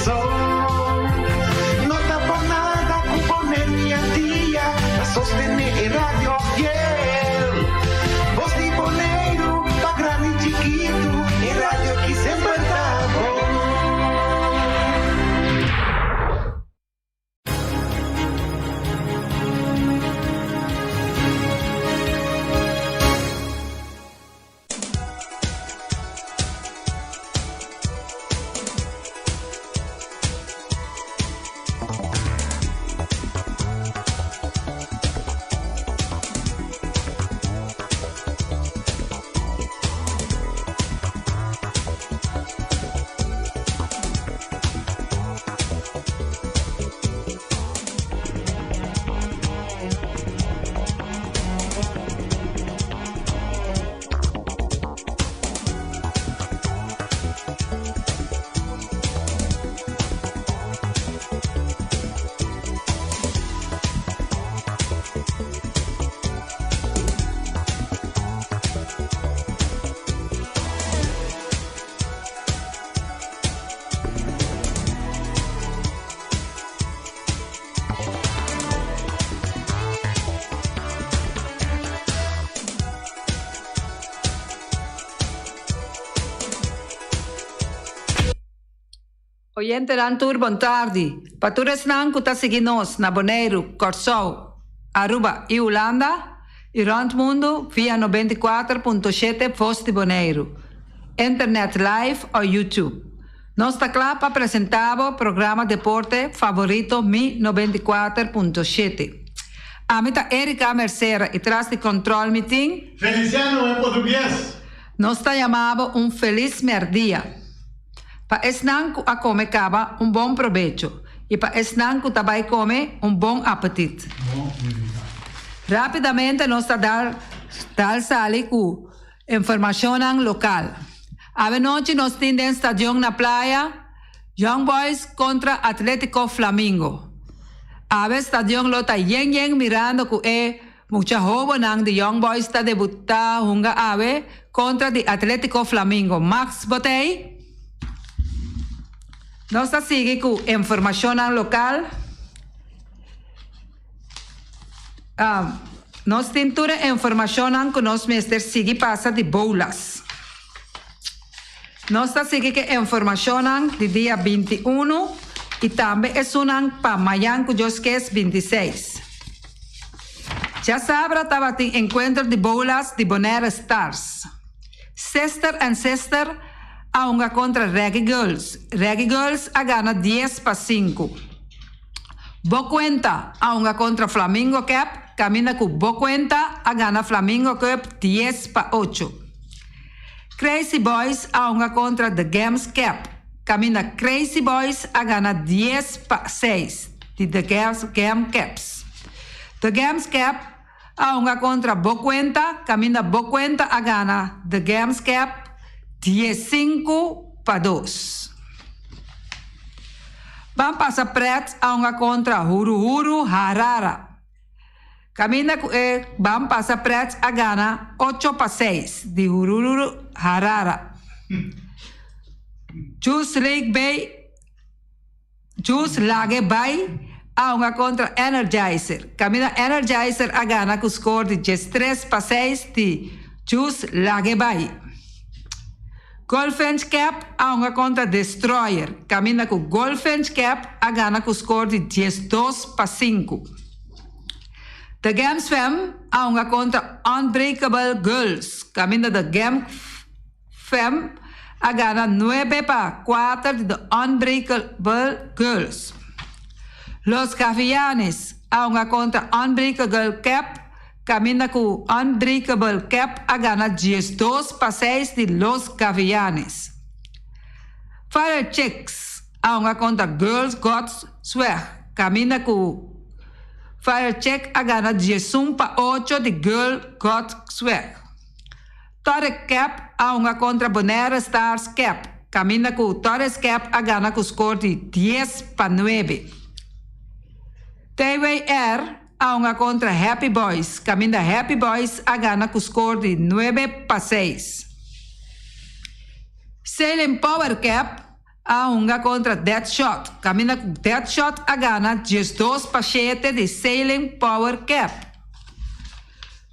Kòrsou. No ta por nada ku Boneiru i Antia ta sostené e radio fiel. Bos di Boneiru pa grandi i chikitu, e radio ki semper ta bon. Oyentenan tur bon tardi. Pa tur esnan ku ta sigui nos na Boneiru, Kòrsou, Aruba i Hulanda i rònt mundu via 94.7 Vos di Boneiru, Internet Live o YouTube. Nos ta kla pa presentá bo programa deporte favorito Mi 94.7. Ami ta Erica Mercera i tras di kòntròl mi tin. Feliciano en portugues. Nos ta yama bo un felis mèrdia. Pa esnan ku a kome kaba un bon probecho i pa esnan ku ta bai kome un bon apetit. Rápidamente nos ta dal dal sali ku informashonnan lokal. Awenochi nos tin den stadion na Playa Young Boys kontra Atletico Flamingo. Awe stadion lo ta yen yen mirando ku e Mucha hobennan di Young Boys ta debuta hunga awe kontra di Atletico Flamingo. Max Botey. Nos ta sigui ku informashonnan lokal. Nos tin tur e informashonnan ku nos mester sigui pasa di Boulas. Nos ta sigui ku e informashonnan di dia 21 i tambe esunnan pa mayan ku Dios kes 26. Djasabra tabatin enkuentro di boulas di Bonaire Stars. Sister and Sister a hunga kontra Reggae Girls. Reggae Girls a gana 10-5. Bo Kuenta a hunga kontra Flamingo Cup kaminda ku Bo Kuenta a gana Flamingo Cup 10-8. Crazy Boys a hunga kontra The Gems Cap, kaminda Crazy Boys a gana 10-6 di The Gem Caps. The Gems Cap a hunga kontra Bo Kuenta, kaminda Bo Kuenta a gana The Gems Cap 15-2. Ban Pasa Pret a hunga kontra Huru Huru Harara. Kaminda ku e ban pasa prèt a gana 8-6 di Hururu Harara. Juice Lake Bay Juice Lage Bay a hunga kontra Energizer. Kaminda Energizer a gana ku skor di 13-6 di Juice Lage Bay. Goldfinch Cap a hunga kontra Destroyer. Kaminda ku Goldfinch Cap a gana ku skor di 12-5. The Gems Fam a hunga kontra Unbreakable Girls, kaminda The Gem Fam a gana 9-4 di The Unbreakable Girls. Los Gavianes a hunga kontra Unbreakable Cap, kaminda ku Unbreakable Cap a gana 12-6 di Los Gavianes. Fire Chicks a hunga kontra Girls Got Swag, kaminda ku Fire Chick a gana 11-8 di Girl Got Swag. Torre Cap a hunga kontra Bonaire Stars Cap, kaminda ku Torres Cap a gana ku skor di 10-9. TWR a hunga kontra Happy Boys, kaminda Happy Boys a gana ku skor di 9-6. Sailing Power Cap. a hunga kontra Deadshot, kaminda ku Deadshot a gana 12 pa 7 di Sailing Power Cap.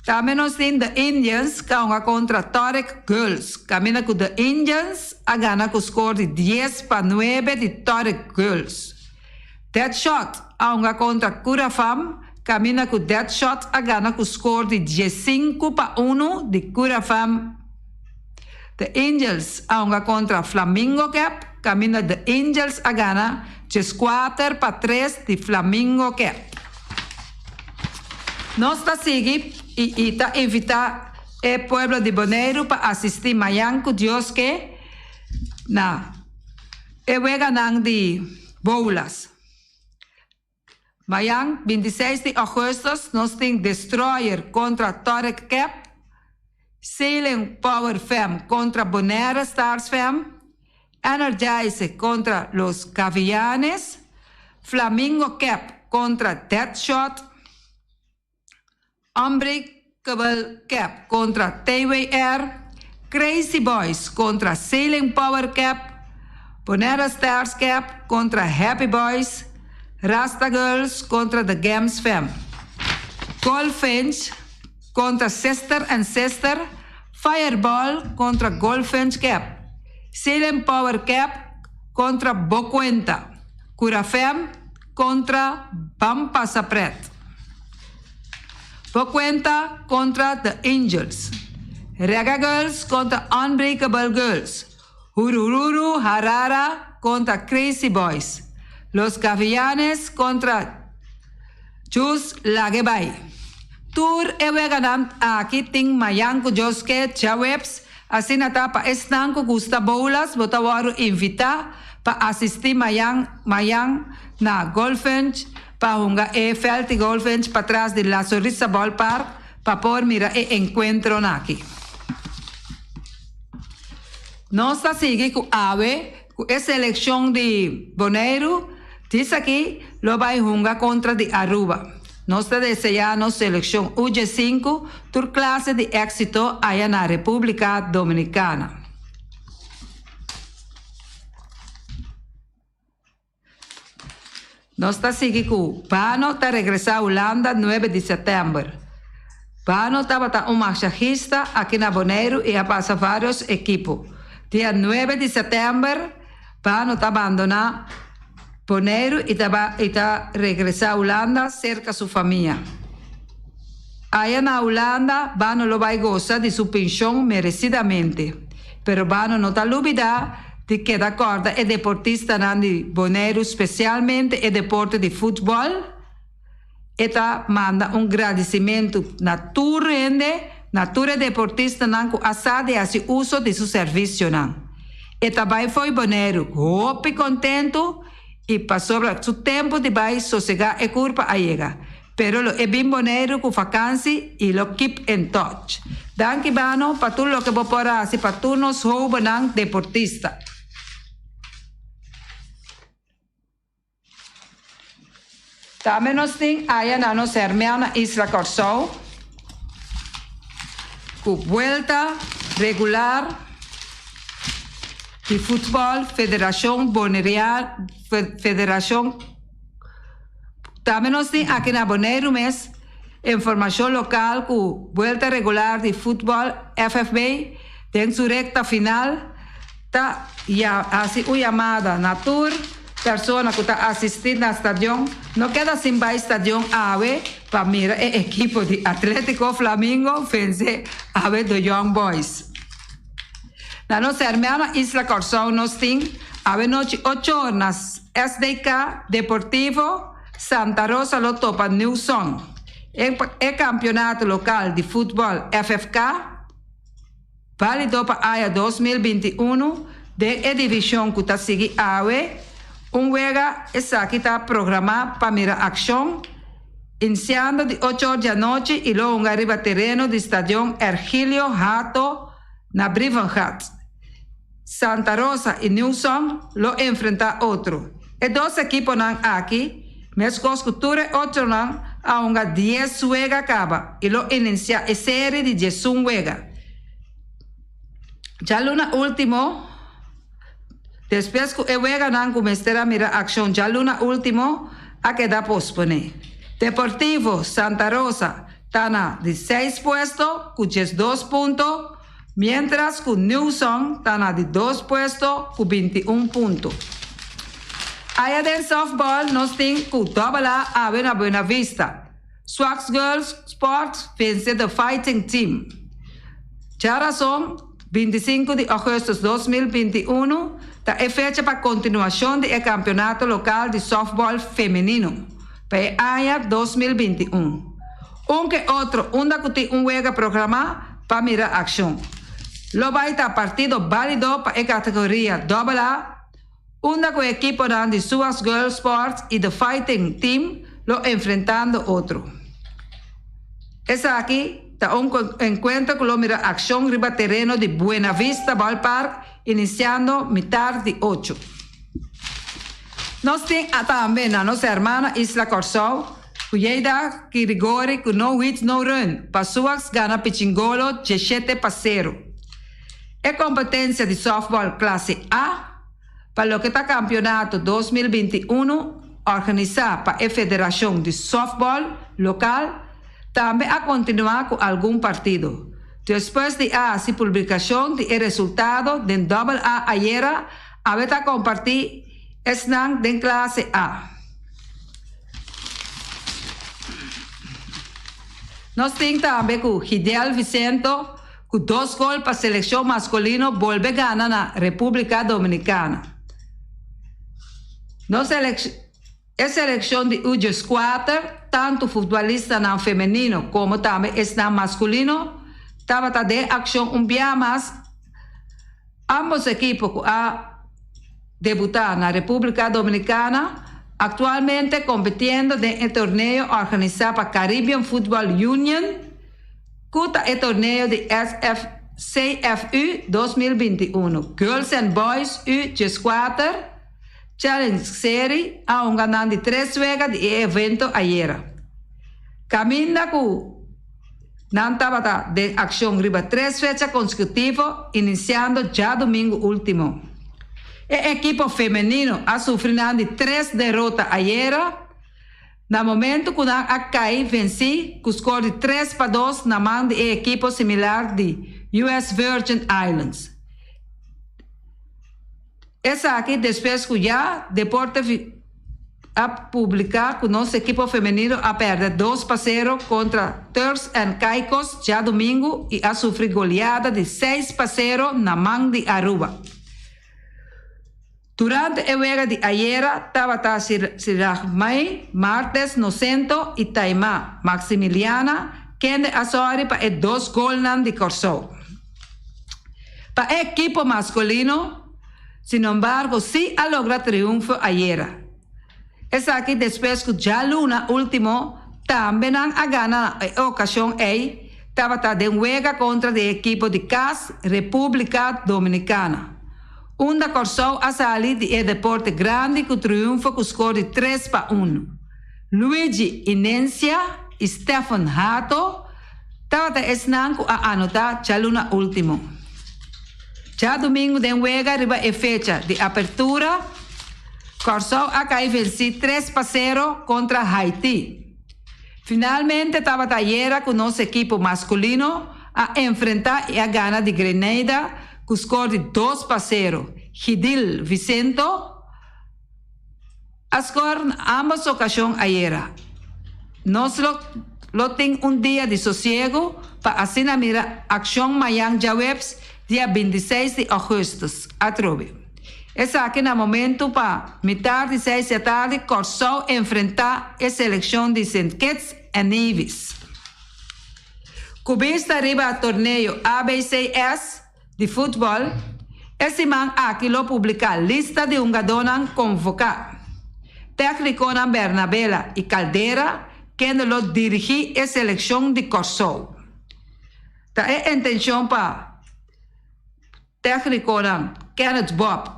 Tambe nos tin The Indians ku a hunga kontra Toric Girls, kaminda ku The Indians a gana ku skor di 10 pa 9 di Toric Girls. Deadshot a hunga kontra Curafam, kaminda ku Deadshot a gana ku skor di 15 pa 1 di Curafam. The Angels a hunga kontra Flamingo Cap, kaminda The Angels a gana 14 pa 3 di Flamingo Cap. Nos ta sigui i i ta invitá e pueblo di Boneiru pa asistí mañan ku Dios ke na e weganan di boulas. Mañan 26 di ougùstùs nos tin Destroyer kontra Torek Cap, Sailing Power Fam kontra Bonaire Stars Fam, Energize kontra Los Gavianes, Flamingo Cap kontra Deadshot, Unbreakable Cap kontra TWR, Crazy Boys kontra Sailing Power Cap, Bonaire Stars Cap kontra Happy Boys, Rasta Girls kontra The Gams Fam, Goldfinch kontra Sister and Sister, Fireball kontra Goldfinch Cap, Sailing Power Cap kontra Bocuenta, Curafem kontra Ban Pasa Pret. Bocuenta kontra The Angels. Rega Girls kontra Unbreakable Girls. Hurururu Harara kontra Crazy Boys. Los Gavianes kontra Jus Lagebay. Tur e weganan aki tin mañan ku Dios ke djaweps, asina ta pa esnan ku gusta boulas bo ta wòrdu invitá pa asistí mañan mañan na Goldfinch pa hunga e vèlt di Goldfinch patras di La Sonrisa Ballpark pa por mira e enkuentronan aki. Nos ta sigui ku awe ku e selekshon di Boneiru disaki lo bai hunga kontra di Aruba. Nos ta deseá nos selekshon U15 tur klase di éksito aya na Repúblika Dominikana. Nos ta sigui ku Bano ta regresá Hulanda 9 di sètèmber. Bano tabata un masahista aki na Boneiru i a pasa vários ekipo. Dia 9 di sètèmber Bano ta bandoná Boneiru i ta i ta regresá Hulanda serka su famia. Aya na Hulanda Bano lo bai gosa di su penshon meresidamente. Pero Bano no ta lubidá di keda kòrda e deportistanan di Boneiru spesialmente e deporte di futbòl. E ta manda un gradisimentu na tur hende, na tur e deportistanan ku a sa di hasi uso di su servisionan. E ta bai fo'i Boneiru hopi kontentu i pasobra su tempu di bai sosegá e kurpa a yega. Pero lo e bin Boneiru ku fakansi i lo keep in touch. Danki Bano pa tur loke bo por hasi pa tur nos hobennan deportista. Tambe nos tin aya na nos hermana isla Kòrsou ku buelta regular di futbòl Federashon Bonerian Federashon Tambe nos tin aki na Boneiru mes informashon lokal ku buelta regular di futbòl FFB den su rekta final ta hasi un yamada na tur persona ku ta asistí na stadion no keda sin bai stadion awe pa mira e ekipo di Atletico Flamingo vense awe The Young Boys. Na nos hermana isla Kòrsou nos tin awe nochi ocho or na SDK Deportivo Santa Rosa lo topa New Song. E kampionato lokal di futbòl FFK válido pa aña 2021 den e divishon ku ta sigui awe un wega esaki ta programá pa mira akshon insiando di ocho or di anochi i lo hunga riba tereno di Stadion Ergilio Hato na Brievengat. Santa Rosa i New Song lo enfrentá otro. E dos ekiponan aki, meskos ku tur e otronan, a hunga dies wega kaba i lo inisiá e seri di 11 wega. Djaluna último. Despues ku e weganan ku mester a mira akshon djaluna último a keda posponé. Deportivo Santa Rosa ta na di seis puesto ku 12 punto, miéntras ku Newson ta na di dos puesto ku 21 punto. Aya den sòftbòl nos tin ku Dòbel A awe na Buena Vista. Swax Girls Sports vense The Fighting Team. Djarason, 25 di ògùstùs 2021, ta e fecha pa kontinuashon di e kampionato lokal di sòftbòl femenino pa e aña 2021. Un ke otro unda ku tin un wega programá pa mira akshon. Lo bai ta partido bálido pa e kategoria Dòbel A, unda ku ekiponan di Suas Girls Sports i The Fighting Team lo enfrentando otro. Esaki ta un enkuentro ku lo mira akshon riba tereno di Buena Vista Ballpark inisiando mitar di ocho. Nos tin tambe na nos hermana isla Kòrsou ku Yeida Kirigori ku no hit no run pa Suax gana Pichingolo 17-0. E kompetensia di sòftbòl klase A pa loke ta kampionato 2021 organisá pa e Federashon di Sòftbòl lokal tambe a kontinuá ku algun partido. Despues di a hasi publikashon di e resultado den Dòbel A ayera, awe ta kompartí esnan den klase A. Nos tin tambe ku Gidiel Vicento ku dos gol pa selekshon maskulino bolbe gana na Repúblika Dominikana. Nos e selekshon di U14, tantu futbolistanan femenino komo tambe esnan maskulino, tabata den akshon un bia mas. Ámbos ekipo ku a debutá na Repúblika Dominikana, aktualmente kompetiendo den e torneo organisá pa Caribbean Football Union, ku ta e torneo di SF CFU 2021 Girls and Boys U14 Challenge Serie a hunga nan di tres wega di e evento ayera. Kaminda ku nan tabata den akshon riba tres fecha konsekutivo inisiando djadumingu último. E ekipo femenino a sufri nan di tres derota ayera na momento ku nan a kai vensí ku skor di 3-2 na man di e ekipo similar di US Virgin Islands. Esaki despues ku ya Deporte a publiká ku nos ekipo femenino a pèrdè 2-0 kontra Turks and Caicos djadumingu i a sufri goleada di 6-0 na man di Aruba. Durante e wega di ayera tabata Sirajmay Martes Nocento i Taima Maximiliana kende a sòri pa e dos golnan di Kòrsou. Pa e ekipo maskulino, sinembargo, sí a logra triunfo ayera. Esaki despues ku djaluna último tambe nan a gana na e okashon ei tabata den wega kontra di e ekipo di kas Repúblika Dominikana, unda Kòrsou a sali di e deporte grandi ku triunfo ku skor di 3-1. Luigi Inencia i Stephen Hato tabata esnan ku a anotá djaluna último. Djadumingu den wega riba e fecha di apertura, Kòrsou a kai vensí 3-0 kontra Haiti. Finalmente tabata ayera ku nos ekipo maskulino a enfrentá i a gana di Grenada ku skor di 2-0. Gidil Vicento a skor na ámbos okashon ayera. Nos lo lo tin un dia di sosiegu pa asina mira akshon mayan djaweps dia 26 di ògùstùs atrobe. Esaki na momentu pa mitar di seis di atardi Kòrsou enfrentá e selekshon di Sint Kitts en Nevis. Ku bista riba torneo ABCS di futbòl, e siman aki lo publiká lista di hungadónan konvoká. Téknikonan Bernabela i Caldera kende lo dirigí e selekshon di Kòrsou. Ta e intenshon pa téknikonan Kenneth Bob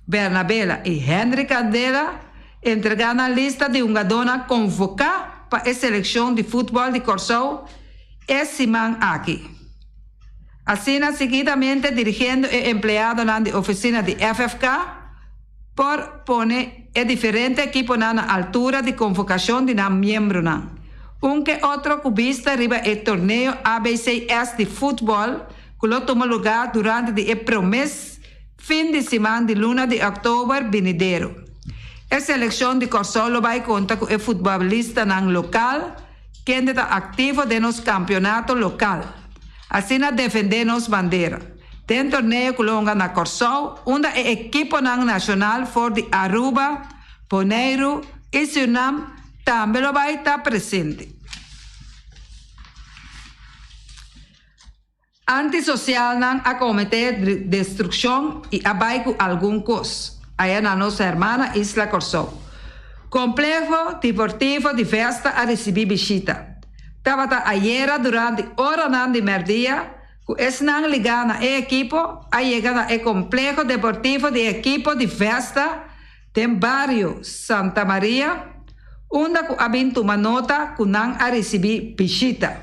Bernabela i Henry Candela entregá nan lista di hungadónan konvoká pa e selekshon di futbòl di Kòrsou e siman aki. Asina seguidamente dirigiendo e empleadonan di ofisina di FFK. Por pone e diferente ekiponan na altura di konvokashon di nan miembronan. Un ke otro ku bista riba e torneo ABCS di futbòl ku lo tuma lugá durante di e promé fin di siman di luna di òktober binidero. E selekshon di Kòrsou lo bai konta ku e futbòlistanan lokal kende ta aktivo den nos kampionato lokal. Asina defendé nos bandera. Den torneo ku lo hunga na Kòrsou, unda e ekiponan nashonal for di Aruba, Boneiru i Sürnam tambe lo bai ta presente. Antisosialnan a kometé destrukshon i a bai ku algun kos aya na nos hermana isla Kòrsou. Kompleho Deportivo di Vesta a risibí bishita. Tabata ayera durante oranan di mèrdia ku esnan ligá na e ekipo a yega na e kompleho deportivo di ekipo di Vesta den bario Santa Maria, unda ku a bin tuma nota ku nan a risibí bishita.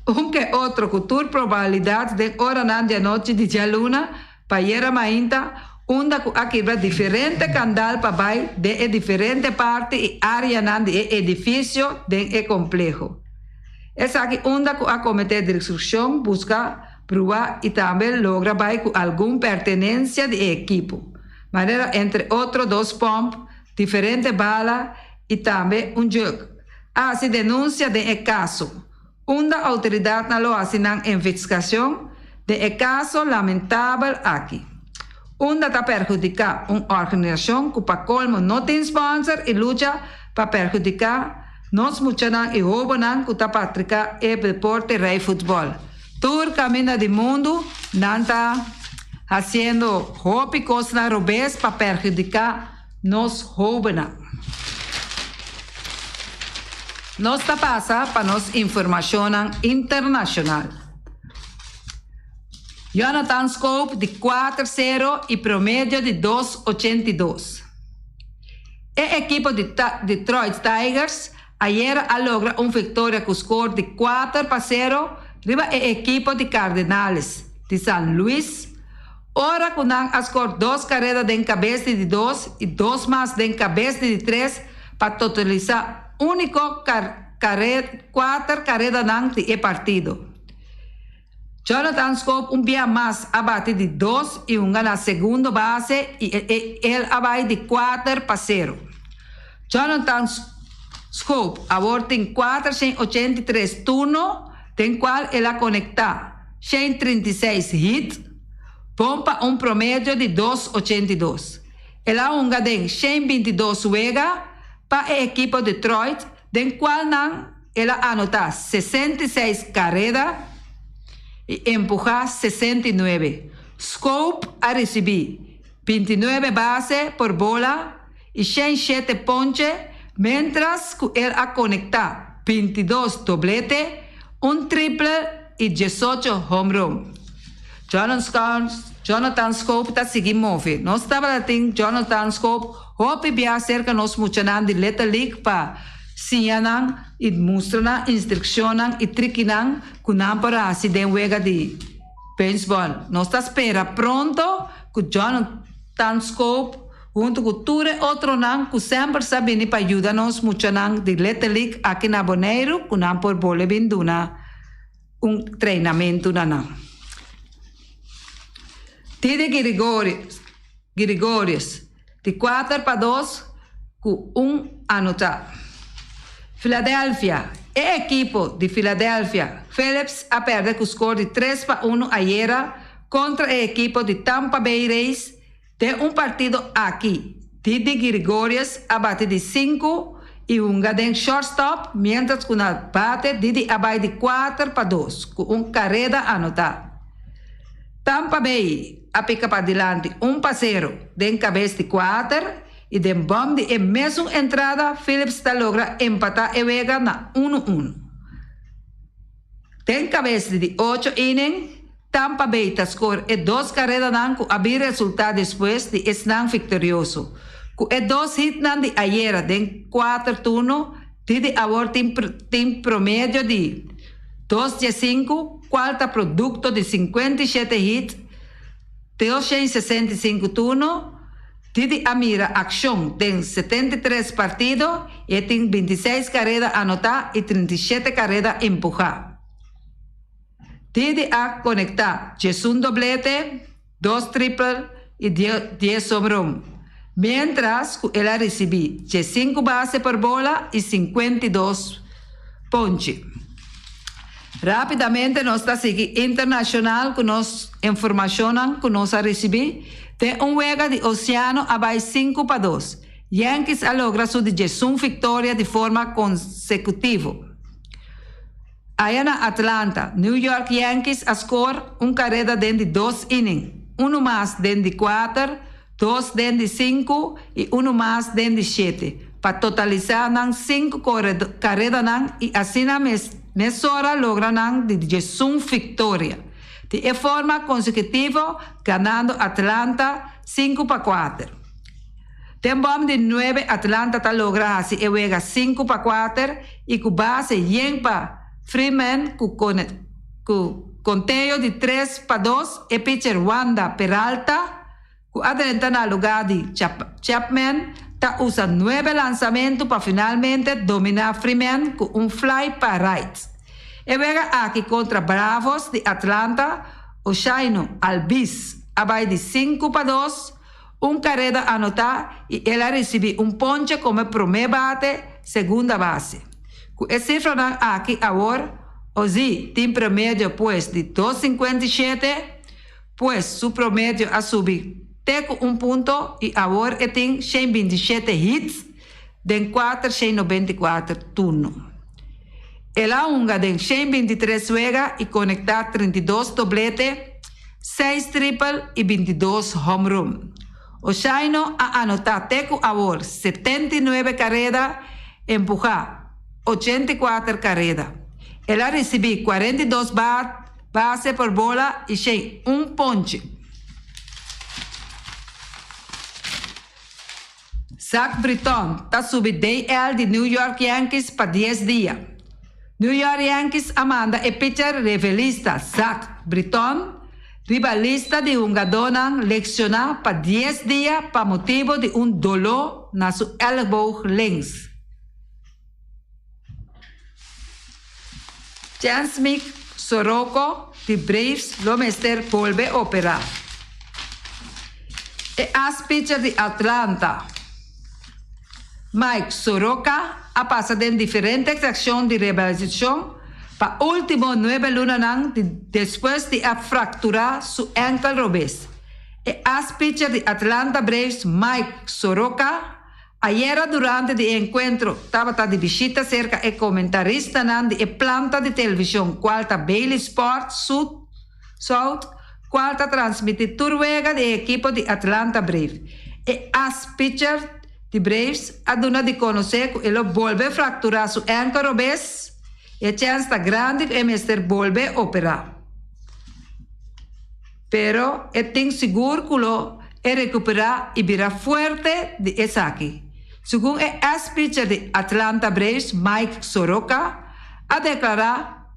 Un ke otro ku tur probabilidat den oranan di anochi di djaluna pa ayera mainta, unda ku a kibra diferente kandal pa bai den e diferente parti i áreanan di e edifisio den e kompleho. Esaki unda ku a kometé destrukshon, buska, bruá i tambe logra bai ku algun pertenensia di e ekipo, manera entre otro dos pòmp, diferente bala i tambe un jug. A hasi denunsia den e kaso. Unda outoridatnan lo hasi nan investigacion den e caso lamentabel aki? Unda ta perhudica un organisacion cu pa colmo no tin sponsor y lucha pa perhudica nos muchanan y hobennan cu ta practica e deporte rey futbol? Tur caminda di mundu nan ta haciendo hopi cosnan robes pa perhudica nos hobennan. Nos ta pasa pa nos informashonnan internashonal. Jonathan Schoop di kuater sero i promedio di dos 82. E ekipo di Detroit Tigers ayera a logra un viktoria ku skor di 4-0 riba e ekipo di Cardenales di San Luis Ora ku nan a skor dos kareda den kabes di di dos i dos mas den kabes di di tres pa totalisá úniko kuater karedanan di e partido. Jonathan Schoop un bia mas a bati di dos i hunga na segundo base i el a bai di 4-0. Jonathan Schoop awor tin 483 turno den kual el a konektá 136 hit, bon pa un promedio di dos 82. El a hunga den 122 wega pa e ekipo Detroit, den kual nan el a anotá 66 kareda i empuhá 69. Schoop a risibí 29 base por bola i 107 ponche, miéntras ku el a konektá 22 doblete, un triple i 18 home run. Jonathan Schoop ta sigui move. Nos tabatin Jonathan Schoop hopi bia serka nos muchanan di Little League pa siña nan i mustra nan instrukshonnan i trikinan ku nan por hasi den wega di beisbòl. Nos ta spera pronto ku Jonathan Schoop huntu ku tur e otronan ku semper sa bini pa yuda nos muchanan di Little League aki na Boneiru ku nan por bolbe bin duna un treinamentu na nan. Didi Gregorius di 4-2 ku un anotá. Philadelphia. E ekipo di Philadelphia Phillies a pèrdè ku skor di 3-1 ayera kontra e ekipo di Tampa Bay Rays den un partido aki. Didi Gregorius a bati di 5 i hunga den shortstop, mientras ku na bate Didi a bai di 4-2 ku un kareda anotá. Tampa Bay a pika padilanti 1-0 den kabes di 4 i den bòm di e mesun entrada Phillies ta logra empatá e wega na 1-1. Den kabes di 8 inning, Tampa Bay ta skor e dos karedanan ku a bin resultá despues di esnan viktorioso. Ku e dos hitnan di ayera den 4 turno, Didi awor tin promedio di 2.5, kual ta produkto di 57 hit, 265 turno. Didi a mira akshon den 73 partido i e tin 26 kareda anotá i 37 kareda empuhá. Didi a konektá 11 doblete, dos triple i 10 homerun, miéntras ku el a risibí 15 base por bola i 52 ponche. Rápidamente nos ta sigui internashonal ku nos informashonnan ku nos a risibí. Den un wega di Oceano a bai 5-2. Yankees a logra su di 11 viktoria di forma konsekutivo. Aya na Atlanta, New York Yankees a score un kareda den di dos inning, unu mas den di kuater, dos den di sinku i unu mas den di shete, pa totalisá nan sinku karedanan i asina mesora logra nan di 11 viktoria di e forma konsekutivo, ganando Atlanta 5-4. Den bòm di nuebe Atlanta ta logra hasi e wega 5-4 i ku base yen pa Freeman ku konteo di 3-2 e pitcher Wanda Peralta, ku a drenta na lugá di Chapman, ta usa nuebe lansamentu pa finalmente dominá Freeman ku un fly pa right. E wega aki kontra Bravos di Atlanta, Ozhaino Albies a bai di 5-2, un kareda anotá i el a risibí un ponche komo promé bate, segunda base. Ku e sifranan aki awor, Ozzie tin promedio pues di 2,57, pues su promedio a subi te ku un punto i awor e tin 127 hits den 494 turno. El a hunga den 123 wega i konektá 32 doblete, 6 triple i 22 home run. Ozhaino a anotá te ku awor 79 kareda, empuhá 84 kareda. El a risibí 42 base por bola i 1 ponche. Zach Britton ta subi DL di New York Yankees pa 10 dia. New York Yankees a manda e pitcher relevista Zach Britton riba lista di hungadónan leshoná pa 10 dia pa motibu di un doló na su elleboog links. Chance Mike Soroka di Braves lo mester bolbe operá. E ace pitcher di Atlanta, Mike Soroka, a pasa den diferente akshon di rehabilitashon pa último 9 lunanan despues di a frakturá su ènkel robes. E ace pitcher di Atlanta Braves, Mike Soroka, ayera durante di enkuentro tabata di bishita serka e komentaristanan di e planta di televishon kual ta Bally Sports South, kual ta transmití tur wega di ekipo di Atlanta Braves. E ace pitcher di Braves a duna di konosé ku e lo bolbe frakturá su ènkel robes e chèns ta grandi ku e mester bolbe operá. Pero e tin sigur ku lo e rekuperá i bira fuerte di esaki. Segun e ace pitcher di Atlanta Braves, Mike Soroka, a deklará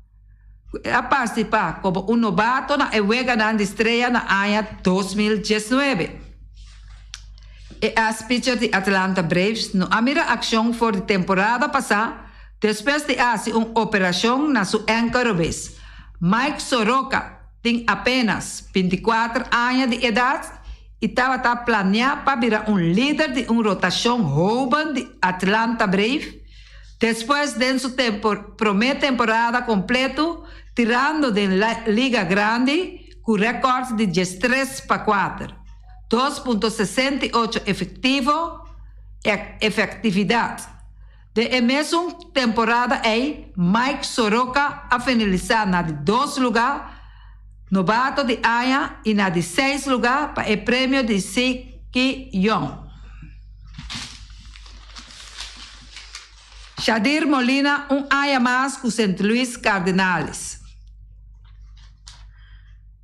ku a partisipá komo un novato na e Weganan di Strea na aña 2019. E ace pitcher di Atlanta Braves no a mira akshon for di temporada pasá despues di hasi un operashon na su ènkel robes. Mike Soroka tin apenas 24 aña di edat i tabata planiá pa bira un lider di un rotashon hóben di Atlanta Braves despues di su promé temporada kompleto tirando den Liga Grandi ku rékòrt di 13-4, 2.68 efektivo efektividat. Den e mesun temporada ei, Mike Soroka a finalisá na di 2 lugá novato di aña i na di 6 lugá pa e premio di Cy Young. Yadier Molina un aña mas ku St. Louis Cardinals.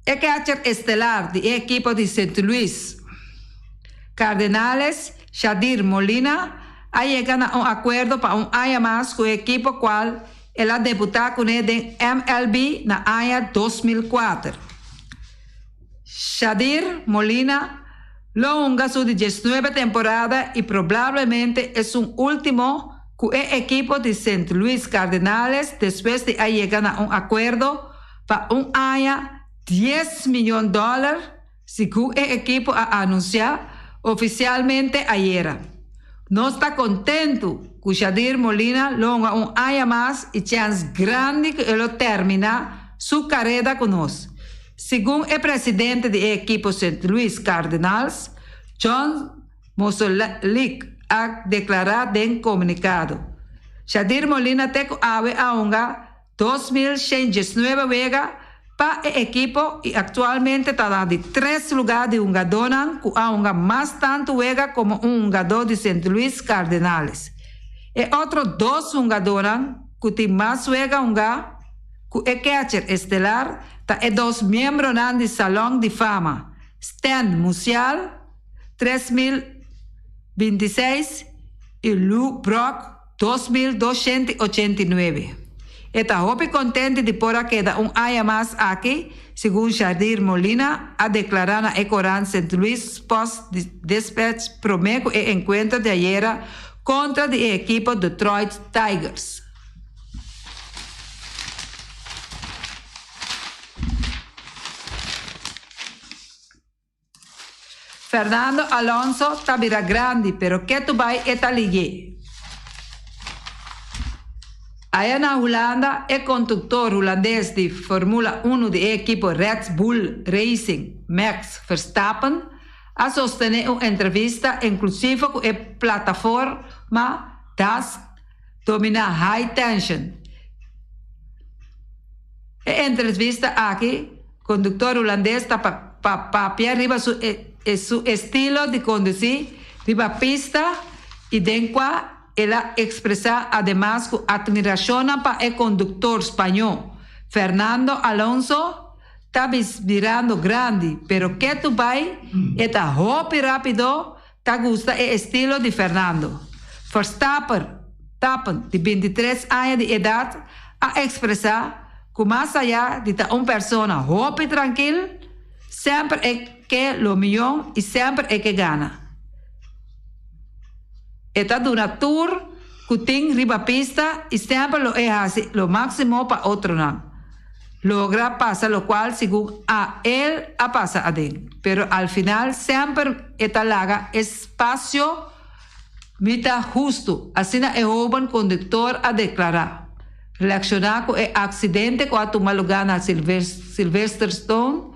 E catcher estelar di ekipo di St. Louis Cardinals, Yadier Molina, a yega na un akuerdo pa un aña mas ku e ekipo kual el a debutá kuné den MLB na aña 2004. Yadier Molina. lo hunga su di diesnuebe temporada y probablemente esun ultimo cu e ekipo di Saint Louis Cardenales despues di a yega na un acuerdo pa un aña dies miyon dollar, segun e ekipo a anuncia oficialmente ayera. Nos ta contento cu Yadier Molina lo hunga un aña mas y chens grandi cu e lo termina su careda cu nos, segun e presidente di e ekipo Saint Louis Cardinals, John Mozeliak a declara den comunicado. Yadier Molina te cu awe a hunga 2119 wega pa e ekipo y actualmente ta na di tres lugar di hungadónan cu a hunga mas tanto wega como un hungadó di Saint Louis Cardenales. E otro dos hungadónan cu tin mas wega hunga cu e catcher estelar ta e dos miembronan di Salon di Fama, Stan Musial, 3026, y Lou Brock, 2289. E ta hopi contento di por a keda un aña mas aki, segun Yadier Molina a declara na e corant St. Louis Post Dispatch prome cu e encuentro di ayera contra di e ekipo Detroit Tigers. Fernando Alonso ta bira grandi pero ketu bai e ta lig'é. Aya na Hulanda e conductor hulandes di Formula Uno di e ekipo Red Bull Racing, Max Verstappen, a sostene un entrevista enclusivo cu e plataforma das domina High Tension. E entrevista aki Conductor hulandes ta pa papia riba su su estilo di conduci riba pista y den cua el a expresa ademas cu admiracionnan pa e conductor spaño Fernando Alonso ta birando grandi pero ketu bay e ta hopi rapido ta gusta e estilo di Fernando. Verstappen Tappen di 23 aña di edad a expresa cu mas aya di ta un persona hopi trankil, semper e ke lo miyon y semper e ke gana. E ta duna tur cu tin riba pista y semper lo e haci lo maximo pa otronan logra pasa locual segun a el a pasa aden. Pero al final semper e ta laga espacio mi ta husto, asina e hoben conductor a declara. Relaciona cu e accidente cu a tuma lugar na Silverstone,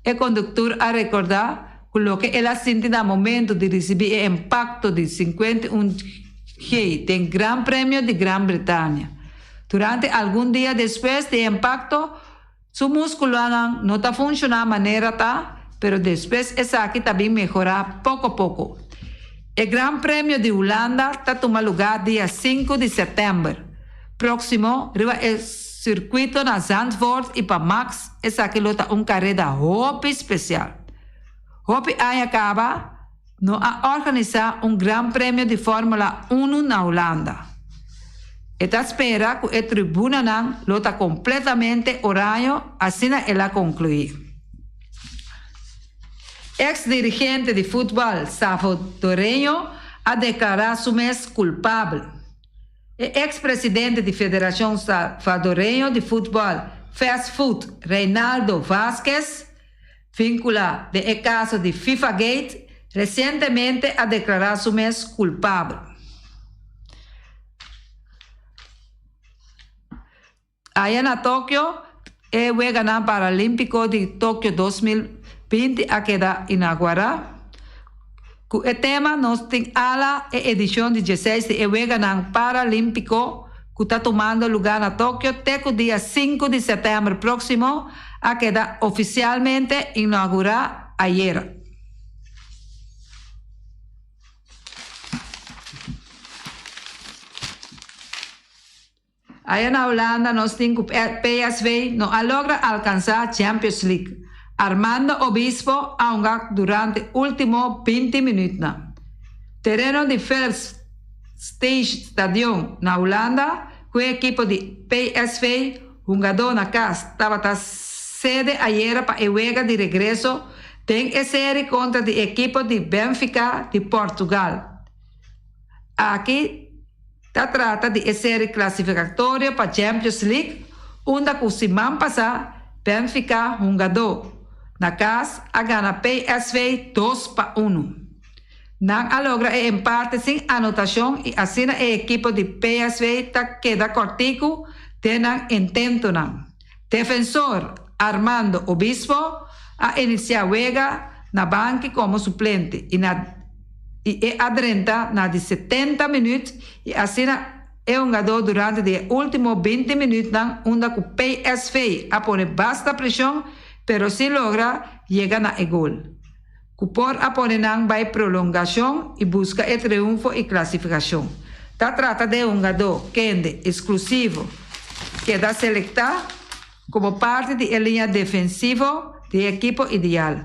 e conductor a recorda cu loke el a sinti na momento di ricibi e impacto di 51 G den Gran Premio di Gran Bretania. Durante algun dia despues di e impacto, su musculonan no ta funciona manera ta, pero despues esaki ta bin mehora poco poco. E Gran Premio di Hulanda ta tuma lugar dia 5 di september proximo riba e circuito na Zandvoort y pa Max esaki lo ta un careda hopi special. Hopi aña caba no a organisa un Gran Premio di Formula Uno na Hulanda. E ta spera cu e tribunanan lo ta completamente oraño, asina el a conclui. Ex dirigente di futbal salvadoreño a declara su mes culpabel. E ex presidente di Federacion Salvadoreño di Futbol, FESFUT, Reynaldo Vásquez, vincula den e caso di FIFAgate, recientemente a declara su mes culpabel. Aya na Tokio, e Weganan Paralímpiko di Tokio 2020 a keda inaugurá. Ku e tema Nos tin ala e edishon di 16 di e Weganan Paralímpiko ku ta tumando lugá na Tokio te ku dia 5 di sètèmber próksimo a keda ofisialmente inaugurá ayera. Aya na Hulanda nos tin ku PSV no a logra alkansá Champions League. Armando Obispo a hunga durante último 20 minütnan. Tereno di Philips Stadion na Hulanda ku e ekipo di PSV hungadó na kas tabata sede ayera pa e wega di regreso. Den e seri kontra di ekipo di Benfica di Portugal. Aki ta trata di e seri klasifikatorio pa Champions League unda ku siman pasá Benfica hungadó na kas a gana PSV 2-1. Nan a logra e empate sin anotashon i asina e ekipo di PSV ta keda kòrtiku den nan intentonan. Defensor Armando Obispo a inisiá wega na banki komo suplente i na i e a drenta na di 70 minüt i asina e hungadó durante di e último 20 minütnan unda ku PSV a pone basta preshon pero sin logra yega na e gol ku por a pone nan bai prolongashon i buska e triunfo i klasifikashon. Ta trata di e hungadó kende eksklusivo keda selektá komo parti di e liña defensivo di e ekipo ideal,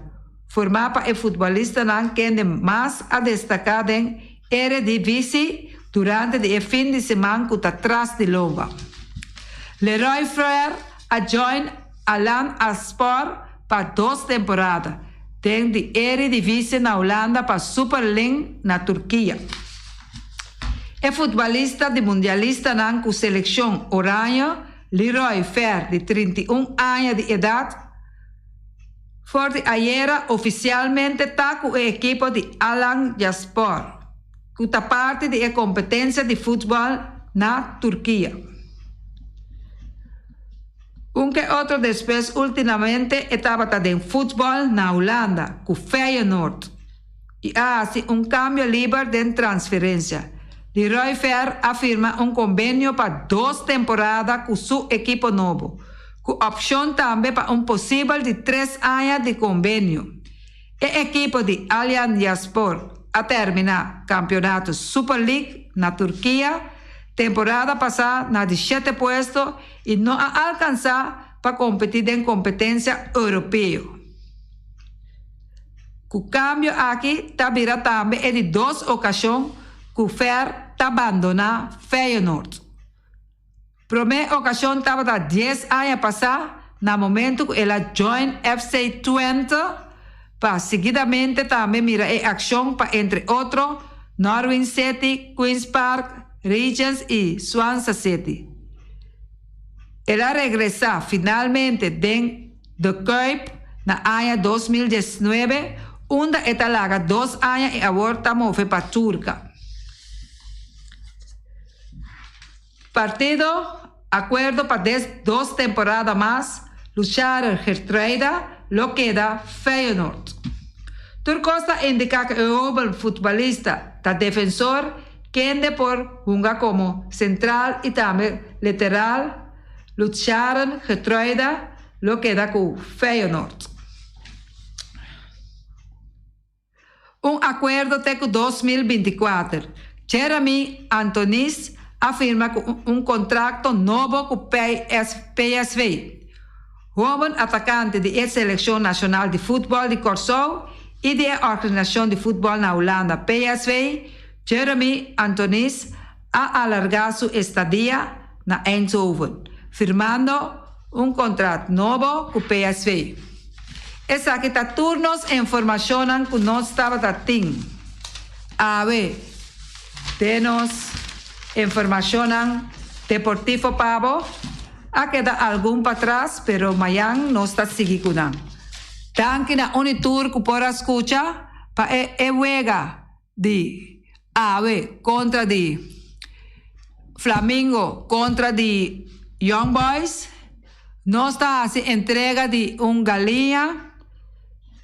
formá pa e futbolistanan kende mas a destaká den Eredivisie durante di e fin di siman ku ta tras di lomba. Leroy Fer a join Alanyaspor pa dos temporada den di Eredivisie na Hulanda pa Super Lig na Turkia. E futbolista di mundialistanan ku selekshon Oranje, Leroy Fer di 31 aña di edat, for di ayera ofisialmente ta ku e ekipo di Alanyaspor, ku ta parti di e kompetensia di futbòl na Turkia. Un ke otro despues últimamente e tabata den futbòl na Hulanda ku Feyenoord i a hasi un kambio liber den transferensia. Leroy Fer a firma un kombenio pa dos temporada ku su ekipo nobo, ku opshon tambe pa un posibel di tres aña di kombenio. E ekipo di Alanyaspor a terminá kampionato Super League na Turkia temporada pasá na di shete puesto i no a alkansá pa kompetí den kompetensia europeo. Ku kambio aki ta bira tambe e di dos okashon ku Fer ta bandoná Feyenoord. Promé okashon tabata dies aña pasá na momentu ku el a join FC Twente pa seguidamente tambe mira e akshon pa entre otro Norwich City, Queens Park Rangers i Swansea City. El a regresá finalmente den De Kuip na aña 2019 unda e ta laga dos aña i awor ta move pa Turka. Partido akuerdo pa des dos temporada mas, Lutsharel Geertruida lo keda Feyenoord. Tur kos ta indiká ku e hóben futbolista ta defensor kende por hunga komo sentral i tambe lateral. Lutsharel Geertruida lo keda ku Feyenoord. Un akuerdo te ku 2024. Jeremy Antonis a firma ku un kontrakto nobo ku PSV. Hóben atakante di e selekshon nashonal di futbòl di Kòrsou i di e organisashon di futbòl na Hulanda PSV, Jeremy Antonis a alargá su estadia na Eindhoven, firmando un kontrat nobo ku PSV. Esaki ta tur nos informashonnan ku nos tabata tin awe den nos informashonnan deportivo pa bo. A keda algun patras pero mayan nos ta sigui ku nan. Danki na un i tur ku por a skucha pa e e wega di awe kontra di Flamingo kontra di Young Boys. Nos ta hasi entrega di un galiña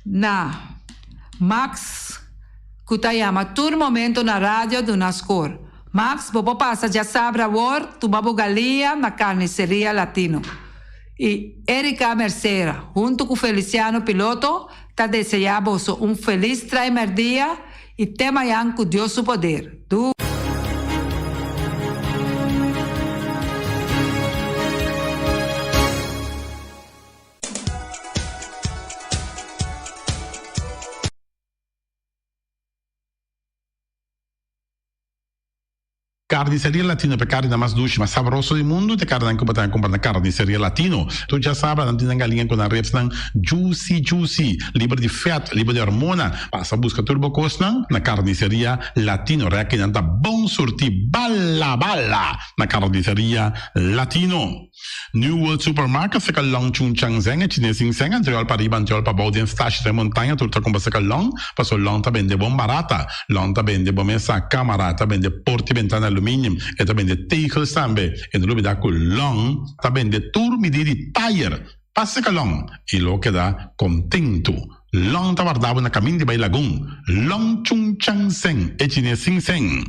na Max ku ta yama tur momento na radio duna skor. Max, bo por pasa djasabra awor tuma bo galiña na Carniceria Latino. I Erika Mercera huntu ku Feliciano Piloto ta deseá boso un felis Traimerdia i te mayan ku Dios su poder. Du. Carniceria Latino pa e carninan mas dushi, mas sabroso di mundu, ta e carninan cu bo ta cumpra na Carniceria Latino. Tur djasabra nan tin nan galiña cu nan ribsnan juicy juicy, liber di vet, liber di hormona. Pasa busca tur bo cosnan na Carniceria Latino. Rekinan ta bon surti bala bala na Carniceria Latino. New World Supermarket seka long Chung Chang Zeng e chines sin seng antriol pa riba antriol pa bou den stashi den montaña tur ta kumpra seka long paso long ta bende bon barata long ta bende bo mesa kamara ta bende porti bentana aluminium e ta bende tegels tambe e no lubida ku long ta bende tur midi di tayer pa seka long i lo keda kontentu Long ta warda bo na kamin di bai Lagun. Long Chung Chang Seng, e chines sin seng.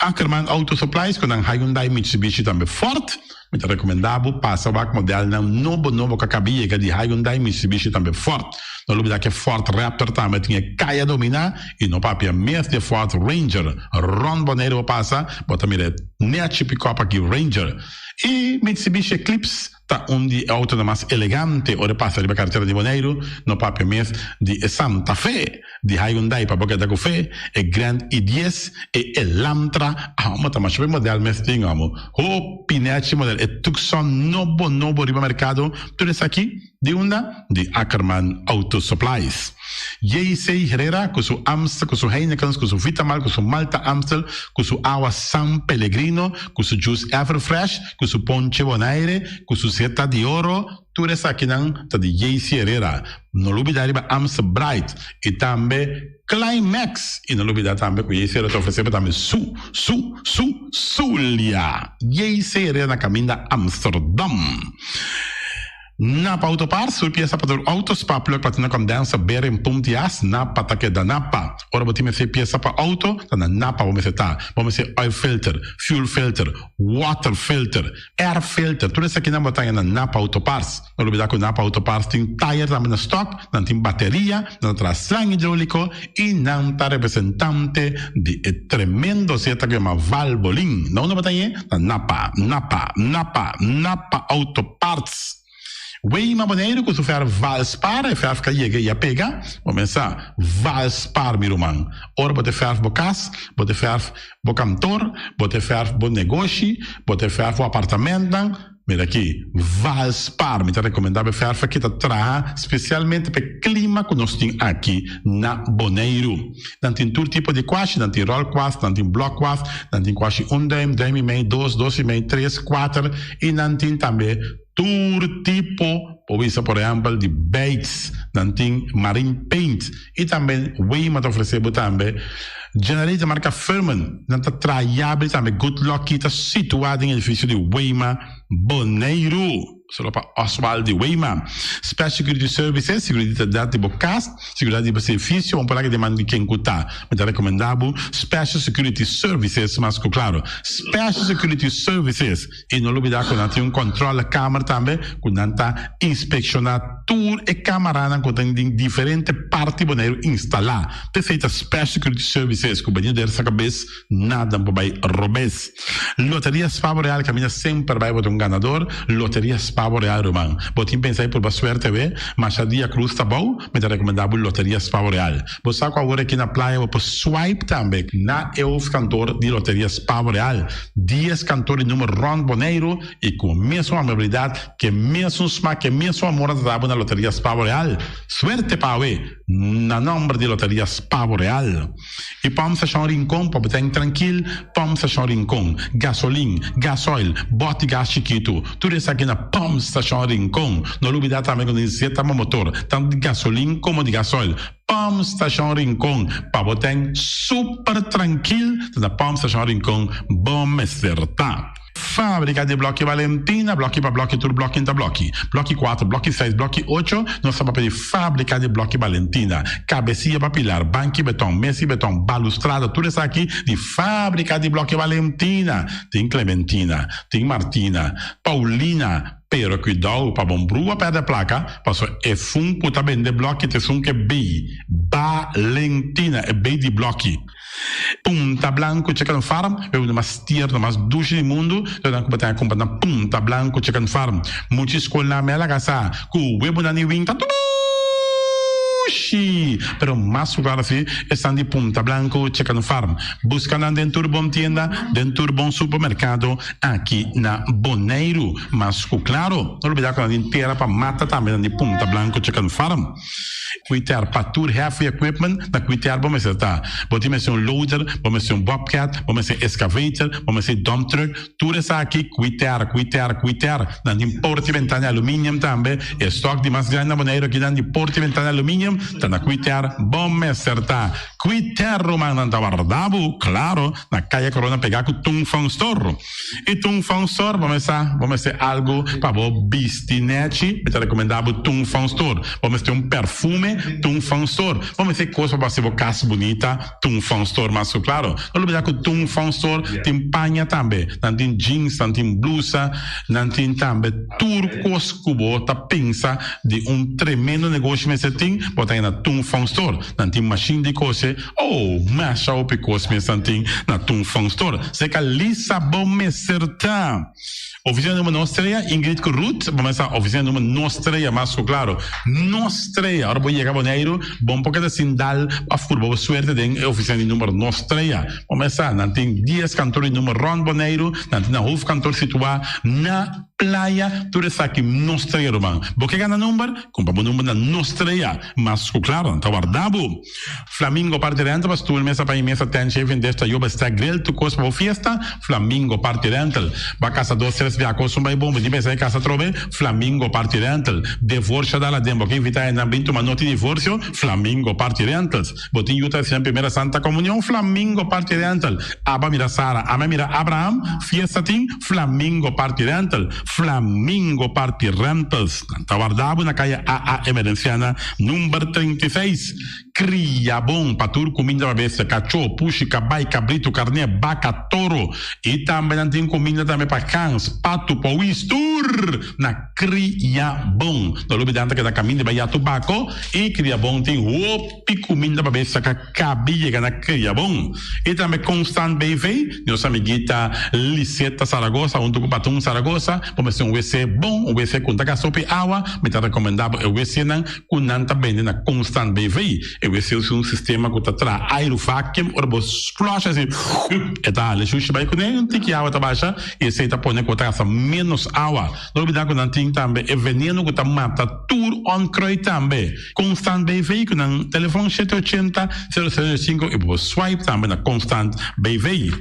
Ackerman Auto Supplies ku nan Hyundai, Mitsubishi tambe Ford. Mi ta rekomendá bo pasa wak modelnan nobo nobo ku a kaba yega di Hyundai, Mitsubishi tambe Ford. No lubidá ku e Ford Raptor tambe tin e kaya dominá i no papia mes di e Ford Ranger. Rònt Boneiru bo pasa bo ta mira e nèchi pikòp aki Ranger. I Mitsubishi Eclipse. Ta un di e autonan mas elegante ora e pasa riba karetera di Boneiru, no papia mes di e Santa Fe di Hyundai pa bo keda ku fe, e Grand i dies, e Elantra, amo ta masha be model mes tin amo, hopi nechi model, e Tucson nobo nobo riba merkado, tur esaki di unda? Di Ackerman Auto Supplies. JC Herrera ku su Amstel, ku su Heinekens, ku su Vitamal, ku su Malta Amstel, ku su awa San Pellegrino, ku su juice Everfresh, ku su ponche Bonaire, ku su seta di oro, tur esakinan ta di JC Herrera. No lubida riba Amstel Bright i tambe Climax. I no lubida tambe ku JC Herrera ta ofresé bo tambe su, su, su, Zulia. JC Herrera na kaminda Amsterdam. Napa Auto Parts, tur piesa pa tur auto, spa, plug, platina, condenser, bearing, pump di as, Napa ta keda Napa. Ora bo tin mester piesa pa auto, ta na Napa bo mester ta. Bo mester oil filter, fuel filter, water filter, air filter, tur esakinan bo ta haña na Napa Auto Parts. No lubida ku Napa Auto Parts tin tayer tambe na stock, nan tin bateria, nan ta traha slang hidrouliko i nan ta representante di e tremendo zeta ku yama Valvoline. Na unda bo ta hañ'e? Na Napa, Napa, Napa, Napa Auto Parts. Weima Boneiru ku su fèrf Valspar, e fèrf ka yega i a pega. Bo mesa Valspar mi ruman. Ora bo te fèrf bo kas, bo te fèrf bo kantor, bo te fèrf bo negoshi, bo te fèrf bo apartamentnan, mira aki, Valspar. Mi ta rekomendá bo e fèrf aki ta traha spesialmente pa e klima ku nos tin aki na Boneiru. Nan tin tur tipo di kwashi, nan tin ròl kwas, nan tin blòk kwas, nan tin kwashi un duim, duim i mei, dos, dos i mei, tres, kuater i nan tin tambe tur tipo, por bisa por ehèmpel di beits, nan tin marine paint i tambe Weima ta ofresé bo tambe generator marka Firman, nan ta traha yabri tambe Good Lucky ta situá den edifisio di Weima Boneiru. Solo pa Oswald di Weima. Special Security Services, Seguridat di bo kas, seguridat di bo servisio, un palabra di man di ken ku ta. Mi ta rekomendá bo Special Security Services mas ku klaro. Special Security Services. I no lubidá ku nan tin un kòntròle kamer tambe ku nan ta inspekshoná tur e kamaranan ku ta den diferente parti Boneiru instalá. P'esei ta Special Security Services ku bini der sa kabes nada por bai robes. Loteria Spa Boreal caminda semper bay bo ta un ganador Loteria Spa Boreal ruman bo tin pensa y purba suerte we masha dia cruz ta bou mi ta recomenda bo Loteria Spa Boreal bo sa cu awor aki na playa bo por swipe tambe na e hoofdkantoor di Loteria Spa Boreal dies kantoor di numero rond Boneiru y cu mesun amabilidad ke mesun smak ke mesun amor nan ta da bo na Loteria Spa Boreal suerte pa awe na nomber di Loteria Spa Boreal. I Pump Station Rincon pa bo ten trankil, Pump Station Rincon, gasolin, gasoil, bòt di gas chikitu, tur esaki na Pump Station Rincon. No lubidá tambe ku nos zeta bo motor, tantu di gasolin komo di gasoil. Pump Station Rincon, pa bo ten super trankil, ta na Pump Station Rincon bo mester ta. Fábrika di blòki Valentina, blòki pa blòki tur blòki ta blòki. Blòki kuater, blòki seis, blòki ocho, nos ta papia di fábrika di blòki Valentina. Kabesia pa pilar, banki beton, mesi beton, balustrada, tur esaki di fábrika di blòki Valentina. Tin Clementina, tin Martina, Paulina, pero kuidou pa bon brua pèrdè plaka, pasobra e fun ku ta bende blòki ta esun ku e bei Valentina, e bei di blòki. Punta Blanco Chicken Farm, e uno mas tierno, mas dushi di mundu, lo nan ku bo ta kumpra na Punta Blanco Chicken Farm. Mucha skolnan me a laga sa ku webonan di winta dushi. Dushi! Pero mas ku klaro si esnan di Punta Blanco Chicken Farm. Buska nan den tur bon tienda, den tur bon supermerkado aki na Boneiru. Mas ku klaro, no lubida ku nan tin tera pa mata tambe nan di Punta Blanco Chicken Farm. Kuiter pa tur heavy equipment na kuiter bo mester ta. Bo tin mester un loader, bo mester un bobcat, bo mester excavator, bo mester dump truck, Tur esaki kuiter, kuiter, kuiter. Nan tin porta i bentana di aluminium tambe. E stok di mas grandi na Boneiru aki nan di porta i bentana di aluminium ta na kuiter. Bo mester ta kuiter ruman nan ta warda bo, klaro, na Kaya Corona pegá ku Tung Fong Store. I Tung Fong Store bo mester bo mester algu pa bo bisti nèchi, mi ta rekomendá bo Tung Fong Store. Bo mester un perfume, Tung Fong Store. Bo mester kos pa bo hasi bo kas bunita. Tung Fong Store mas ku klaro. No lubida ku Tung Fong Store tin paña tambe. Nan tin jeans, nan tin blusa, nan tin tambe tur kos ku bo ta pensa di un tremendo negoshi mester tin, bo ta na Tung Fong Store. Nan tin mashin di kose, oh, masha hopi kos mes nan tin na Tung Fong Store. Seka lisa bo mester ta. Oficina numero nos trea, Ingrid ku Ruth, bo mester sa oficina numero nos trea mas ku klaro. Nos trea, ora bo yega Boneiru, bo no por keda sin dal pa furba bo suerte den e oficina di numero nos trea. Bo mester sa, nan tin dies kantor di numero rond Boneiru, nan tin nan hoofdkantoor situá na Playa, tur esaki nos trea ruman. Bo ke gana number? Kumpra bo number na nos trea. Mas ku klaro, nan ta warda bo. Flamingo Party Rental pa stoel, mesa pa i mesa, tent, shaving dish, tayoba, stack, grill, tur kos pa bo fiesta, Flamingo Party Rental. Ba kasa dos tres bia kos un bai bon, bo tin pensa e kasa atrobe, Flamingo Party Rental. Devorsio dal aden, bo ke invita hendenan bin tuma noti divorsio, Flamingo Party Rentals. Bo tin yu ta recibi nan primera Santa Comunion, Flamingo Party Rental. Aba mira Sara, ame mira Abraham, fiesta tin, Flamingo Party Rental. Flamingo Party Rentals. Nan ta warda bo na kaya AA Emerenciana number 36. Kria bon pa tur kuminda pa bestia, kachó, pushi, kabai, kabritu, karné, baka, toro. I tambe nan tin kuminda tambe pa gans, patu, powis, tur na Kria Bon. No lubida nan ta keda kaminda bai ya Tubako i Kria Bon tin hopi kuminda pa bestia ka kabi yega na Kria Bon. I tambe Constant BV, nos amiguita Liseta Saragoza huntu ku Patun Saragoza, bo mester un wc bon, un wc ku no ta gasta hopi awa, mi ta rekomendá bo e wcnan ku nan ta bende na Constant BV. E wc usa un sistema ku ta traha airu vacuum, ora bo flush asi e ta hala e shushi bai kuné, un tiki awa ta basha i esei ta pone ku bo ta gasta ménos awa. No olbida ku nan tin tambe e veneno ku ta mata tur onkruid tambe. Constant BV ku nan telefon shete ochenta, sero sero sinku i bo por swipe tambe na Constant BV.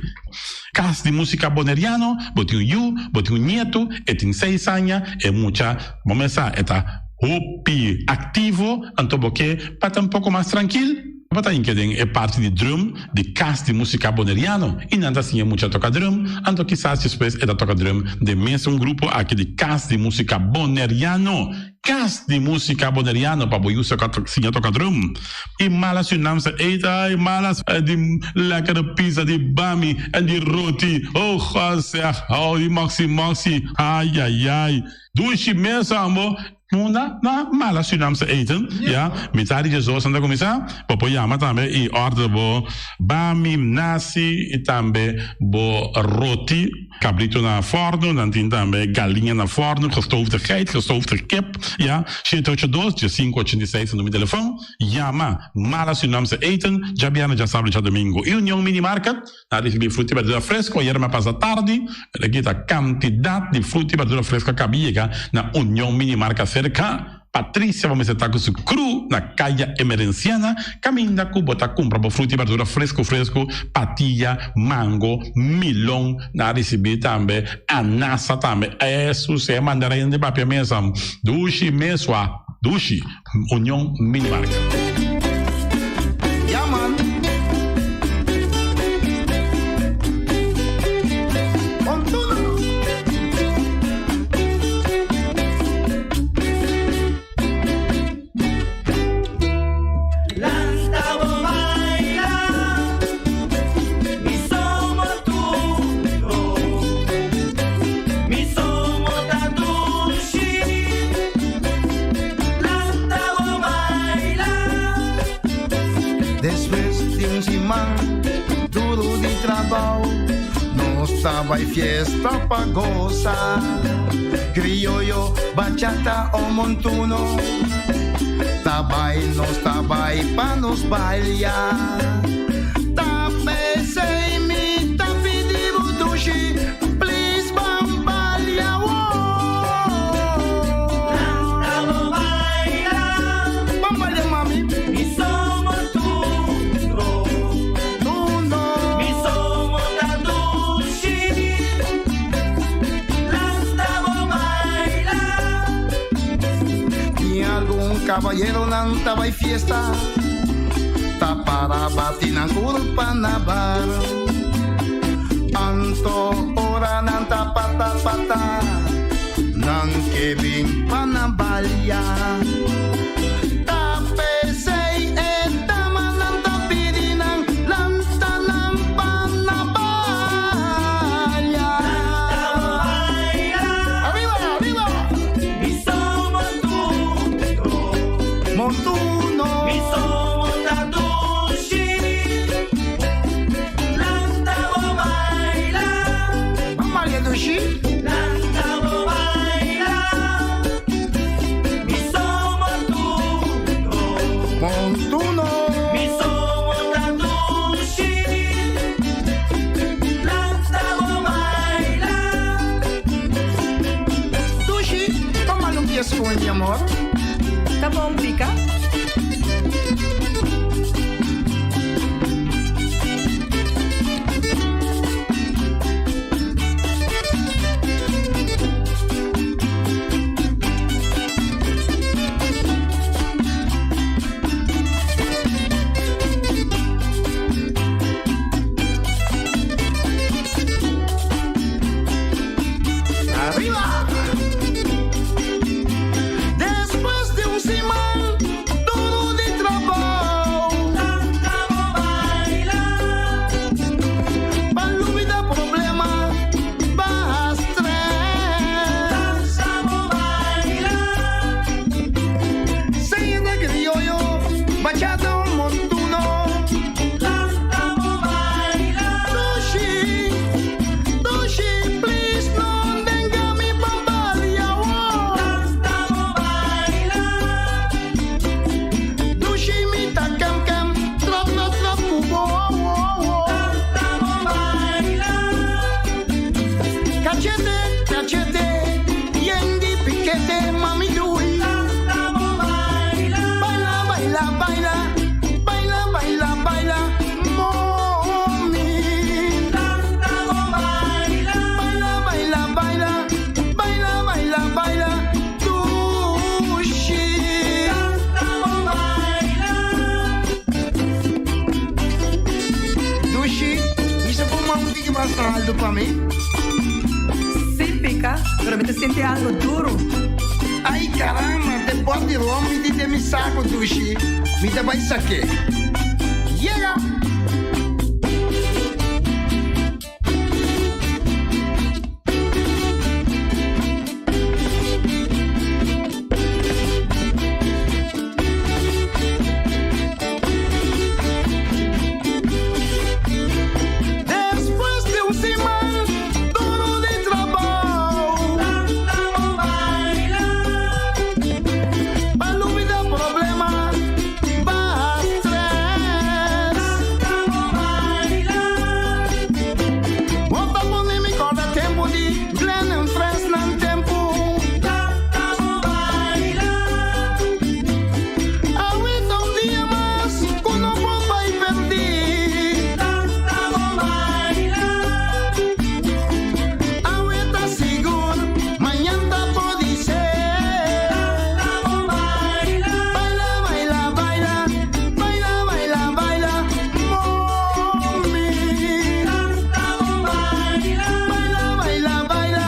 Kas di Musika Boneriano, bo tin un yu, bo tin un nietu, e tin seis aña, e mucha bo mes sa e ta hopi aktivo, anto bo ke pa ta un poko mas trankil, bo ta hinke den e parti di drum di Kas di Musika Boneriano i nan ta siña mucha toka drum, anto kisas despues e ta toka drum den mesun grupo aki di Kas di Musika Boneriano. Kas di Musika Boneriano pa bo yu siña toka drum. I mala Surinaamse eten, ai mala di lekkere pizza, di bami en di roti, oh God zeg, oh di moksi moksi, ai ai ai. Dushi mes ambo. Munda na mala Surinaamse eten, ya, mitad di diesdos nan ta kuminsá, bo por yama tambe i order bo bami, nasi i tambe bo roti, kabrito na fòrnu, nan tin tambe galiña na fòrnu, gestoofde geit, gestoofde kip, ya, shete ocho dos, diesinku ochenta i seis ta numero di telefòn, yama mala Surinaamse eten, djabièrnè, djasabra i djadumingu. I Union Mini Market. A ricibi fruta y berdura fresco ayer me pasa tardi, pero aki ta cantidad di fruta y berdura fresco a caba yega na Union Mini Marca cerca. Patricia bo mester ta cu su crew na Caya Emerenciana caminda cu bo ta cumpra bo fruta y berdura fresco fresco, patilla, mango, milon, na ricibi tambe anasa tambe, Jesus e mandarin di papia mesa dushi mesua dushi. Union Mini Marca. Ja man. Montuno. Lanta bo baila, mi somo tuyo, mi somo ta dushi. Lanta bo baila. Despues di un siman duro di trabou, nos ta bai fiesta pa gosa. Crioyo, bachata o montuno, ta. ta bai, nos ta bai pa nos balia. Ta p'esei mi ta pidi bo dushi, please ban balia, woah. Lanta bo baila. Ban balia mami. Mi somos tuno. Tuno. Mi somos ta dushi. Lanta bo baila. Tin algun kabayeronan ta bai fiesta, ta para bati nan kurpa na bar. Anto ora nan ta pata pata, nan ke bin pa nan balia. Ta p'esei e damanan ta pidi nan lanta nan pa nan balia. Lanta bo baila. Ariba, ariba! Mi somos tuno. Montuno. Mi somos ta dushi. Lanta bo baila. Ban balia dushi. Lanta bo baila. Mi somos tuno. Montuno. Mi somos ta dushi. Lanta bo baila. Dushi, ban balia un pies ku mi amor. Ta bon, Pika. Ariba! Despues di un siman duru di trabou. Lanta bo baila. Pa lubidá problema, baha stress. Lanta bo baila. Senda krioyo, bachata montuno. Lanta bo baila. Dushi, dushi, please no nenga mi ban balia, oh. Lanta bo baila. Dushi mi ta kem kem, trap trap trap ku bo, oh, oh. Lanta bo baila. Kachete, kachete, yen di pikete, mami dui. Lanta bo baila. Baila, baila, baila, baila, baila, baila, mami. Lanta bo baila. Baila, baila, baila, baila, baila, baila, dushi. Lanta bo baila. Dushi, mi sa por un tiki mas altu pa mi? Si, Pika, pero mi ta sinti algu duru. Ai, caramba, t'e bòter di ròm mi tin den mi saku, Dushi. Mi ta bai sak'é. Yega! Despues di un siman duru di trabou. Lanta bo baila. Pa lubidá problema, baha stress. Lanta bo baila. Bo ta pone mi kòrda tempu di Glenn and Friends nan tempu. Lanta bo baila. Awe ta un dia mas ku no por bai pèrdí. Lanta bo baila. Awe ta sigur, mañan ta podisé. Lanta bo baila. Baila, baila, baila, baila, baila, baila, mami. Lanta bo baila. Baila, baila, baila,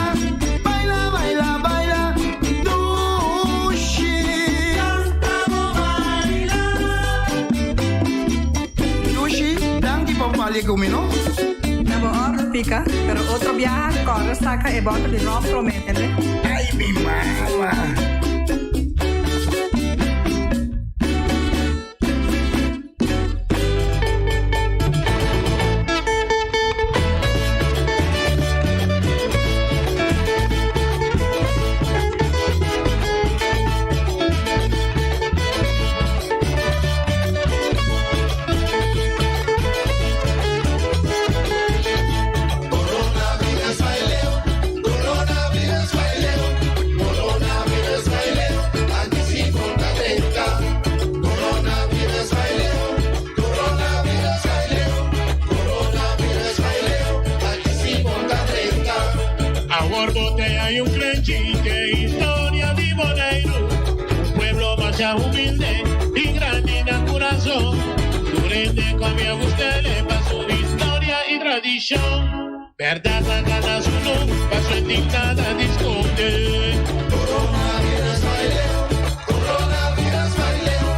baila, baila, baila, dushi. Lanta bo baila. Dushi, danki pa balia ku mi, no? Na bo òrdu, Pika, pero otro biaha kòrda saka e bòter di ròm promé, tende? Ai, mi mama. Awor bo te hay un krenchi ke historia di Boneiru. Un pueblo masha humilde i grandi na kurason. Tur hende komia gust'ele pa su historia i tradishon. Bèrdat a gana su lus paso e tin nada di skonde. Coronavirus baileo, coronavirus baileo,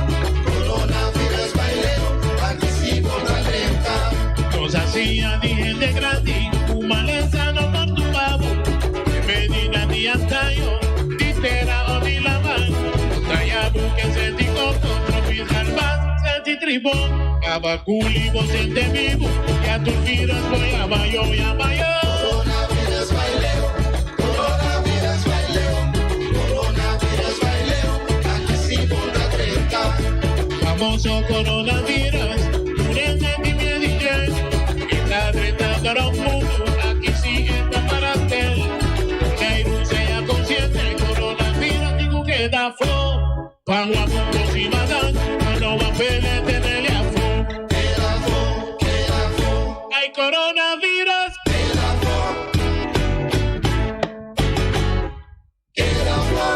coronavirus baileo, aki si bo ta drenta. Nos a siña di hende grandi ku malesa no por tumba bo. E medida di antaño, di tera o di laman. No ta yabu ke senti koko, tropical bas, senti tribon. Kaba kuli bo sente bibu, ya tur virus bo yama yo, yama yo. Coronavirus baileo, coronavirus baileo, coronavirus baileo, aki si bo ta drenta. Famoso coronavirus, tur hende tin miedu di dje. E ta drentando rònt mundu, aki si e ta paratel. Boneiru sea konsiente, coronavirus tin ku keda afó. Ban wak un kos i madan, pa no ban pele tenele afó. Keda afó, keda afó. Ai coronavirus. Keda afó. Keda afó.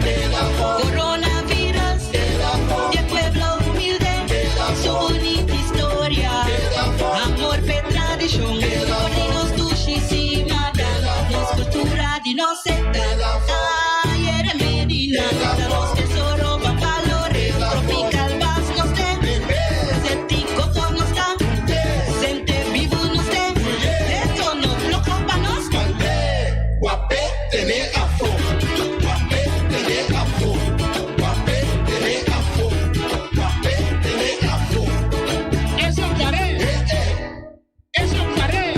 Keda afó. Coronavirus. Keda afó. Di pueblo humilde. Keda Su afó. bunita historia. Keda afó. Amor p'e tradishon. Keda afó. Pone nos dushi simada. Keda afó. Nos kultura di nos sekta. Keda afó. Ay, ere Medina. Keda Ta afó. nos tesoro pa balore. Keda afó. Tropical Bas nos te. Bebe. Senti koko nos ta. Sente bibu nos te. Esto no floko pa nos. Mande, guapé, tene afó. Guapé, tene afó. Guapé, tene afó. Guapé, tene afó. Eso paré. Eh, eh. Eso paré.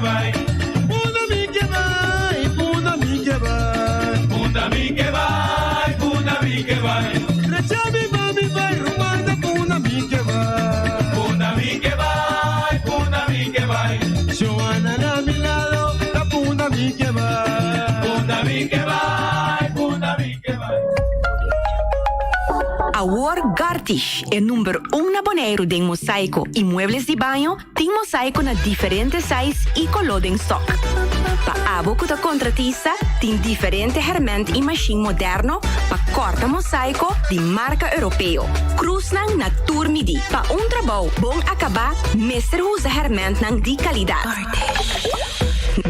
bai. Punda mi ke bai, punda mi ke bai. Punda mi ke bai, punda mi ke bai. Drecha mi pa mi bai, ruman ta punda mi ke bai. Punda mi ke bai, punda mi ke bai. Joana na mi lado, ta punda mi ke bai. Punda mi ke bai, punda mi ke bai. Awor Gartish, e number un na Boneiru den mosaiko i muebles di baño, tin mosaiko na diferente size i koló den stock. Pa abo ku ta kontratista, tin diferente hèrmènt i mashin moderno pa kòrta mosaiko di marka europeo. Krusnan na tur midí. Pa un trabou bon akabá mester usa hèrmèntnan di kalidat.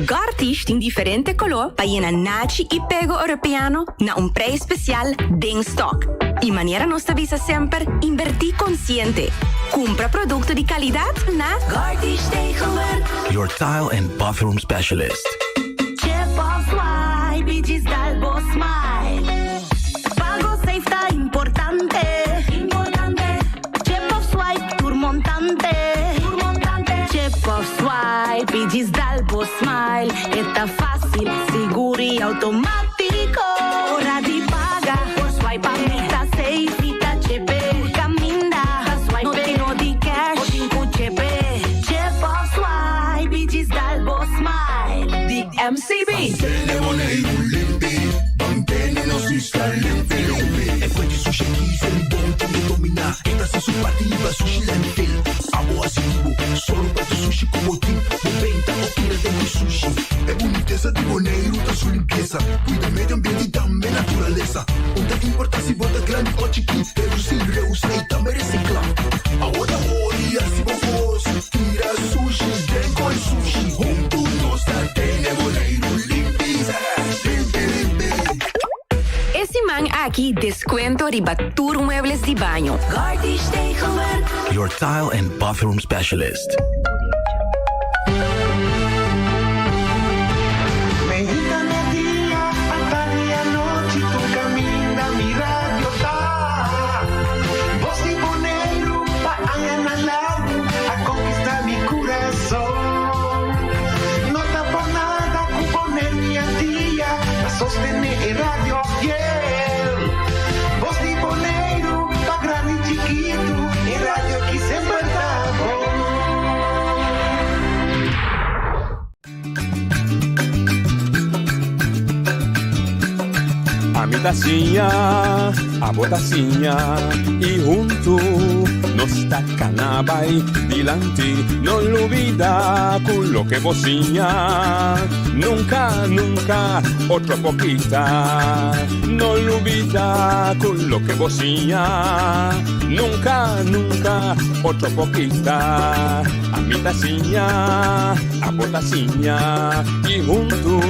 Gartish tin diferente koló pa yena nachi i pego europeano na un prijs spesial den stock. I manera nos ta bisa semper, inbertí konsiente. Kumpra produkto di kalidat na Gartish Tegelwerk. Your tile and bathroom specialist. Chip of swipe i djis dal bo smile. Pago safe ta importante. Importante. Chip of swipe tur montante. Tur montante. Chip of swipe i djis dal bo smile. E ta fásil, sigur i outomátiko. Ora di paga, por swipe pa mi ta safe i ta chepe. Tur kaminda, ta swipe. No tin no di cash, bo tin ku chepe. Chip of swipe i djis dal bo smile. Di MCB. Mantene Boneiru limpi, mantene nos isla limpi limpi. E fuente sushi aki Selibon tin di dominá. E ta hasi su parti riba sushi landfill. Abo hasi di bo, sòru pa tur sushi ku bo tin. Bo benta òf tira den ku sushi. E bunitesa di Boneiru ta su limpiesa. Kuida medio ambiente i tambe naturalesa. Un ta importá si bo ta grandi òf chikí. Redusí, reusa i tambe resiklá. Awor ta hori hasi bo kos. Tira sushi den koi sushi. Huntu nos ta tene Boneiru limpi, limpi, limpi. E siman aki deskuento riba tur muebles di baño. Gartish Tegelwerk. Your tile and bathroom specialist. Meinta merdia, atardi anochi, tur kaminda mi radio ta. Bos di Boneiru pa añanan largu a konkistá mi kurason. No ta por nada ku Boneiru i Antia ta sostené e radio fiel. Bos di Boneiru pa grandi i chikitu, e radio aki semper ta bon. Ami ta siña, abo ta siña i huntu nos ta kana bai dilanti. No lubida ku loke bo siña nunka, nunka otro por kita. No lubida ku loke bo siña nunka, nunka otro por kita. Ami ta siña, abo ta siña i huntu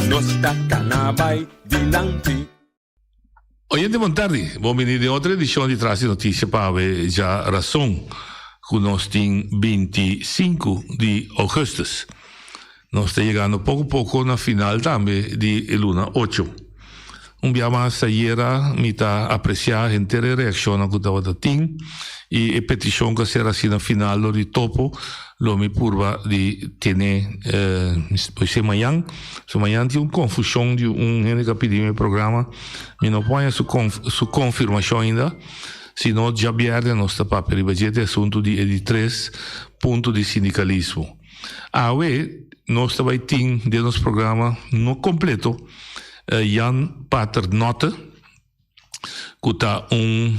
nos ta kana bai dilanti. Oyente bon tardi, bon bini den otro edicion di Tras di Noticia pa awe dja rason cu nos tin 25 di augustus. Nos ta yegando poco poco na final tambe di e luna ocho. Un bia mas ayera mi ta aprecia henter e reaccionnan cu tabata tin y e peticion cu a ser haci na final dor di Topo lo mi purba di tene poise mañan. So mañan tin un confusion di un hende cu a pidi mi e programa mi no por haña su su confirmacion ainda si no djabierne nos ta papia riba dje e asunto di e di tres punto di sindicalismo. Awe nos ta bai tin den nos programa no completo Jan Paternotte cu ta un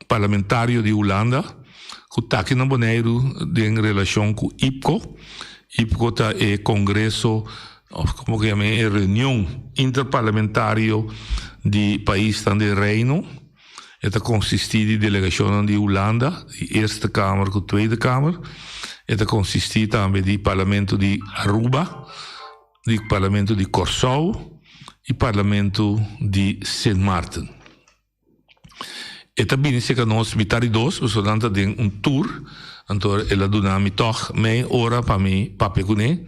parlamentario di Hulanda cu ta aki na Boneiru den relacion cu IPCO. IPCO ta e congreso of como cu yama e reunion interparlamentario di paisnan den Reino. E ta konsistí di delegashonnan di Hulanda, di Eerste Kamer ku Tweede Kamer. E ta konsistí tambe di Parlamento di Aruba, di Parlamento di Kòrsou i Parlamento di Sint Maarten. E ta bini serka nos mitar di dos, pasobra nan ta den un tour, anto el a duna mi tòg mei ora pa mi papia kuné.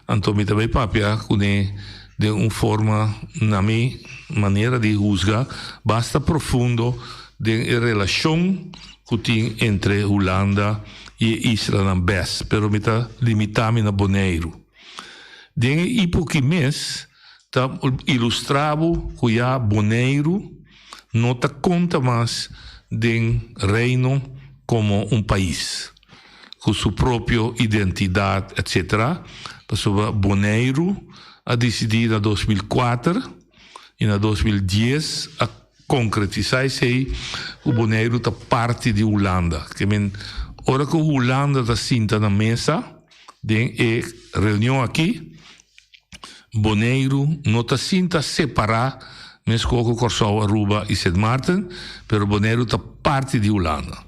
Anto mi ta bai papia kuné den un forma, na mi manera di husga, basta profundo den e relashon ku tin entre Hulanda i e islanan bes, pero mi ta limitá mi na Boneiru. Den e ipoki mes ta ilustra bo ku ya Boneiru no ta konta mas den Reino komo un pais ku su propio identidat etc. Pasobra Boneiru a disidí na 2004 i na 2010 a konkretisá esei ku Boneiru ta parti di Hulanda. Ke men ora ku Hulanda ta sinta na mesa den e reunion aki, Boneiru no ta sinta separá meskos ku Kòrsou, Aruba i Sint Maarten, pero Boneiru ta parti di Hulanda.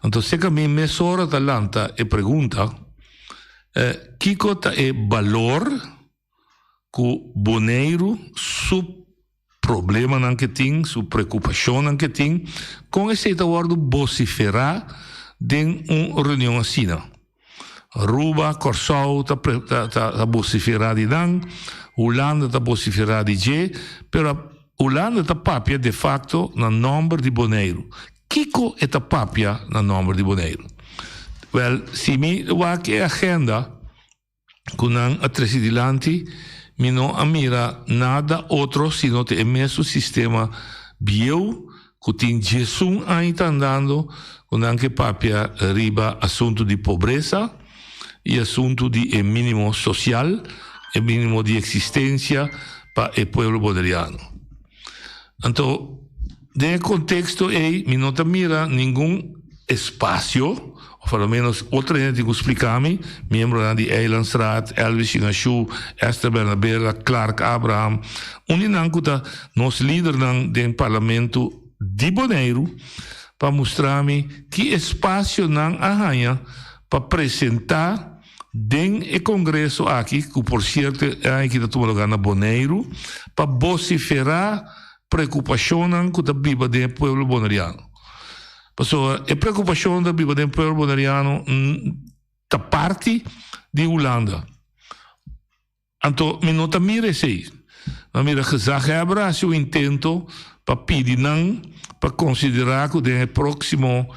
Anto seka mi mesora ta lanta e pregunta, kiko ta e balor ku Boneiru su problemanan ke tin, su preokupashonnan ke tin, kon esei ta wòrdu bosiferá den un reunion asina? Aruba, Kòrsou ta ta bosiferá di nan, Hulanda ta bosiferá di dje, pero Hulanda ta papia de fakto na nòmber di Boneiru. Kiko e ta papia na nòmber di Boneiru? Wèl, si mi wak e agenda ku nan a trese dilanti, mi no a mira nada otro sino te e mesun sistema bieu ku tin diesun aña ta andando, ku nan ke papia riba asuntu di pobresa i asuntu di e minimo sosial, e minimo di eksistensia pa e pueblo boneriano. Anto, den e konteksto ei mi no ta mira ningun espasio, òf a lo ménos otro hende tin ku splika mi, miembronan di Eilandsraad, Elvis Shinashu, Esther Bernabela, Clark Abraham, un di nan ku ta nos lidernan den parlamento di Boneiru, pa mustra mi ki espasio nan a haña pa presentá Den e kongreso aki, ku por sierto e aña aki ta tuma lugá na Boneiru, pa bosiferá preokupashonnan ku ta biba den e pueblo boneriano. Pasobra e preokupashon ta biba den e pueblo boneriano ta parti di Hulanda. Anto mi no ta mira esei. Mi a mira gezaghebber a hasi un intento pa pidi nan pa konsiderá ku den e próksimo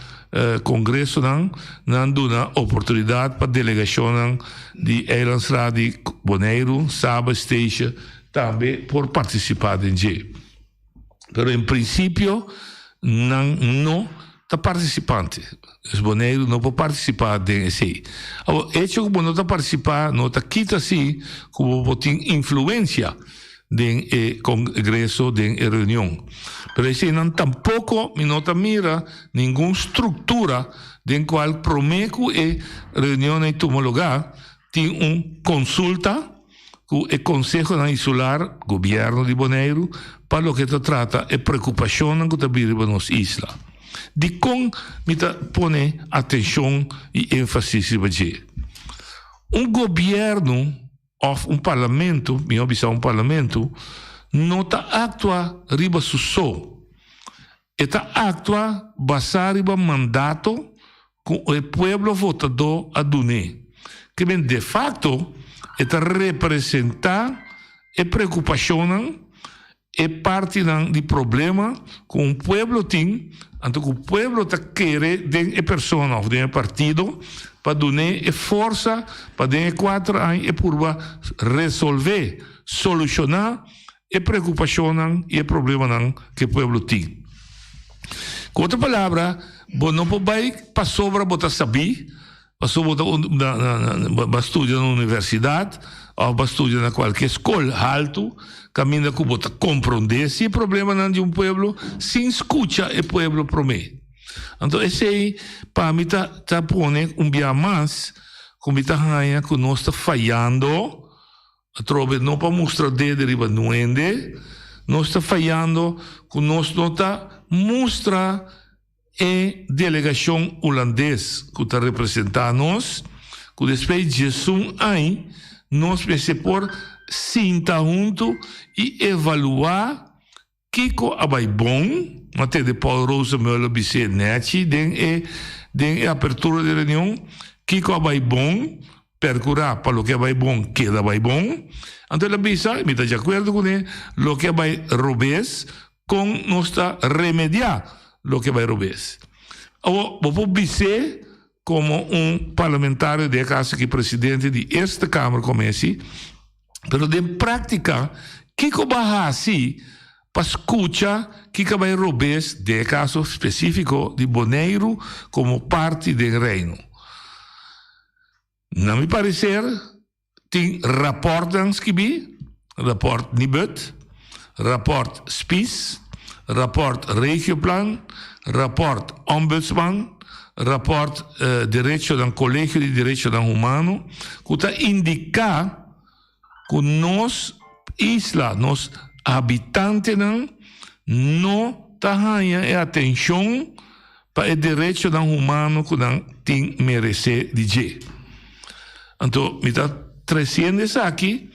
kongresonan nan duna oportunidat pa delegashonnan di Eilandsraad di Boneiru, Saba, Statia tambe por partisipá den dje. Pero en prinsipio nan no ta partisipante. Dus Boneiru no por partisipá den esei. Awor, echo ku bo no ta partisipá no ta kita si ku bo por tin influensia den e kongreso, den e reunion. Pero eseinan tampoko mi no ta mira ningun struktura den kual promé ku e reunionnan ei tuma lugá tin un konsulta. ku e konsehonan insular, gobièrnu di Boneiru, pa loke ta trata e preokupashonnan ku ta bini riba nos isla. Dikon mi ta pone atenshon i énfasis riba dje? Un gobièrnu òf un parlamento, mihó bisa un parlamento, no ta aktua riba su so. E ta aktua basá riba mandato ku e pueblo votadó a dun'é. Ke men de fakto e ta representá e preokupashonnan, e partinan di problema ku un pueblo tin, anto ku pueblo ta kere den e persona òf den e partido pa dun'é e forsa pa den e kuater aña e purba resolvé, solushoná e preokupashonnan i e problemanan ku e pueblo tin. Ku otro palabra, bo no por bai pasobra bo ta sabí, pasobra bo ta bo a studia na universidat òf bo a studia na kualke skol haltu kaminda ku bo ta komprondé si e problemanan di un pueblo sin skucha e pueblo promé. Anto esei pa mi ta ta pone un bia mas ku mi ta haña ku nos ta fayando. Atrobe no pa mustra dede riba nuende, nos ta fayando ku nos no ta mustra e delegashon hulandes ku ta representá nos, ku despues diesun añ nos mester por sinta huntu i evaluá Kiko a bai bon? Ma tende Paul Rosenmöller bis'é nèchi den e den e apertura di reunion. Kiko a bai bon? Perkurá pa loke a bai bon keda bai bon. Anto el a bisa, i mi ta di akuerdo kuné, loke a bai robes, kon nos ta remediá loke a bai robes? Awor, bo por bis'é komo un parlamentario, den e kaso aki presidente di Eerste Kamer komo esi. Pero den práktika, kiko bo a hasi pa skucha kiko a bai robes den e kaso spesífiko di Boneiru komo parti den Reino? Na mi pareser tin rapòrtnan skibí, rapòrt Nibud, rapòrt Spies, rapòrt Regioplan, rapòrt Ombudsman, rapòrt Derechonan Kolegio di Derechonan Humano, ku ta indiká ku nos isla, nos habitantenan no ta haña e atenshon pa e derechonan humano ku nan tin meresé di dje. Anto mi ta tresiendo esaki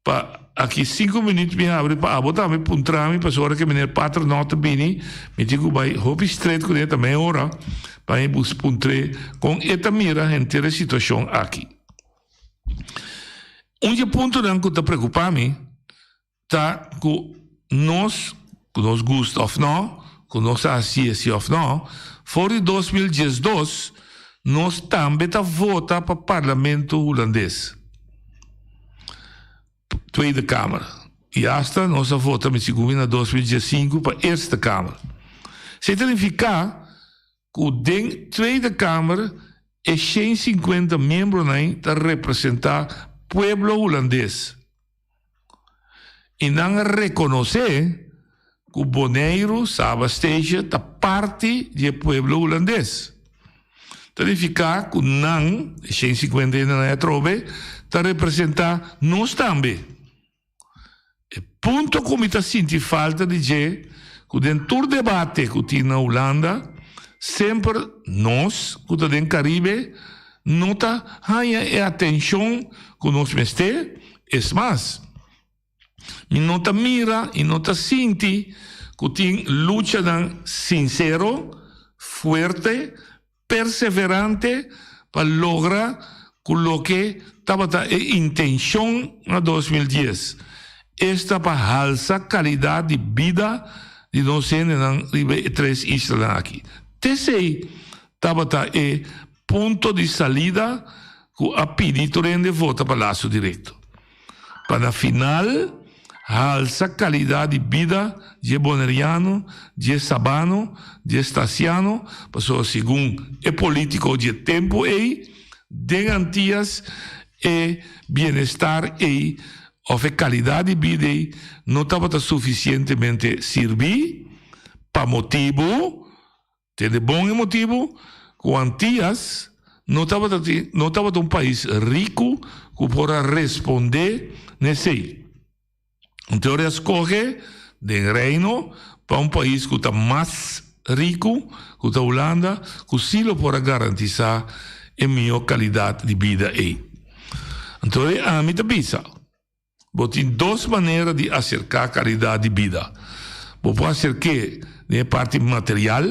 pa aki sinku minüt mi habri pa abo tambe puntra mi pasobra ora ku meneer Paternotte bini mi tin ku bai hopi stret kuné ta mei ora pa mi bus puntr'é kon e ta mira henter e situashon aki. Un di e puntonan ku ta preokupá mi ta ku nos, ku nos gusta òf nò, ku nos a hasié si òf nò, for di 2012 nos tambe ta vota pa Parlamento Hulandes, Tweede Kamer, i asta nos a vota mi sigun mi na 2015 pa Eerste Kamer. Esei ta nifiká ku den Tweede Kamer e 150 miembronan ta representá pueblo hulandes. I nan a rekonosé ku Boneiru, Saba Statia, ta parti di e pueblo hulandes. Ta nifiká ku nan, e 150 hendenan ei atrobe, ta representá nos tambe. E punto ku mi ta sinti falta di dje, ku den tur debate ku tin na Hulanda, semper nos ku ta den Karibe no ta haña e atenshon ku nos mester. Es mas, mi no ta mira i no ta sinti ku tin luchanan sinsero, fuerte, perseverante pa logra ku loke tabata e intenshon na 2010, esta pa halsa kalidat di bida di nos hendenan riba e tres islanan aki. T'esei tabata e punto di salida ku a pidi tur hende vota pa Laso Direkto. Pa na final halsa kalidat di bida dje boneriano, dje sabano, dje stasiano, pasobra segun e politiko dje tempu ei, den Antias e bienestar ei òf e kalidat di bida ei no tabata sufisientemente sirbí pa motibu Tende bon e motibu ku Antias no tabata tin no tabata un pais riku ku por a respondé na esei. Anto a skohe den Reino pa un pais ku ta mas riku, ku ta Hulanda, ku sí lo por a garantisá e mihó kalidat di bida ei. Anto ami ta bisa. Bo tin dos manera di aserká kalidat di bida. Bo por aserk'é den e parti material,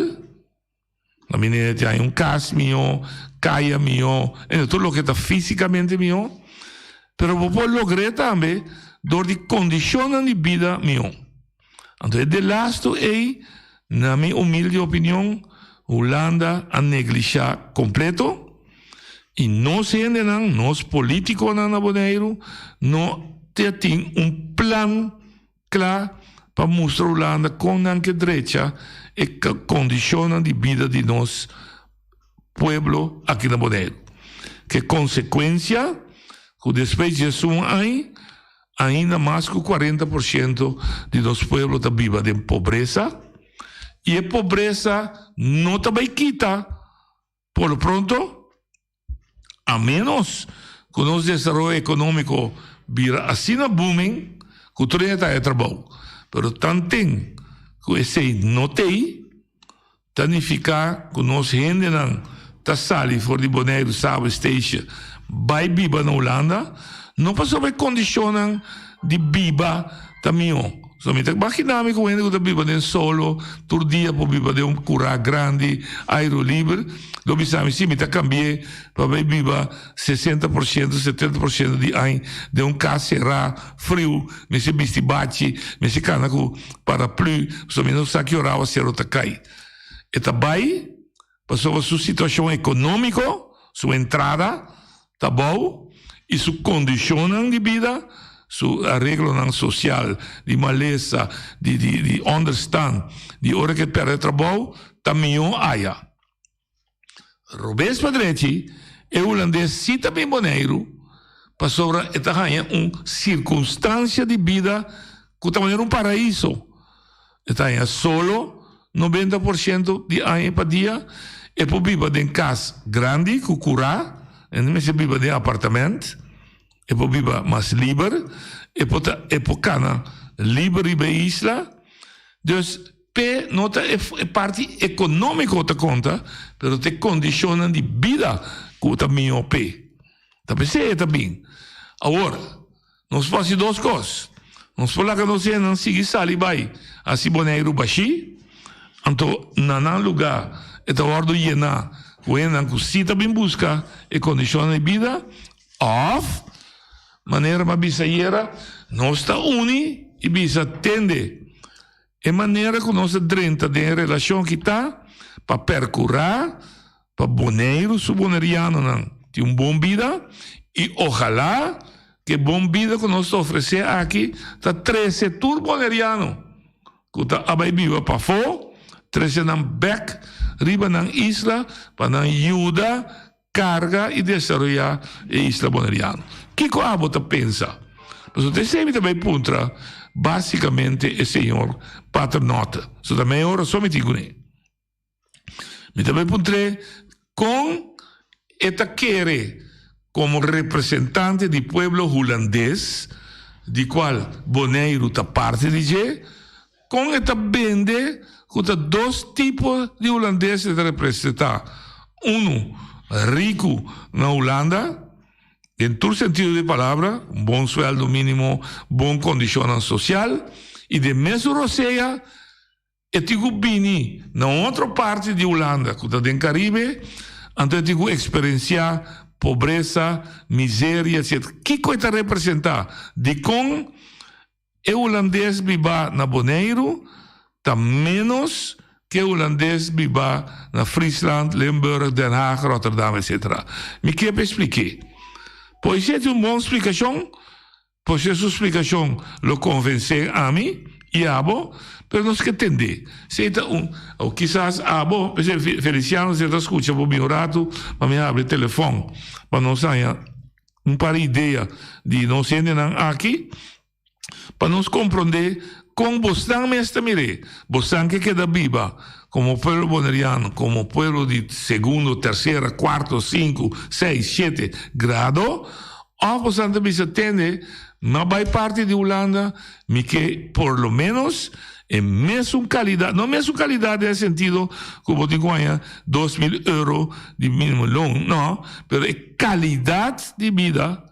na manera di haña un kas mihó, kaya mihó, en tur loke ta físikamente mihó, pero bo por logr'é tambe dor di kondishonnan di bida mihó. Anto e delastu ei, na mi humilde opinion, Hulanda a neglishá kompleto i nos hendenan, nos polítikonan na Boneiru no ta tin un plan kla pa mustra Hulanda kon nan ke drecha e kondishonnan di bida di nos pueblo aki na Boneiru. Ke konsekuensia ku despues di esun aña Ainda mas ku 40% di nos pueblo ta biba den pobresa i e pobresa no ta bai kita por lo pronto a menos ku nos desaroyo ekonómiko bira asina booming ku tur hende ta haña trabou. Pero tanten ku esei no t'ei Ta nifiká ku nos hendenan ta sali for di Boneiru, Saba, Statia bai biba na Hulanda, no pasobra e kondishonnan di biba ta mihó. So mi ta imaginá mi ku hende ku ta biba den solo tur dia por biba den un kurá grandi, airu liber, lo bisa mi si mi ta kambi'é pa bai biba 60%, 70% di aña den un kas será, friu, mester bisti bachi, mester kana ku paraplü, pasobra mi no sa ki ora awasero ta kai. E ta bai pasobra su situashon ekonómiko, su entrada ta abou i su kondishonnan di bida Su areglonan sosial, di malesa, di di di onderstand, di ora ku e pèrdè trabou, ta mihó aya. Robes pa drechi, e hulandes sí ta bin Boneiru pasobra e ta haña un sirkunstansia di bida ku ta manera un paraiso. E ta haña solo 90% di aña pa dia, e por biba den kas grandi ku kurá, e no mester biba den apartamènt. E por biba mas liber, e por ta e por kana liber riba e isla. Dus p'e no ta e e parti ekonómiko ta konta, pero ta e kondishonnan di bida ku ta mihó p'e. Ta p'esei e ta bin. Awor, nos por hasi dos kos. Nos por laga nos hendenan sigui sali bai hasi Boneiru bashí, anto na nan lugá e ta wòrdu yená ku hendenan ku sí ta bin buska e kondishonnan di bida, Òf, manera mi a bisa ayera, nos ta uni i bisa, Tende, e manera ku nos ta drenta den e relashon aki ta pa perkurá pa Boneiru su bonerianonan tin un bon bida i ojalá ku e bon bida ku nos ta ofresé aki ta trese tur boneriano ku ta a bai biba pafó, trese nan bèk riba nan isla pa nan yuda Karga i desaroyá e isla boneriano. Kiko abo ta pensa? Pasobra ta esei mi ta bai puntra básikamente e señor Paternotte. So ta mei ora so mi tin kuné. Mi ta bai puntr'é kon e ta kere komo representante di pueblo hulandes, di kual Boneiru ta parti di dje, Kon e ta bende ku ta dos tipo di hulandes e ta representá, unu riku na Hulanda, den tur sentido di palabra, un bon suèldo mínimo, bon kondishonnan sosial, i den mesun rosea e tin ku bini na un otro parti di Hulanda ku ta den Karibe, anto e tin ku eksperensiá pobresa, miseria, etcetera. Kiko e ta representá? Dikon E hulandes bibá na Boneiru ta ménos ke e hulandes bibá na Friesland, Limburg, Den Haag, Rotterdam, etc. Mi ke pa esplik'é. Poesé tin un bon splikashon, poesé su splikashon lo konvensé ami i abo, pero nos ke tend'é. Esei ta un, o kisas abo, p'esei Feliciano si e ta skucha bo bin un ratu pa mi habri telefòn pa nos haña. Un par idea di nos hendenan aki pa nos komprondé kon bosnan mes ta mir'é. Bosnan ke keda biba komo pueblo boneriano, komo pueblo di segundo, tersera, kuarto, sinku, seis, shete grado, òf bosnan ta bisa tende, mi a bai parti di Hulanda, mi ke por lo ménos E mesun calidad, no mesun calidad den e sentido cu bo tin cu haña 2000 euro di minimo loon, no, pero e calidad di bida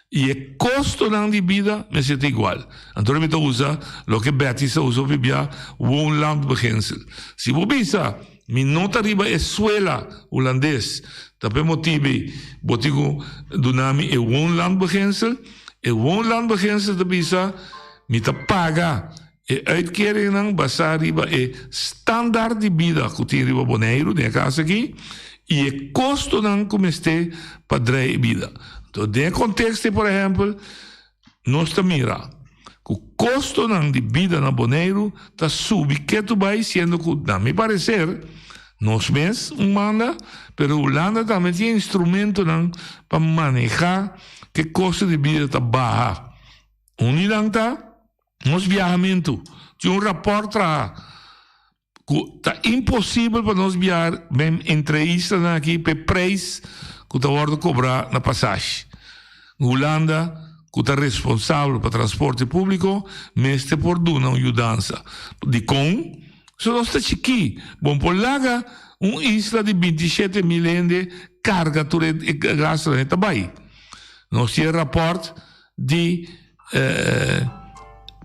y e costonan di bida mester ta igual. Anto mi ta usa loke Betty sa usa hopi bia, woonlandbeginsel. Si bo bisa mi no ta riba e suela hulandes, ta p'e motibe bo tin cu duna mi e woonlandbeginsel, e woonlandbeginsel ta bisa, Mi ta paga e uitkeringnan basá riba e standaard di bida ku tin riba Boneiru, den e kas aki, i e kostonan ku mester pa drei e bida. Anto den e konteksto ei, por ehèmpel, nos ta mira ku kostonan di bida na Boneiru ta subi ketu bai, siendo ku, na mi pareser, nos mes un manda, pero Hulanda tambe tin instrumentonan pa manehá ku e kosto di bida ta baha. Un di nan ta nos biahamentu. Tin un rapòrt traha ku ta imposibel pa nos biaha entre e islanan aki pa e preis ku ta wòrdu kobrá na pasashi. Hulanda ku ta responsabel pa transporte públiko mester por duna un yudansa. Dikon? Pasobra nos ta chikí. Bon por laga un isla di 27.000 hende karga tur e gastunan e ta bai. Nos tin e rapòrt. Di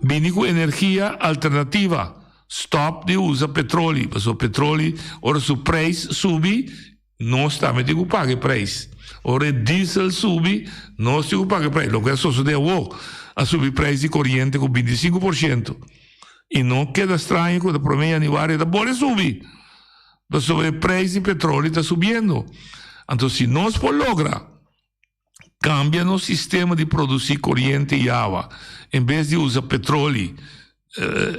bini ku energia alternativa. Stop di usa petroli, pasobra petroli ora su prijs subi nos tambe tin ku paga e prijs. Ora e diesel subi nos tin ku paga e prijs. Loke a sosode awo, a subi prijs di koriente ku 25% i no keda straño ku ta prome januari ta bolbe subi pasobra e prijs di petroli ta subiendo. Anto si nos por logra. Kambia nos sistema di produsí koriente i awa. En bes di usa petroli,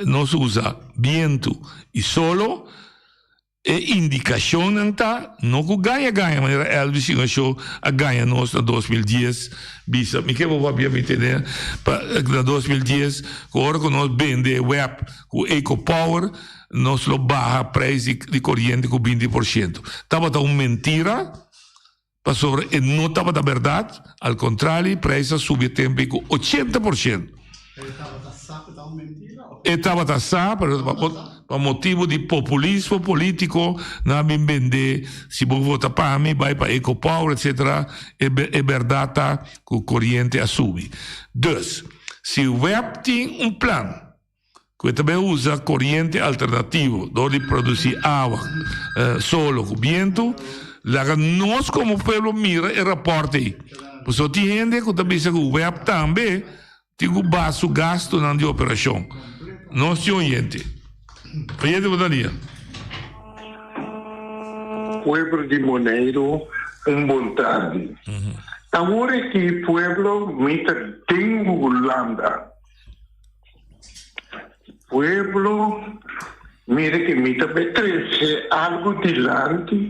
nos usa bientu i solo. E indikashonnan ta no ku gaña gaña manera Elvis Shingasho a gaña nos na 2010 bisa mi ke bo papia mi tene pa na 2010 ku ora ku nos bende web ku Ecopower nos lo baha prijs di koriente ku 20%. Tabata un mentira pasobra e no tabata bèrdat, al kontrali prijs a subi e tempu ei ku 80%. E tabata sa, pero pa motibu di populismo polítiko nan a bin bende, si bo vota pa mi, bai pa Ecopower, etcetera, e e bèrdat ta ku koriente a subi. Dus, si web tin un plan ku e ta bai usa koriente alternativo dor di produsí awa, solo ku bientu, laga nos komo pueblo mira e rapòrt ei. Pasobra tin hende ku ta bisa ku web tambe Tin ku baha su gastunan di operashon. Nos tin oyente. Oyente bo ta dia. Pueblo di Boneiru un bon tardi. Awor aki pueblo mi ta den Hulanda. Pueblo mira ke mi ta bai trese algu dilanti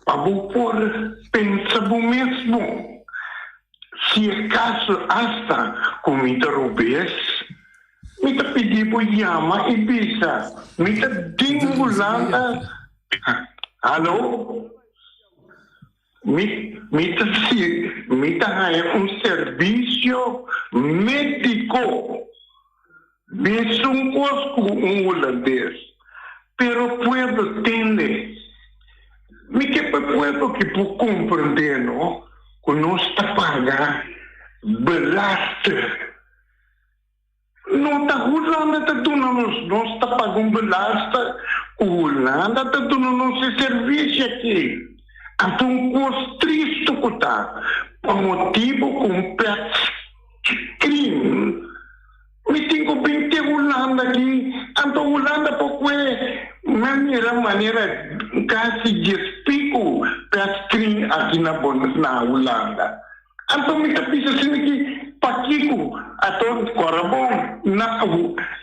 pa bo por pensa bo mesmo. Si e kaso asta ku mi ta robes, mi ta pidi bo yama i bisa, Mi ta den Hulanda. Hallo? Mi, mi ta si, mi ta haña un servisio médiko. Mesun kos ku un hulandes. Pero pueblo tende. Mi ke pa e pueblo ki por komprendé no ku nos ta paga belasting. No ta Hulanda ta duna nos, nos ta paga un belasting ku Hulanda ta duna nos e servisio aki. Anto un kos tristu ku ta pa motibu ku un pet Krim. Mi tin ku bin te Hulanda aki, anto Hulanda por kue mi a mira manera kasi dies piku pet krim aki na na Hulanda. Anto mi ta bisa asina ki pakiko ato kora bon na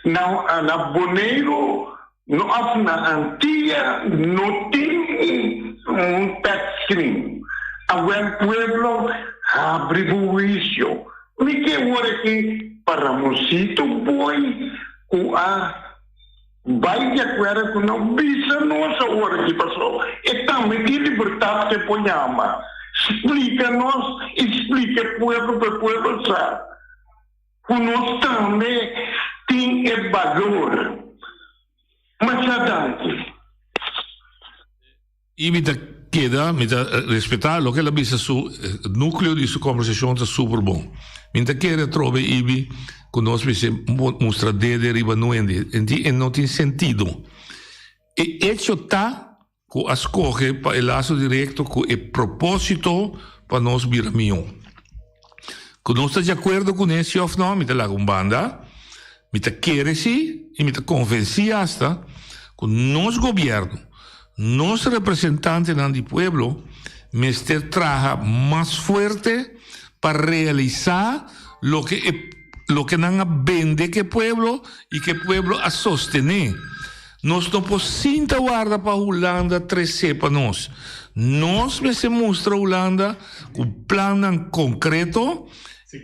na na Boneiru no of na Antia no tin un pet screen. Awel pueblo habri bo huisio. Mi ke wor aki pa Ramonsito Boy ku a bai di akuerdo ku no bisa nos awor aki paso e tambe tin libertad ke por yama splika nos i splika e pueblo pa e pueblo sa ku nos tambe tin e balor. Masha danki. I mi ta keda, mi ta respetá loke el a bisa su núkleo di su kòmbersashon ta super bon. Mi ta kere atrobe Ibi ku nos mester mustra dede riba nuende. E no tin sentido. E echo ta ku a skohe pa e laso direkto ku e propósito pa nos bira mihó. Ku nos ta di akuerdo kuné si òf no, mi ta laga un banda. Mi ta kere si i mi ta konvensí asta ku nos gobièrnu, nos representantenan di pueblo mester traha mas fuerte pa realisá loke e loke nan a bende ku e pueblo i ku e pueblo a sostené. Nos no por sinta warda pa Hulanda tresé pa nos. Nos mester mustra Hulanda ku plannan konkreto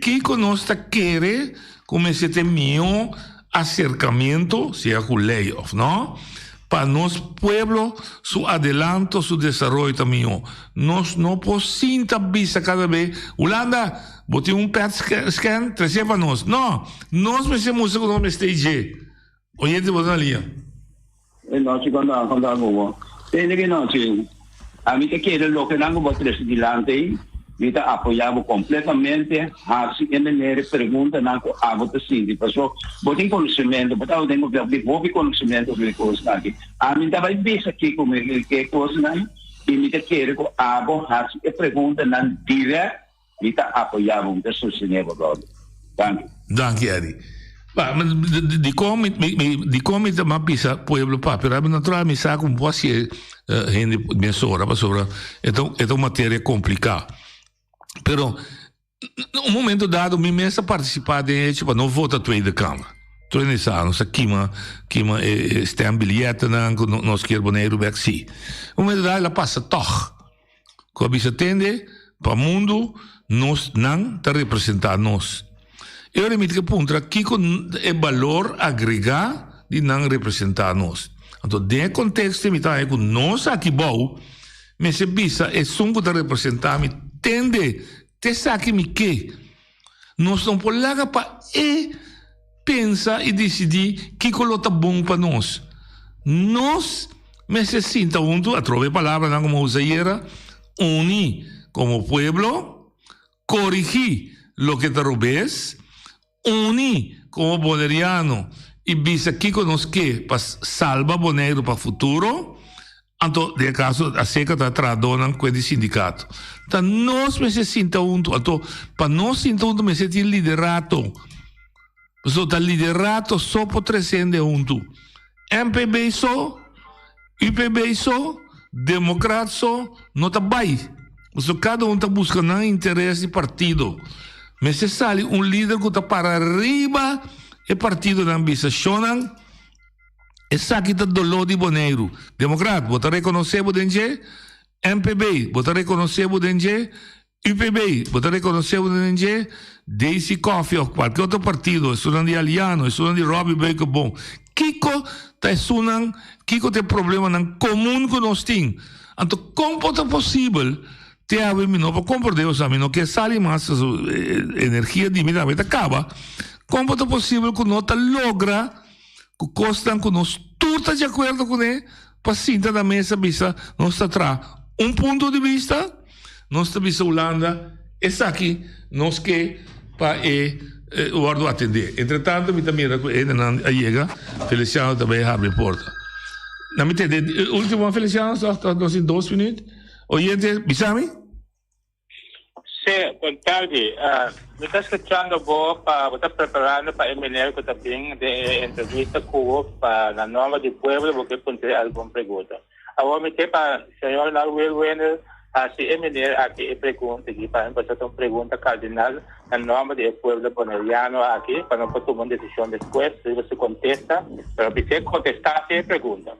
kiko nos ta kere ku mester ta e mihó aserkamentu, sea ku lei òf no, pa nos pueblo su adelanto, su desaroyo ta mihó. Nos no por sinta bisa kada be, Hulanda, bo tin un pet scan, tresé pa nos. No, nos mester mustra ku nos mester dje. Oyente bo ta na liña. E nochi con ta con ta bobo. Tende ki nochi. Ami ta kere loke nan ku bo trese dilanti ei, mi ta apoya bo completamente, hasi e meneer e preguntanan ku abo ta sinti. Paso bo tin conocimento, bo ta den gobierno, bo tin hopi conocimento riba e cosnan aki. Ami ta bai bisa kiko mi ke cosnan i mi ta kere ku abo hasi e preguntanan direct. Mi ta apoya bo, mi ta sostene bo brother. Danki. Danki Eddie. Ba, dikon mi, mi, mi, dikon mi ta bisa pueblo papia? Rabbi natural mi sa ku bo hasi hende mesora pasobra e ta, e ta un materia kompliká. Pero. Un momento dado mi mes a participa den hecho pa no vota Tweede Kamer. Tur hende sa, nos a kima, kima e, e stembiljettennan ku nos kier Boneiru bek, si. Un momento dado el a pasa tog. Ku a bisa tende, pa mundu nos nan ta representa nos. E ora mi ta ke puntra kiko e balor agrega di nan representa nos. Anto den e konteksto mi ta haña ku nos aki bou mester bisa esun ku ta representa mi tende te esaki mi ke. Nos no por laga pa e pensa i disidí kiko lo ta bon pa nos. Nos mester sinta huntu, atrobe e palabranan ku mi a usa ayera, uni komo pueblo, korigí loke ta robes, uni komo boneriano i bisa kiko nos ke pa salba Boneiru pa futuro. Anto, den e kaso aserka ta trahadónan ku e di sindikato. Ta nos mester sinta huntu. Anto, pa nos sinta huntu mester tin liderato. Pasobra ta liderato so por trese hende huntu. MPB so, UPB so, Demokrat so, no ta bai. Pasobra kada un ta buska nan interes di partido. Mester sali un lider ku ta para riba e partidonan bisa, Shonnan, Esaki ta doló di Boneiru. Demokrat, bo ta rekonosé bo den dje? MPB, bo ta rekonosé bo den dje? UPB, bo ta rekonosé bo den dje? Daisy Coffie òf kualke otro partido, esunnan di Aliano, esunnan di Robby Beukeboom. Kiko ta esunnan, kiko ta e problemanan komun ku nos tin? Anto kon por ta posibel te awe mi no por komprondé, osea mi no ke sali mas, energia di mi tambe ta kaba, kon por ta posibel ku no ta logra ku kosnan ku nos tur ta di akuerdo kuné pa sinta na mesa bisa nos ta traha un punto di bista, nos ta bisa Hulanda esaki nos ke pa e wòrdu atendé. Entretanto mi ta mira ku e hendenan a yega, Feliciano ta bai habri e porta. Na mi tende e ultimo Feliciano, nos tin dos minuut. Oyente, bisa mi. Sí, bon tardi. Mi ta skuchando bo pa bo ta preparando pa e meneer ku ta bin den e entrevista ku bo pa na nomber di pueblo bo ke puntr'é algun pregunta. Awor mi ke pa señor Norwil Wendel hasi e meneer aki e pregunta aki pa mi pasobra ta un pregunta kardinal na nomber di e pueblo boneriano aki pa no por tuma un desishon despues riba su kontesta pero bis'é kontestá si e pregunta.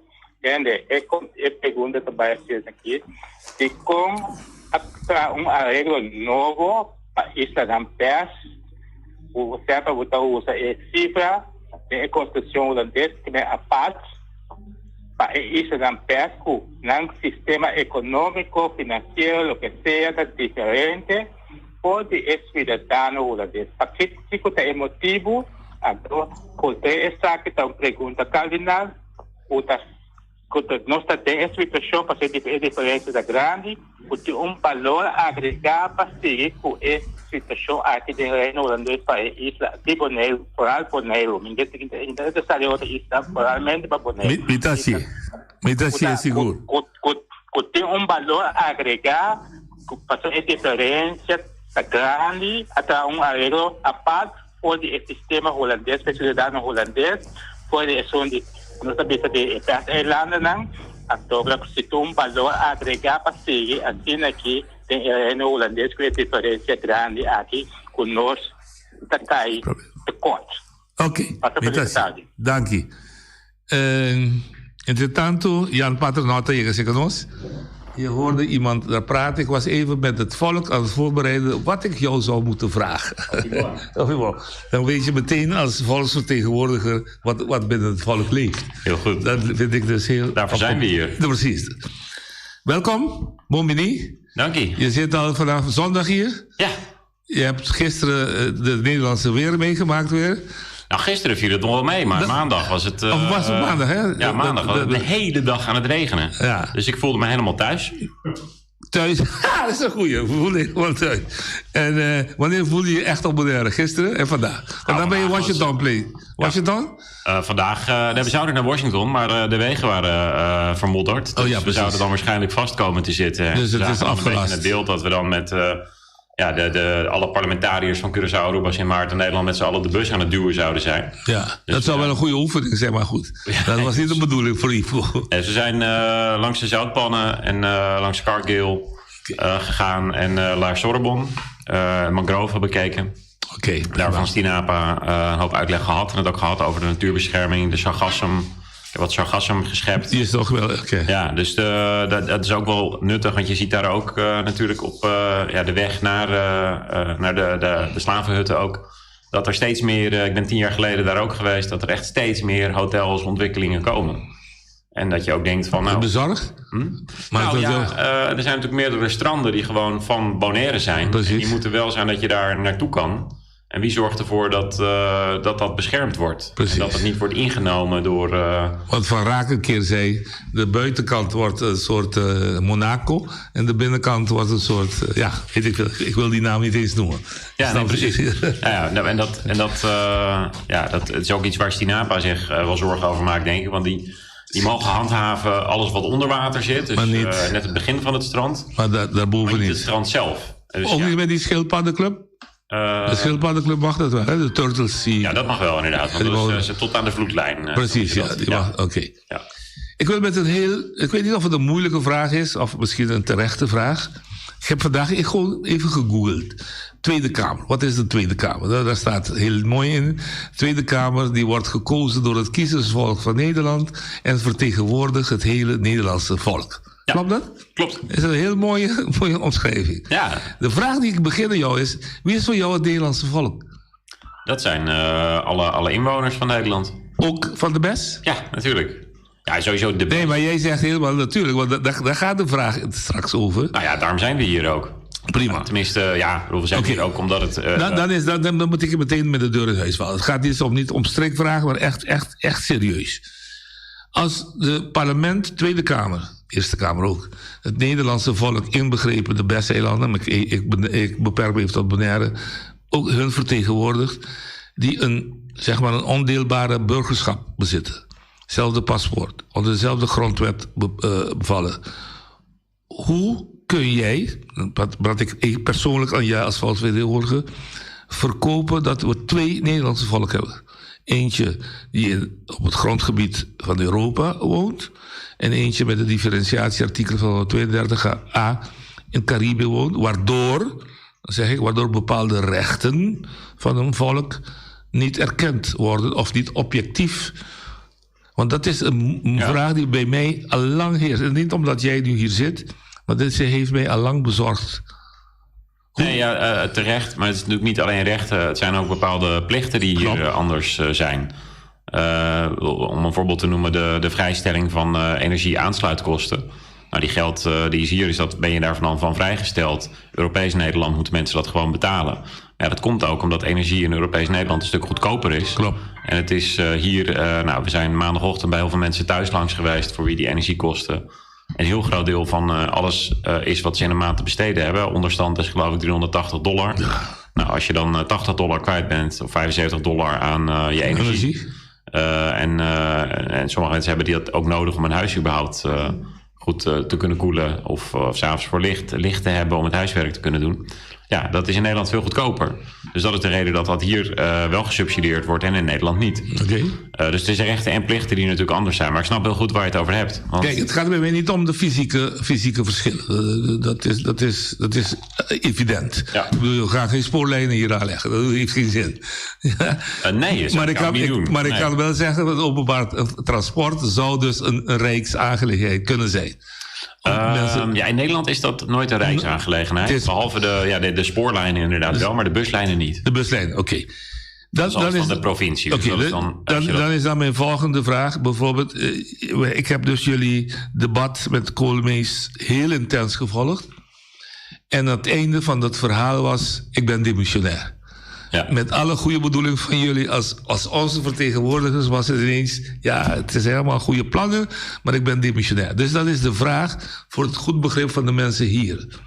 Hende, e e pregunta ta bai asina aki, dikon a traha un areglo nobo pa islanan bes ku semper bo ta usa e sifra den e konstitushon hulandes ku men apart pa e islanan bes ku nan sistema ekonómiko, finansiero, loke sea ta diferente for di e suidadano hulandes. Pakiko kiko ta e motibu? Anto kontra esaki ta un pregunta kardinal. ku ta ku ta nos ta den e situashon pasobra e diferensia ta grandi ku tin un balor agregá pa sigui ku e situashon aki den Reino Hulandes pa e isla di Boneiru, foral Boneiru. Mi ta ta sali otro isla foralmente pa Boneiru. Mi ta hasié. Mi ta hasié sigur. Ku ku ku tin un balor agregá ku pasobra e diferensia ta grandi a traha un areglo apart for di e sistema hulandes pa e siudadano hulandes, for di esun di nos ta bisa di e pesteilandennan, anto lo si un balor agregá pa sigui asina aki den e Reino Hulandes ku e diferensia grandi aki ku nos ta kai tekort. Ok, mi ta hasi. Danki. Entre tanto, Jan Paternotte a yega cerca nos. Je hoorde iemand daar praten. Ik was even met het volk aan het voorbereiden wat ik jou zou moeten vragen. Dan weet je meteen als volksvertegenwoordiger wat, wat binnen het volk leeft. Heel goed. Dat vind ik dus heel... Daarvoor zijn we hier. Precies. Welkom, Bombini. Dank je. Je zit al vanaf zondag hier. Ja. Je hebt gisteren eh, de Nederlandse weer meegemaakt weer. Nou, gisteren viel het nog wel mee, maar maandag was het... of was het maandag, hè? Ja, maandag was het de hele dag aan het regenen. Ja. Dus ik voelde me helemaal thuis. Thuis? dat is een goeie. Voelde je helemaal thuis. En uh, wanneer voelde je je echt op Bonaire? Gisteren en vandaag? Want nou, dan ben je Washington play. Washington? Ja. Uh, vandaag, uh, we zouden naar Washington, maar de wegen waren vermodderd. Dus oh, ja, we zouden dan waarschijnlijk vast komen te zitten. Dus het is afgelast. het beeld dat we dan met ja, de, de, alle parlementariërs van Curaçao, Aruba, Sint Maarten en Nederland met z'n allen de bus aan het duwen zouden zijn. Ja, dus, dat zou wel een goede oefening zijn, maar goed. Dat was niet de bedoeling voor Ivo. ze zijn uh, langs de zoutpannen en uh, langs Cargill uh, gegaan en naar Sorbonne. Mangrove bekeken. Oké. Daar van Stinapa een hoop uitleg gehad. En het ook gehad over de natuurbescherming, de sargassum. Ik heb wat sargassum geschept. Die is toch wel, oké. Ja, dus dat is ook wel nuttig. Want je ziet daar ook natuurlijk op ja, de weg naar de slavenhutten ook. Dat er steeds meer, ik ben 10 jaar geleden daar ook geweest, dat er echt steeds meer hotels, ontwikkelingen komen. En dat je ook denkt van, nou, Bezorgd? Maar nou dat ja, wel- er zijn natuurlijk meerdere stranden die gewoon van Bonaire zijn. Precies. En die moeten wel zijn dat je daar naartoe kan. En wie zorgt ervoor dat dat beschermd wordt? Precies. En dat het niet wordt ingenomen door... Want Van Raak een keer zei, de buitenkant wordt een soort Monaco en de binnenkant wordt een soort, ja, weet ik veel, ik wil die naam niet eens noemen. Ja, nee, Snap je? precies. Ja, nou, en dat, ja, dat het is ook iets waar Stinapa zich wel zorgen over maakt, denk ik. Want die mogen handhaven alles wat onder water zit. Dus Maar niet- net het begin van het strand. Maar daarboven Maar niet niet. het strand zelf. Dus, Ook ja, niet met die schildpaddenclub? De schildpaddenclub mag dat wel, hè? De Turtles Sea. Ja, dat mag wel inderdaad. Want Die dat is, mogen- ze tot aan de vloedlijn. Precies, noem ja. je dat. Die mag, oké. Ja. Ik wil met een heel... Ik weet niet of het een moeilijke vraag is, of misschien een terechte vraag. Ik heb vandaag gewoon even gegoogeld. Tweede Kamer. Wat is de Tweede Kamer? Daar staat heel mooi in. Tweede Kamer die wordt gekozen door het kiezersvolk van Nederland en vertegenwoordigt het hele Nederlandse volk. Klopt dat? Klopt. Dat is een heel mooie, mooie omschrijving. Ja. De vraag die ik begin aan jou is: wie is voor jou het Nederlandse volk? Dat zijn alle inwoners van Nederland. Ook van de BES? Ja, natuurlijk. Ja, sowieso de BES. Nee, maar jij zegt helemaal natuurlijk, want daar gaat de vraag straks over. Nou ja, daarom zijn we hier ook. Prima. Tenminste, ja, ik bedoel, we zijn hier ook omdat het... Dan moet ik meteen met de deur in huis vallen. Het gaat niet om, niet om strikvragen, maar echt, echt, echt serieus. Als de parlement, Tweede Kamer, Eerste Kamer ook, het Nederlandse volk inbegrepen, de BES-eilanden, maar ik beperk me even tot Bonaire, ook hun vertegenwoordigt, die een, zeg maar, een ondeelbare burgerschap bezitten. Zelfde paspoort, onder dezelfde grondwet vallen. Hoe kun jij, wat ik persoonlijk aan jou als volksvertegenwoordiger, verkopen dat we 2 Nederlandse volken hebben? Eentje die op het grondgebied van Europa woont en eentje met de differentiatieartikel van 132a in Caribië woont, waardoor, dan zeg ik, waardoor bepaalde rechten van een volk niet erkend worden of niet objectief. Want dat is een vraag die bij mij al lang heerst. En niet omdat jij nu hier zit, maar dit heeft mij al lang bezorgd. Nee, ja, terecht. Maar het is natuurlijk niet alleen rechten. Het zijn ook bepaalde plichten die hier anders zijn. Om een voorbeeld te noemen, de vrijstelling van energie-aansluitkosten. Nou, die geld die is hier, is dat, ben je daarvan van vrijgesteld. Europees Nederland moeten mensen dat gewoon betalen. Ja, dat komt ook omdat energie in Europees Nederland een stuk goedkoper is. Klopt. En het is hier, nou, we zijn maandagochtend bij heel veel mensen thuis langs geweest voor wie die energiekosten een heel groot deel van alles is wat ze in een maand te besteden hebben. Onderstand is geloof ik driehonderdtachtig dollar. Nou, als je dan tachtig dollar kwijt bent of vijfenzeventig dollar aan je energie. Energie. En sommige mensen hebben die dat ook nodig om hun huis überhaupt goed te kunnen koelen. Of 's avonds voor licht te hebben om het huiswerk te kunnen doen. Ja, dat is in Nederland veel goedkoper. Dus dat is de reden dat dat hier wel gesubsidieerd wordt en in Nederland niet. Dus het is rechten en plichten die natuurlijk anders zijn. Maar ik snap heel goed waar je het over hebt. Want Kijk, het gaat bij mij niet om de fysieke verschillen. Dat is evident. Ik bedoel, je gaat geen spoorlijnen hier aanleggen. Dat heeft geen zin. Ja. Nee, dat Maar zou ik niet doen. ik kan wel zeggen dat openbaar transport zou dus een rijksaangelegenheid kunnen zijn. Ja, in Nederland is dat nooit een rijksaangelegenheid. Het is Behalve de spoorlijnen inderdaad wel, maar de buslijnen niet. De buslijnen, oké. Dat is alles van de provincie. Dus dat is dan, als je dat Dan is dan mijn volgende vraag. Bijvoorbeeld, ik heb dus jullie debat met Koolmees heel intens gevolgd. En het einde van dat verhaal was, ik ben demissionair. Met alle goede bedoeling van jullie als onze vertegenwoordigers was het ineens, ja, het is helemaal goede plannen, maar ik ben demissionair. Dus dat is de vraag voor het goed begrip van de mensen hier.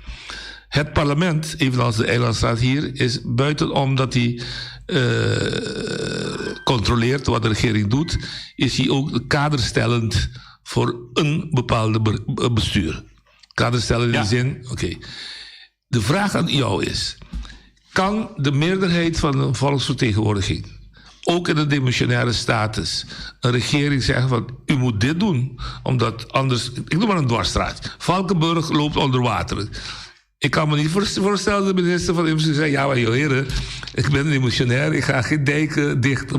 Het parlement, evenals de eilandstaat hier, is buitenom dat hij controleert wat de regering doet, is hij ook kaderstellend voor een bepaalde bestuur. Kaderstellend in de zin, oké. De vraag aan jou is, kan de meerderheid van de volksvertegenwoordiging, ook in de demissionaire status, een regering zeggen van, u moet dit doen, omdat anders, ik noem maar een dwarsstraat. Valkenburg loopt onder water. Ik kan me niet voorstellen dat de minister van Infrastructuur zei... ja, maar joh, heren, ik ben een demissionair, ik ga geen dijken dicht...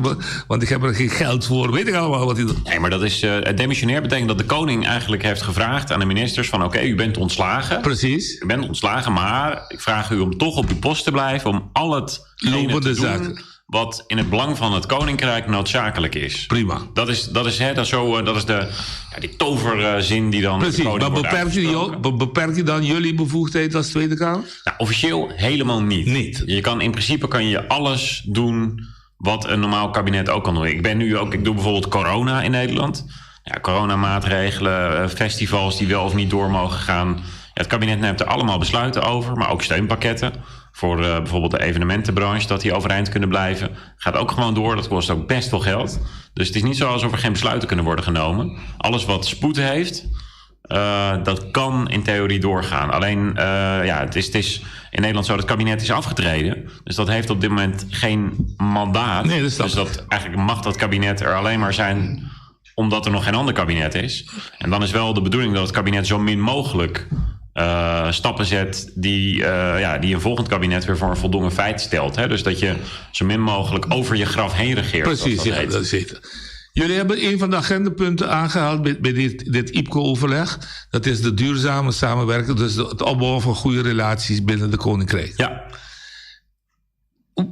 want ik heb er geen geld voor. Weet ik allemaal wat hij doet. Nee, maar dat is, het demissionair betekent dat de koning eigenlijk heeft gevraagd aan de ministers van... oké, u bent ontslagen. Precies. U bent ontslagen, maar ik vraag u om toch op uw post te blijven... om al het Lopende te doen zaken. wat in het belang van het koninkrijk noodzakelijk is. Prima. Dat is, hè, dat is, zo, dat is de, ja, die toverzin die dan de Precies, koning maar wordt beperkt je, uitgesproken. beperkt je dan jullie bevoegdheid als Tweede Kamer? Nou, officieel helemaal niet. Niet. Je kan, in principe kan je alles doen wat een normaal kabinet ook kan doen. Ik ben nu ook, ik doe bijvoorbeeld corona in Nederland. Ja, coronamaatregelen, festivals die wel of niet door mogen gaan. Ja, het kabinet neemt er allemaal besluiten over, maar ook steunpakketten. Voor bijvoorbeeld de evenementenbranche, dat die overeind kunnen blijven. Gaat ook gewoon door, dat kost ook best veel geld. Dus het is niet zo alsof er geen besluiten kunnen worden genomen. Alles wat spoed heeft, dat kan in theorie doorgaan. Alleen, ja, het is in Nederland zo dat het kabinet is afgetreden. Dus dat heeft op dit moment geen mandaat. Nee, dat snap dus dat, eigenlijk mag dat kabinet er alleen maar zijn omdat er nog geen ander kabinet is. En dan is wel de bedoeling dat het kabinet zo min mogelijk stappen zet die een volgend kabinet weer voor een voldongen feit stelt. Hè? Dus dat je zo min mogelijk over je graf heen regeert. zoals Precies, dat ja, heet. dat is het. Jullie hebben een van de agendapunten aangehaald bij dit IPCO-overleg. Dat is de duurzame samenwerking, dus het opbouwen van goede relaties binnen de Koninkrijk. Ja.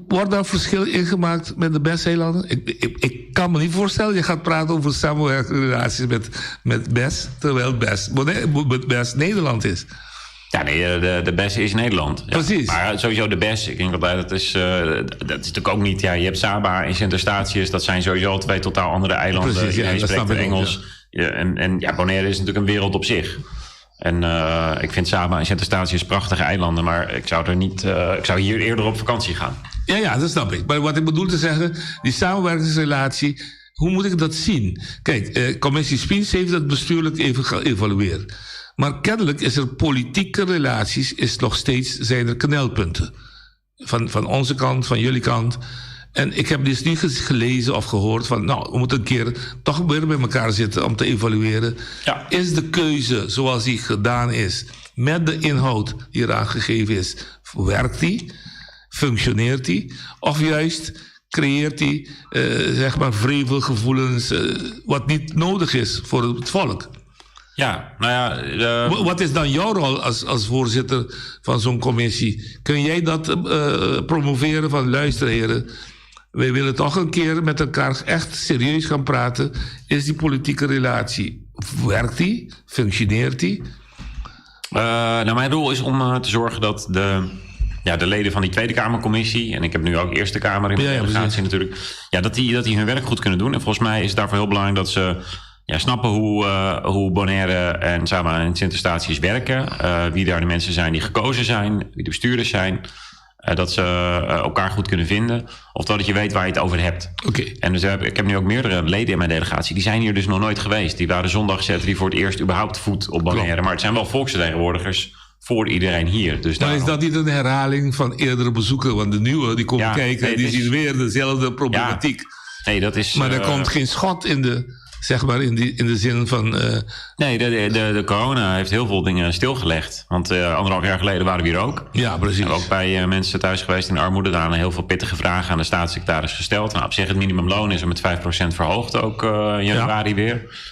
Wordt daar verschil in gemaakt met de BES-eilanden? Ik kan me niet voorstellen, je gaat praten over samenwerkingsrelaties met BES, terwijl BES, met BES Nederland is. Ja, nee, de BES is Nederland. Ja. Precies. Maar sowieso de BES, ik denk altijd, dat is natuurlijk ook niet... Ja, je hebt Saba en Sint Eustatius, dat zijn sowieso al twee totaal andere eilanden. Precies, ja, Iedereen dat spreekt snap ik ook, Engels. Ja, en ja, Bonaire is natuurlijk een wereld op zich. En ik vind Saba en Sint Eustatius prachtige eilanden, maar ik zou er niet, ik zou hier eerder op vakantie gaan. Ja, ja, dat snap ik. Maar wat ik bedoel te zeggen, die samenwerkingsrelatie, hoe moet ik dat zien? Kijk, commissie Spies heeft dat bestuurlijk even geëvalueerd. Maar kennelijk is er politieke relaties, is nog steeds, zijn er knelpunten. Van onze kant, van jullie kant. En ik heb dus niet gelezen of gehoord van, we moeten een keer toch weer bij elkaar zitten om te evalueren. Is de keuze zoals die gedaan is, met de inhoud die eraan gegeven is, werkt die? Functioneert die? Of juist creëert die wrevelgevoelens, wat niet nodig is voor het volk? Ja, nou ja, de Wat is dan jouw rol als voorzitter van zo'n commissie? Kun jij dat promoveren van luister heren, wij willen toch een keer met elkaar echt serieus gaan praten. Is die politieke relatie, werkt die? Functioneert die? Mijn rol is om te zorgen dat de leden van die Tweede Kamercommissie, en ik heb nu ook Eerste Kamer in mijn delegatie natuurlijk, ja, dat die hun werk goed kunnen doen. En volgens mij is het daarvoor heel belangrijk dat ze snappen hoe Bonaire en Saba en Sint Eustatius werken. Wie daar de mensen zijn die gekozen zijn, wie de bestuurders zijn. Dat ze elkaar goed kunnen vinden. Of dat je weet waar je het over hebt. En dus ik heb nu ook meerdere leden in mijn delegatie. Die zijn hier dus nog nooit geweest. Die waren zondag zetten die voor het eerst überhaupt voet op Bonaire. Maar het zijn wel volksvertegenwoordigers voor iedereen hier. Dus Maar is daarom dat niet een herhaling van eerdere bezoeken? Want de nieuwe die komen Ja, kijken, nee, die het is zien weer dezelfde problematiek. Ja. Nee, dat is, Maar er komt geen schot in de, zeg maar, in die, in de zin van, Nee, de corona heeft heel veel dingen stilgelegd. Want anderhalf jaar geleden waren we hier ook. Ja, precies. We hebben ook bij mensen thuis geweest in armoede. Daar heel veel pittige vragen aan de staatssecretaris gesteld. Op zich, het minimumloon is er met 5% verhoogd ook in januari weer.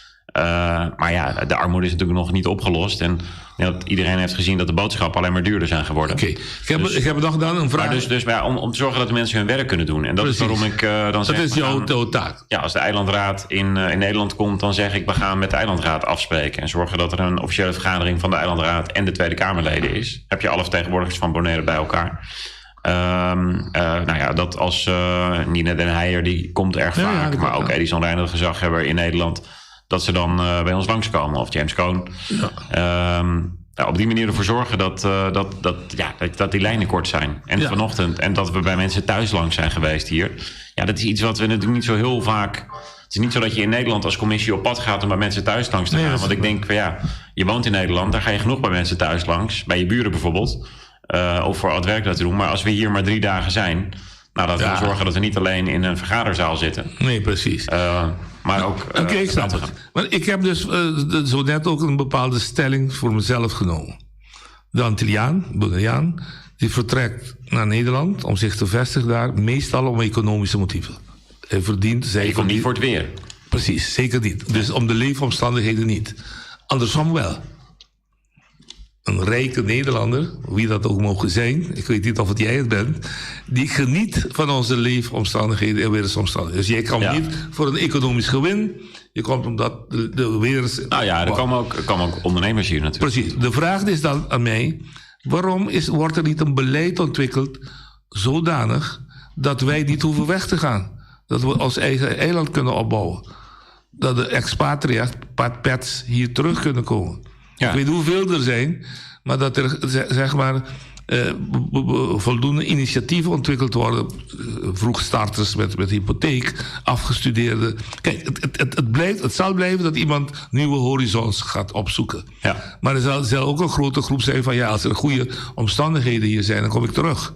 Maar de armoede is natuurlijk nog niet opgelost. En dat iedereen heeft gezien dat de boodschappen alleen maar duurder zijn geworden. Oké. Ik heb nog dan een vraag. Maar om te zorgen dat de mensen hun werk kunnen doen. En dat is waarom ik dan Dat zeg, is we jouw gaan taak. Ja, als de eilandraad in Nederland komt, dan zeg ik, we gaan met de eilandraad afspreken. En zorgen dat er een officiële vergadering van de eilandraad en de Tweede Kamerleden is. Heb je alle vertegenwoordigers van Bonaire bij elkaar. Dat als Nina den Heijer, die komt erg vaak. Dat maar klopt, ook ja. Edison Reijnen, de gezaghebber in Nederland, dat ze dan bij ons langskomen. Of James Cohn. Op die manier ervoor zorgen dat die lijnen kort zijn. En vanochtend. En dat we bij mensen thuis langs zijn geweest hier. Ja, dat is iets wat we natuurlijk niet zo heel vaak... Het is niet zo dat je in Nederland als commissie op pad gaat om bij mensen thuis langs te Nee, gaan. dat is Want ik denk van ja, je woont in Nederland, daar ga je genoeg bij mensen thuis langs. Bij je buren bijvoorbeeld. Of voor het werk dat te doen. Maar als we hier maar 3 dagen zijn, laten we zorgen dat we niet alleen in een vergaderzaal zitten. Nee, precies. Maar ook, Oké, ik snap het. Maar ik heb dus zo net ook een bepaalde stelling voor mezelf genomen. De Antilliaan, Bonaireaan, die vertrekt naar Nederland om zich te vestigen daar, meestal om economische motieven. Hij verdient, zij Je komt niet voor het weer. Precies, zeker niet. Dus om de leefomstandigheden niet. Andersom wel. Een rijke Nederlander, wie dat ook mogen zijn, ik weet niet of het jij het bent, die geniet van onze leefomstandigheden en weersomstandigheden. Dus jij komt niet voor een economisch gewin, je komt omdat de weers... Nou ja, er komen ook ondernemers hier natuurlijk. Precies. De vraag is dan aan mij, waarom wordt er niet een beleid ontwikkeld zodanig dat wij niet hoeven weg te gaan? Dat we ons eigen eiland kunnen opbouwen. Dat de expatria's, pets, hier terug kunnen komen. Ik weet hoeveel er zijn, maar dat er voldoende initiatieven ontwikkeld worden. Vroegstarters met hypotheek, afgestudeerden. Kijk, het zal blijven dat iemand nieuwe horizons gaat opzoeken. Maar er zal ook een grote groep zijn van, ja, als er goede omstandigheden hier zijn, dan kom ik terug.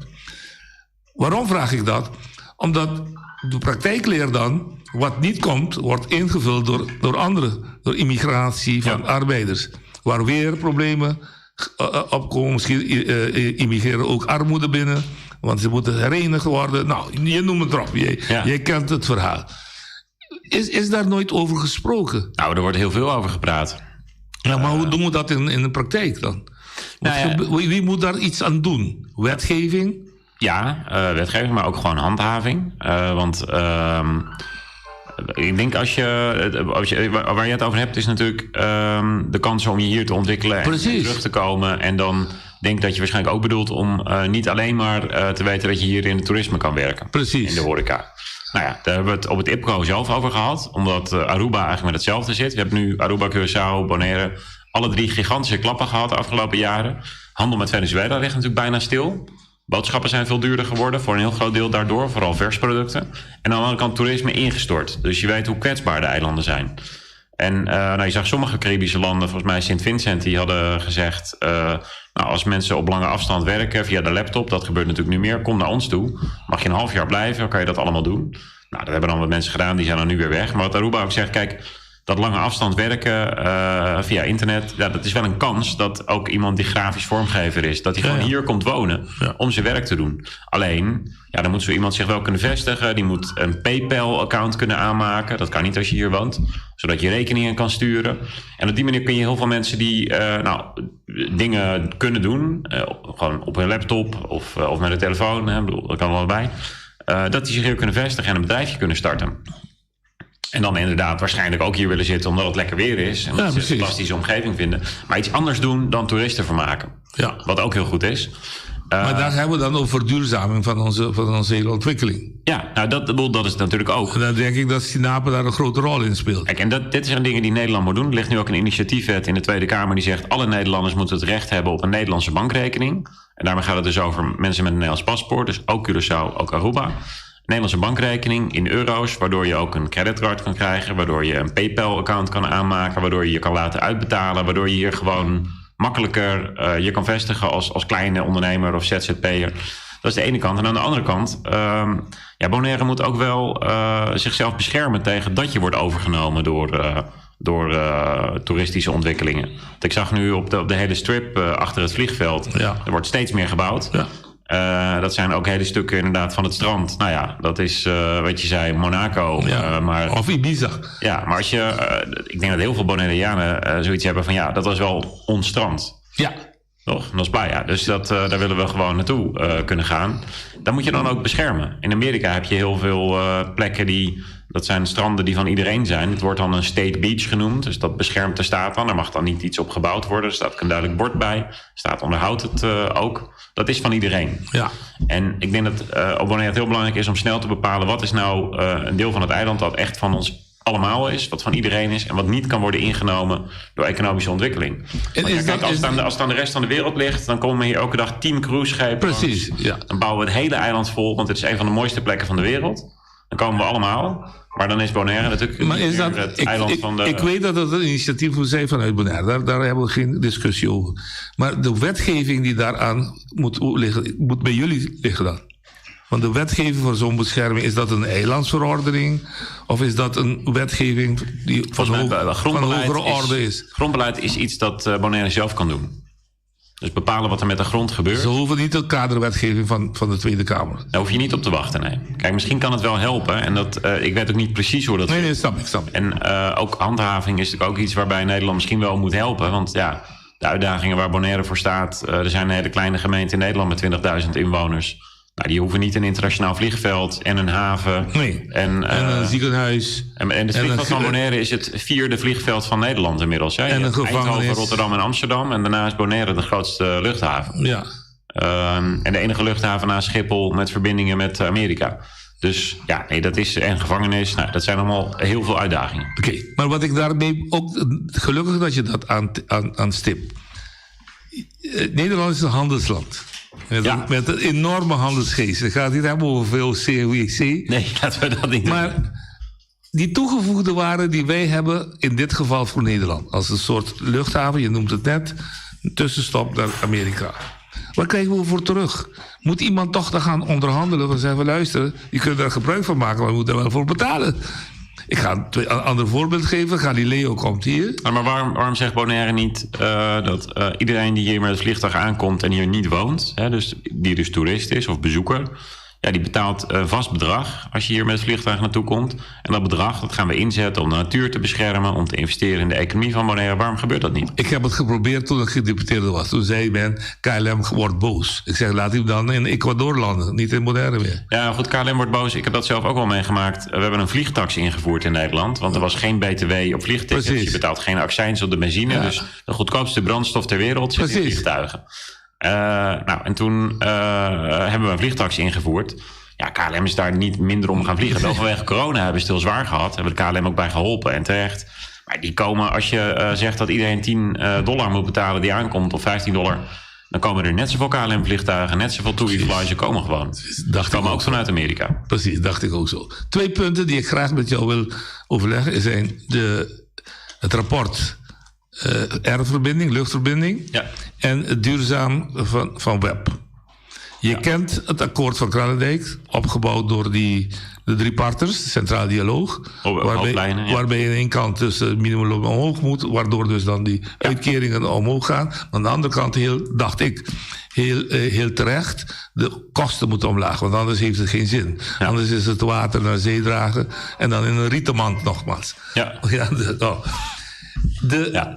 Waarom vraag ik dat? Omdat de praktijk leert dan, wat niet komt, wordt ingevuld door anderen. Door immigratie van arbeiders. Waar weer problemen opkomen. Misschien immigreren ook armoede binnen. Want ze moeten herenigd worden. Je noemt het erop. Jij kent het verhaal. Is daar nooit over gesproken? Er wordt heel veel over gepraat. Ja, maar hoe doen we dat in de praktijk dan? Wie moet daar iets aan doen? Wetgeving? Ja, wetgeving, maar ook gewoon handhaving. Want ik denk waar je het over hebt, is natuurlijk de kans om je hier te ontwikkelen en terug te komen. En dan denk ik dat je waarschijnlijk ook bedoelt om niet alleen maar te weten dat je hier in het toerisme kan werken. In de horeca. Daar hebben we het op het IPCO zelf over gehad. Omdat Aruba eigenlijk met hetzelfde zit. We hebben nu Aruba, Curaçao, Bonaire, alle drie gigantische klappen gehad de afgelopen jaren. Handel met Venezuela ligt natuurlijk bijna stil. Boodschappen zijn veel duurder geworden, voor een heel groot deel daardoor, vooral versproducten. En aan de andere kant toerisme ingestort. Dus je weet hoe kwetsbaar de eilanden zijn. En je zag sommige Caribische landen, volgens mij Sint Vincent, die hadden gezegd, als mensen op lange afstand werken via de laptop, dat gebeurt natuurlijk nu meer, kom naar ons toe. Mag je een half jaar blijven, dan kan je dat allemaal doen. Dat hebben dan wat mensen gedaan, die zijn dan nu weer weg. Maar wat Aruba ook zegt, dat lange afstand werken via internet, dat is wel een kans dat ook iemand die grafisch vormgever is, dat hij gewoon hier komt wonen om zijn werk te doen. Alleen, dan moet zo iemand zich wel kunnen vestigen. Die moet een PayPal-account kunnen aanmaken. Dat kan niet als je hier woont. Zodat je rekeningen kan sturen. En op die manier kun je heel veel mensen die dingen kunnen doen, gewoon op hun laptop of met een telefoon, hè, dat kan allebei. Dat die zich hier kunnen vestigen en een bedrijfje kunnen starten. En dan inderdaad waarschijnlijk ook hier willen zitten omdat het lekker weer is. En omdat ze een fantastische omgeving vinden. Maar iets anders doen dan toeristen vermaken. Wat ook heel goed is. Maar daar hebben we dan over verduurzaming van onze hele ontwikkeling. Ja, dat is natuurlijk ook. En dan denk ik dat Stinapa daar een grote rol in speelt. Dit zijn dingen die Nederland moet doen. Er ligt nu ook een initiatiefwet in de Tweede Kamer die zegt, alle Nederlanders moeten het recht hebben op een Nederlandse bankrekening. En daarmee gaat het dus over mensen met een Nederlands paspoort. Dus ook Curaçao, ook Aruba. Nederlandse bankrekening in euro's, waardoor je ook een creditcard kan krijgen, waardoor je een PayPal-account kan aanmaken, waardoor je je kan laten uitbetalen, waardoor je hier gewoon makkelijker je kan vestigen als kleine ondernemer of Z Z P'er. Dat is de ene kant. En aan de andere kant, Bonaire moet ook wel zichzelf beschermen tegen dat je wordt overgenomen door toeristische ontwikkelingen. Want ik zag nu op de hele strip achter het vliegveld, er wordt steeds meer gebouwd. Dat zijn ook hele stukken inderdaad van het strand. Dat is wat je zei, Monaco. Of Ibiza. Ja, maar ik denk dat heel veel Bonaireanen zoiets hebben van, ja, dat was wel ons strand. Toch? Nos Playa. Dus daar willen we gewoon naartoe kunnen gaan. Dat moet je dan ook beschermen. In Amerika heb je heel veel plekken die, dat zijn stranden die van iedereen zijn. Het wordt dan een state beach genoemd. Dus dat beschermt de staat dan. Er mag dan niet iets op gebouwd worden. Er staat ook een duidelijk bord bij. De staat onderhoudt het ook. Dat is van iedereen. En ik denk dat op Bonaire het heel belangrijk is om snel te bepalen wat is nou een deel van het eiland dat echt van ons allemaal is, wat van iedereen is en wat niet kan worden ingenomen door economische ontwikkeling. En Want is dat is als het aan de rest van de wereld ligt, dan komen hier elke dag 10 cruiseschepen langs. Dan bouwen we het hele eiland vol, want het is een van de mooiste plekken van de wereld. Dan komen we allemaal. Maar dan is Bonaire natuurlijk Maar niet is meer dat, het ik, eiland ik, van de Ik weet dat het een initiatief moet zijn vanuit Bonaire. Daar hebben we geen discussie over. Maar de wetgeving die daaraan moet liggen, moet bij jullie liggen dan. Want de wetgeving voor zo'n bescherming, is dat een eilandsverordening? Of is dat een wetgeving die Volgens mij van grondbeleid hogere orde is? Grondbeleid is iets dat Bonaire zelf kan doen. Dus bepalen wat er met de grond gebeurt. Ze hoeven niet de kaderwetgeving van de Tweede Kamer. Daar hoef je niet op te wachten, nee. Kijk, misschien kan het wel helpen. En dat, ik weet ook niet precies hoe dat Nee, zit. nee, snap ik, snap ik. En ook handhaving is natuurlijk ook iets waarbij Nederland misschien wel moet helpen. Want ja, de uitdagingen waar Bonaire voor staat... er zijn een hele kleine gemeente in Nederland met 20.000 inwoners. Nou, die hoeven niet een internationaal vliegveld en een haven. Nee. En, En een ziekenhuis. En het En vliegveld een van Bonaire is het vierde vliegveld van Nederland inmiddels. Hè? Je En een hebt Eindhoven, gevangenis. Rotterdam en Amsterdam. En daarna is Bonaire de grootste luchthaven. Ja. En de enige luchthaven na Schiphol met verbindingen met Amerika. Dus ja, nee, dat is... En gevangenis, nou, dat zijn allemaal heel veel uitdagingen. Oké, maar wat ik daarmee ook... Gelukkig dat je dat aanstipt. Nederland is een handelsland. Met een enorme handelsgeest. Het gaat niet hebben over veel COIC. Nee, laten we dat niet doen. Maar die toegevoegde waarde die wij hebben, in dit geval voor Nederland. Als een soort luchthaven, je noemt het net, een tussenstop naar Amerika. Wat krijgen we voor terug? Moet iemand toch dan gaan onderhandelen? Van zeggen, luister, je kunt daar gebruik van maken, maar we moeten er wel voor betalen. Ik ga een ander voorbeeld geven. Galileo komt hier. Maar waarom zegt Bonaire niet dat iedereen die hier met het vliegtuig aankomt en hier niet woont, hè, dus die dus toerist is of bezoeker, ja, die betaalt een vast bedrag als je hier met het vliegtuig naartoe komt. En dat bedrag dat gaan we inzetten om de natuur te beschermen, om te investeren in de economie van Bonaire. Waarom gebeurt dat niet? Ik heb het geprobeerd toen ik gedeputeerde was. Toen zei men, KLM wordt boos. Ik zeg, laat hem dan in Ecuador landen, niet in Bonaire meer. Ja, goed, KLM wordt boos. Ik heb dat zelf ook wel meegemaakt. We hebben een vliegtax ingevoerd in Nederland. Want er was geen BTW op vliegtickets. Precies. Je betaalt geen accijns op de benzine. Ja. Dus de goedkoopste brandstof ter wereld zit in Precies. vliegtuigen. Nou, en toen hebben we een vliegtax ingevoerd. Ja, KLM is daar niet minder om gaan vliegen. Wel vanwege corona hebben ze het heel zwaar gehad. Hebben de KLM ook bij geholpen en terecht. Maar die komen, als je zegt dat iedereen tien dollar moet betalen die aankomt, of vijftien dollar, dan komen er net zoveel KLM-vliegtuigen, net zoveel TUI-flies, ze komen gewoon. Dacht Ze komen ook vanuit Amerika. Precies, dacht ik ook zo. 2 punten die ik graag met jou wil overleggen zijn het rapport airverbinding, luchtverbinding. Ja. En het duurzaam van web. Je kent het akkoord van Kralendijk, opgebouwd door de 3 partners, de Centraal Dialoog. Hoofdlijnen, ja. Waarbij aan één kant dus het minimumloon omhoog moet, waardoor dus dan die uitkeringen omhoog gaan. Maar aan de andere kant, dacht ik, heel terecht, de kosten moeten omlaag, want anders heeft het geen zin. Ja. Anders is het water naar zee dragen en dan in een rietenmand nogmaals. Ja. Ja, de, oh. De,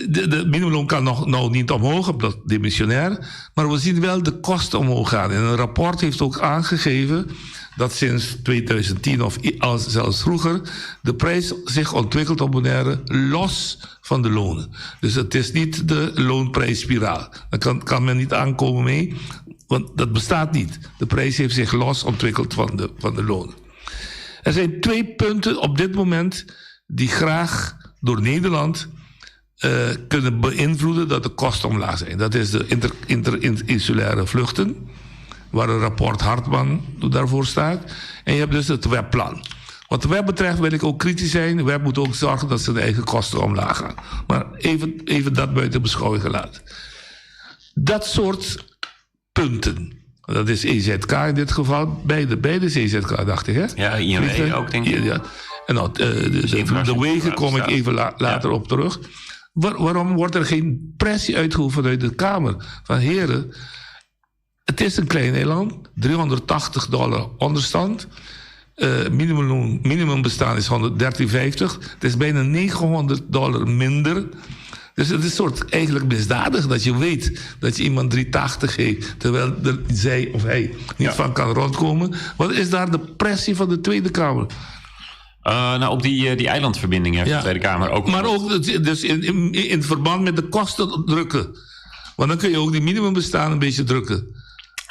de minimumloon kan nog nou niet omhoog, omdat demissionair. Maar we zien wel de kosten omhoog gaan. En een rapport heeft ook aangegeven dat sinds 2010 of zelfs vroeger de prijs zich ontwikkelt op Bonaire los van de lonen. Dus het is niet de loonprijsspiraal. Daar kan men niet aankomen mee, want dat bestaat niet. De prijs heeft zich los ontwikkeld van de lonen. Er zijn 2 punten op dit moment die graag door Nederland kunnen beïnvloeden dat de kosten omlaag zijn. Dat is de inter-insulaire vluchten, waar een rapport Hartman daarvoor staat. En je hebt dus het webplan. Wat de web betreft wil ik ook kritisch zijn. De web moet ook zorgen dat ze de eigen kosten omlaag gaan. Maar even dat buiten beschouwing gelaten. Dat soort punten. Dat is EZK in dit geval. Beide is EZK, dacht ik, hè? Ja, INW ook, denk ik. Ja. En nou, de wegen kom ik even later op terug. Waarom wordt er geen pressie uitgeoefend vanuit de Kamer? Van heren, het is een klein eiland, $380 onderstand. Minimumbestaan is 113,50. Het is bijna $900 minder. Dus het is soort eigenlijk misdadig dat je weet dat je iemand 3,80 geeft, terwijl er zij of hij niet van kan rondkomen. Wat is daar de pressie van de Tweede Kamer? Nou, op die eilandverbinding heeft de Tweede Kamer ook... Maar ook dus in verband met de kosten drukken. Want dan kun je ook die minimumbestaan een beetje drukken.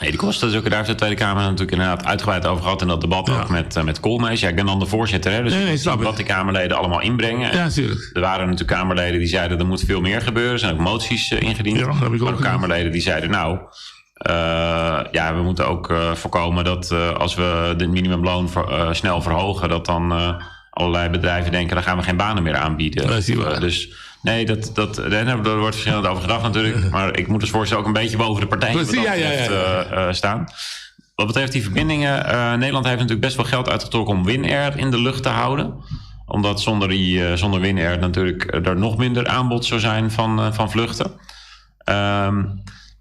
Nee, de kosten drukken, daar heeft de Tweede Kamer natuurlijk inderdaad uitgebreid over gehad in dat debat ook met Koolmees. Ja, ik ben dan de voorzitter, hè, dus nee, ik zie wat de Kamerleden allemaal inbrengen. Ja, natuurlijk. Er waren natuurlijk Kamerleden die zeiden er moet veel meer gebeuren. Er zijn ook moties ingediend. Ja, dat heb ik ook maar ook Kamerleden die zeiden nou, we moeten ook voorkomen dat als we de minimumloon snel verhogen, dat dan allerlei bedrijven denken, dan gaan we geen banen meer aanbieden. Dat is waar. Dus nee, daar wordt verschillend over gedacht natuurlijk. Maar ik moet dus voorstellen ook een beetje boven de partijen Precies, wat dat betreft, staan. Wat betreft die verbindingen, Nederland heeft natuurlijk best wel geld uitgetrokken om Winair in de lucht te houden. Omdat zonder Winair natuurlijk er nog minder aanbod zou zijn van vluchten.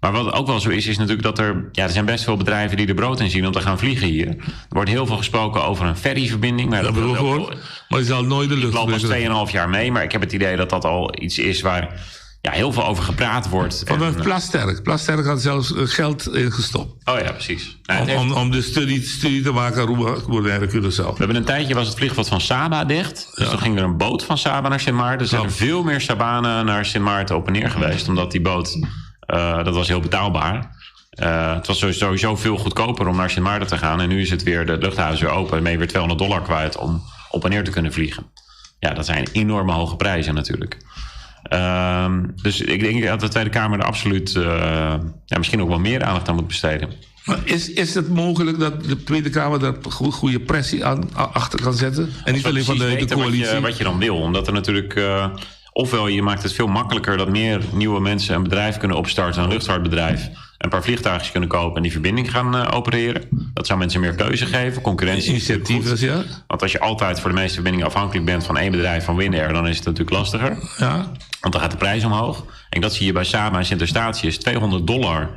Maar wat ook wel zo is, is natuurlijk dat er... Ja, er zijn best veel bedrijven die er brood in zien om te gaan vliegen hier. Er wordt heel veel gesproken over een ferryverbinding. Maar Dat dat heb ik ook gehoord. Maar die zal nooit de lucht Ik loop pas breken. 2,5 jaar mee, maar ik heb het idee dat dat al iets is waar ja, heel veel over gepraat wordt. Van En, dat Plasterk. Plasterk had zelfs geld ingestopt. oh ja, precies. Nou, het Om, heeft- om de studie te maken Aruba, Bonaire, Curaçao. We hebben een tijdje was het vliegveld van Saba dicht. Dus toen ging er een boot van Saba naar Sint Maarten. Er zijn er veel meer Sabanen naar Sint Maarten op en neer geweest. Omdat die boot, dat was heel betaalbaar. Het was sowieso veel goedkoper om naar Sint Maarten te gaan. En nu is het weer, de luchthaven weer open. En ben je weer $200 kwijt om op en neer te kunnen vliegen. Ja, dat zijn enorme hoge prijzen natuurlijk. Dus ik denk dat de Tweede Kamer er absoluut ja, misschien ook wel meer aandacht aan moet besteden. Maar is het mogelijk dat de Tweede Kamer daar goede pressie aan, achter kan zetten? En niet Als we alleen van de, precies de weten wat coalitie? je, wat je dan wil. Omdat er natuurlijk. Ofwel, je maakt het veel makkelijker dat meer nieuwe mensen een bedrijf kunnen opstarten, een luchtvaartbedrijf. Een paar vliegtuigjes kunnen kopen en die verbinding gaan opereren. Dat zou mensen meer keuze geven. Concurrentie. is natuurlijk Initiatieven, goed. ja. Want als je altijd voor de meeste verbindingen afhankelijk bent van één bedrijf, van Windair, dan is het natuurlijk lastiger. Ja. Want dan gaat de prijs omhoog. En dat zie je bij Saba en Sint Eustatius. $200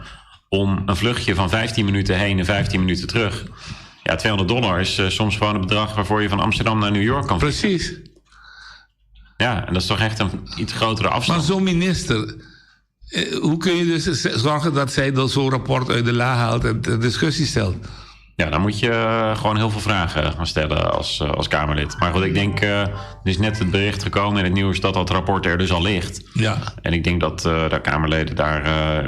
om een vluchtje van 15 minuten heen en 15 minuten terug. Ja, $200 is soms gewoon een bedrag waarvoor je van Amsterdam naar New York kan vliegen. Precies. Ja, en dat is toch echt een iets grotere afstand. Maar zo'n minister, hoe kun je dus zorgen dat zij dan zo'n rapport uit de la haalt en ter discussie stelt? Ja, dan moet je gewoon heel veel vragen gaan stellen als Kamerlid. Maar goed, ik denk, er is net het bericht gekomen in het nieuws dat dat rapport er dus al ligt. Ja. En ik denk dat de Kamerleden daar,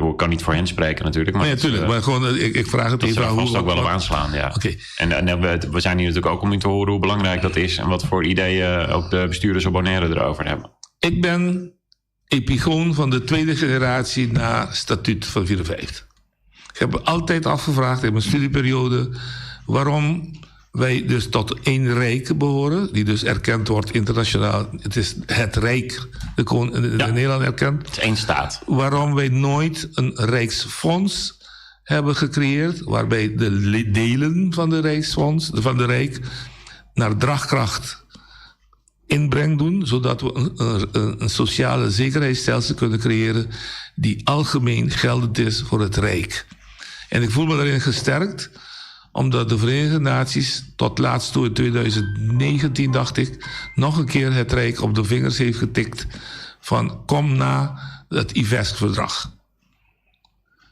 ik kan niet voor hen spreken natuurlijk. Maar Nee, dat, natuurlijk. Maar gewoon, ik vraag het dat even ze aan daar vast hoe- ook wel op wat- aanslaan, ja. En we zijn hier natuurlijk ook om u te horen hoe belangrijk dat is... en wat voor ideeën ook de bestuurders op Bonaire erover hebben. Ik ben epigoon van de tweede generatie na statuut van 54. Ik heb me altijd afgevraagd in mijn studieperiode waarom wij dus tot één rijk behoren, die dus erkend wordt internationaal. Het is het rijk, de Nederland erkent. Het is één staat. Waarom wij nooit een rijksfonds hebben gecreëerd, waarbij de delen van de rijksfonds, van de rijk, naar draagkracht inbreng doen, zodat we een sociale zekerheidsstelsel kunnen creëren die algemeen geldend is voor het Rijk. En ik voel me daarin gesterkt, omdat de Verenigde Naties tot laatst toe in 2019, dacht ik, nog een keer het Rijk op de vingers heeft getikt van kom na het IVESC-verdrag.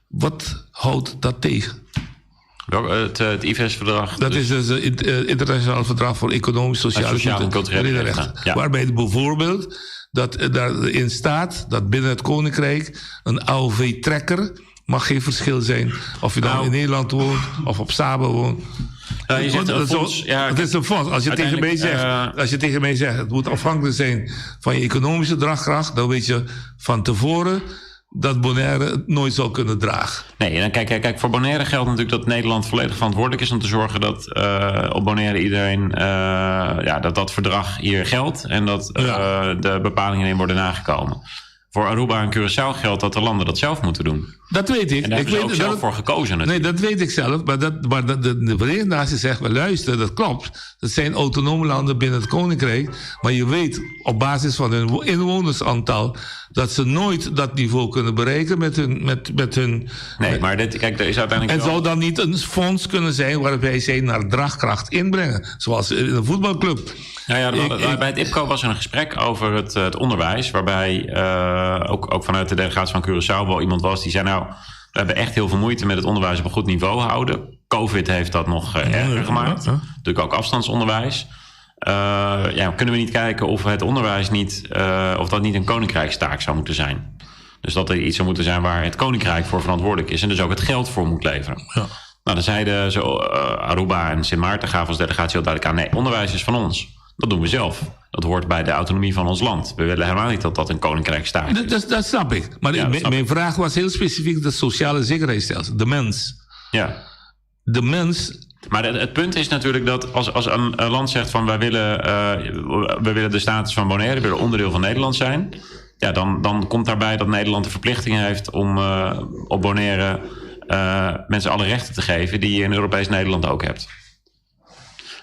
Wat houdt dat tegen? Het IVES-verdrag? Dat is dus het internationaal verdrag voor economisch, sociale, Sociale en culturele rechten. rechten, ja. Waarbij bijvoorbeeld dat daarin staat dat binnen het Koninkrijk een AOV-trekker mag geen verschil zijn of je dan in Nederland woont of op Saba woont. Nou, je zegt Want een dat is fonds, ja, het is een fonds. Als je, tegen mij uiteindelijk, zegt, als je tegen mij zegt, het moet afhankelijk zijn van je economische draagkracht, dan weet je van tevoren dat Bonaire het nooit zal kunnen dragen. Nee, en dan kijk, voor Bonaire geldt natuurlijk dat Nederland volledig verantwoordelijk is om te zorgen dat op Bonaire iedereen, ja, dat verdrag hier geldt en dat de bepalingen in worden nagekomen. Voor Aruba en Curaçao geldt dat de landen dat zelf moeten doen. Dat weet ik. En daar ik hebben ze weet ook dat zelf het- voor gekozen natuurlijk. Nee, dat weet ik zelf. Maar, de Verenigde Naties zegt, maar luister, dat klopt. Dat zijn autonome landen binnen het Koninkrijk. Maar je weet op basis van hun inwonersaantal dat ze nooit dat niveau kunnen bereiken met hun... Met hun Nee, maar dit, kijk, er is uiteindelijk en wel- zou dan niet een fonds kunnen zijn waarbij zij naar draagkracht inbrengen? Zoals in een voetbalclub. Nou ja, bij het IPCO was er een gesprek over het onderwijs. Waarbij ook vanuit de delegatie van Curaçao wel iemand was die zei... nou, we hebben echt heel veel moeite met het onderwijs op een goed niveau houden. Covid heeft dat nog erger gemaakt. Natuurlijk ook afstandsonderwijs. Ja, kunnen we niet kijken of het onderwijs niet, of dat niet een koninkrijkstaak zou moeten zijn? Dus dat er iets zou moeten zijn waar het koninkrijk voor verantwoordelijk is en dus ook het geld voor moet leveren. Nou, dan zeiden ze, Aruba en Sint Maarten gaven als delegatie heel duidelijk aan: nee, onderwijs is van ons. Dat doen we zelf. Dat hoort bij de autonomie van ons land. We willen helemaal niet dat dat een koninkrijkstaak is. Dat snap ik. Maar Ja, dat snap mijn vraag was heel specifiek het sociale zekerheidsstelsel. De mens. Ja. De mens. Maar het punt is natuurlijk dat als een land zegt van wij willen de status van Bonaire, we willen onderdeel van Nederland zijn. Ja, dan komt daarbij dat Nederland de verplichting heeft om op Bonaire mensen alle rechten te geven die je in Europees Nederland ook hebt.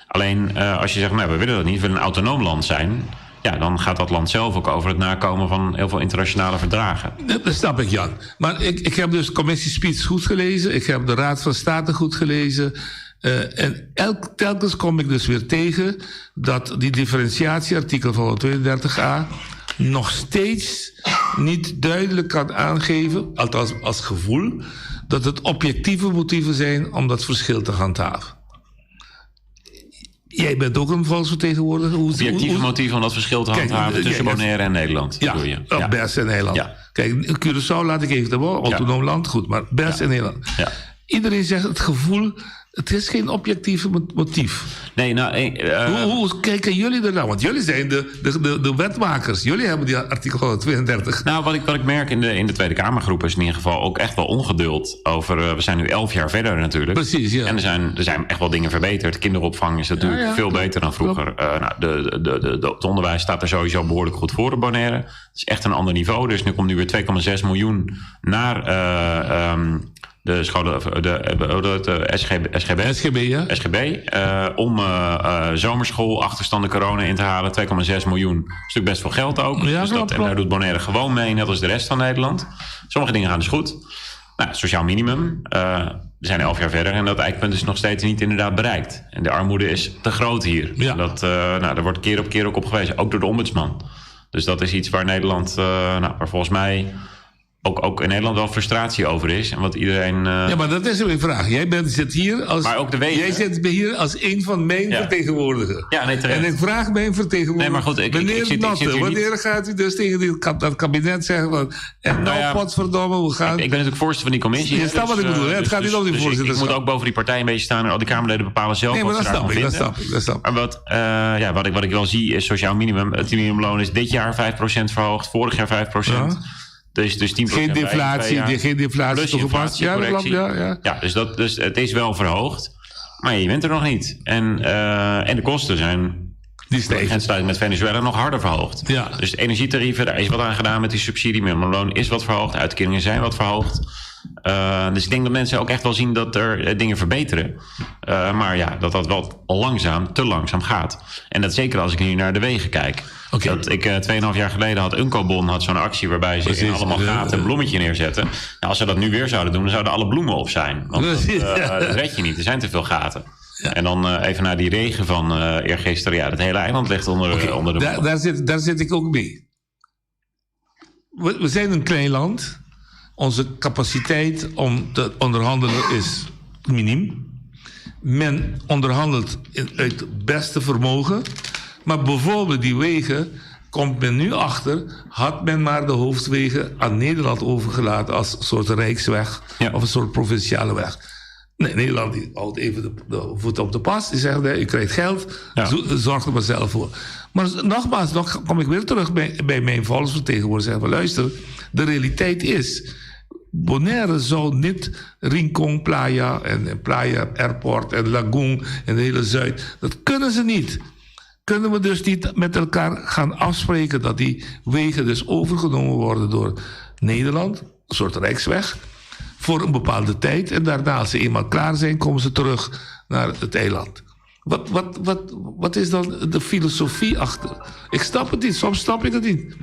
Alleen als je zegt, nou, we willen dat niet, we willen een autonoom land zijn. Ja, dan gaat dat land zelf ook over het nakomen van heel veel internationale verdragen. Dat snap ik, Jan. Maar ik heb dus commissie Speech goed gelezen. Ik heb de Raad van State goed gelezen. En telkens kom ik dus weer tegen dat die differentiatieartikel van 132a nog steeds niet duidelijk kan aangeven, althans als gevoel, dat het objectieve motieven zijn om dat verschil te handhaven. Jij bent ook een volksvertegenwoordiger. Objectieve motieven om dat verschil te handhaven tussen Bonaire en Nederland, Ja, bedoel je? of BES en Nederland. Kijk, Curaçao laat ik even de autonoom land, goed, maar BES en Nederland. Ja. Iedereen zegt het gevoel, het is geen objectief motief. Nee, nou, Hoe kijken jullie er nou? Want jullie zijn de wetmakers. Jullie hebben die artikel 132. Nou, wat ik merk in de Tweede Kamergroep is in ieder geval ook echt wel ongeduld over... we zijn nu 11 jaar verder natuurlijk. Precies, ja. En er zijn echt wel dingen verbeterd. Kinderopvang is natuurlijk veel beter dan vroeger. Nou, het onderwijs staat er sowieso behoorlijk goed voor op Bonaire. Het is echt een ander niveau. Dus nu komt nu weer 2,6 miljoen naar... de scholen, of de SGB. SGB, ja. SGB, om zomerschool, achterstanden corona in te halen. 2,6 miljoen. Dat is natuurlijk best veel geld ook. Ja, En daar doet Bonaire gewoon mee, net als de rest van Nederland. Sommige dingen gaan dus goed. Nou, sociaal minimum. We zijn 11 jaar verder en dat eikpunt is nog steeds niet inderdaad bereikt. En de armoede is te groot hier. Ja. En daar wordt keer op keer ook op gewezen, ook door de ombudsman. Dus dat is iets waar Nederland, waar volgens mij ook in Nederland wel frustratie over is. En wat iedereen, Ja, maar dat is een vraag. Jij bent, zit hier als, Maar ook de wegen, jij hè? zit hier als een van mijn vertegenwoordigers. Ja, nee, terecht. En ik vraag mijn vertegenwoordiger. Nee, maar goed, meneer ik zit Notte, hier niet wanneer gaat u dus tegen dat kabinet zeggen van, en nou, potverdomme, we gaan Ik ben natuurlijk voorzitter van die commissie, Je hè, snapt wat ik bedoel, hè? Het gaat niet om die dus ik voorzitterschap. moet ook boven die partij een beetje staan en al die Kamerleden bepalen zelf Nee, maar wat dat ze snap daarvan ik, dat vinden. snap ik, dat snap ik. Maar wat ik wel zie is sociaal minimum. Het minimumloon is dit jaar 5% verhoogd, vorig jaar 5%. Dus 10% Geen bij deflatie, 2 jaar. geen deflatie Plus toegepast. Ja, dat klopt, inflatiecorrectie. ja, ja. Ja, dus het is wel verhoogd. Maar je bent er nog niet. En de kosten zijn Die stijgen. De grensluiting met Venezuela nog harder verhoogd. Ja. Dus de energietarieven, daar is wat aan gedaan met die subsidie. Minimumloon is wat verhoogd. Uitkeringen zijn wat verhoogd. Dus ik denk dat mensen ook echt wel zien dat er dingen verbeteren. Maar dat dat wel langzaam, te langzaam gaat. En dat zeker als ik nu naar de wegen kijk. Dat ik 2,5 jaar geleden had Unkobon had zo'n actie waarbij ze in allemaal gaten een bloemetje neerzetten. Nou, als ze dat nu weer zouden doen, dan zouden alle bloemen op zijn. Want dat red je niet. Er zijn te veel gaten. En dan even naar die regen van eergisteren. Ja, dat hele eiland ligt onder de modder. Daar zit ik ook mee. We zijn een klein land. Onze capaciteit om te onderhandelen is miniem. Men onderhandelt uit het beste vermogen. Maar bijvoorbeeld die wegen, komt men nu achter, had men maar de hoofdwegen aan Nederland overgelaten als een soort rijksweg of een soort provinciale weg. Nee, Nederland die houdt even de voet op de pas. Die zegt, nee, u krijgt geld, zorg er maar zelf voor. Maar nogmaals, nog kom ik weer terug bij mijn volksvertegenwoordiger. Zeggen van, luister, de realiteit is, Bonaire zou niet Rincon Playa en Playa Airport en Lagoon en de hele Zuid, dat kunnen ze niet. Kunnen we dus niet met elkaar gaan afspreken dat die wegen dus overgenomen worden door Nederland, een soort rijksweg, voor een bepaalde tijd. En daarna, als ze eenmaal klaar zijn, komen ze terug naar het eiland. Wat is dan de filosofie achter? Ik snap het niet, soms snap ik het niet.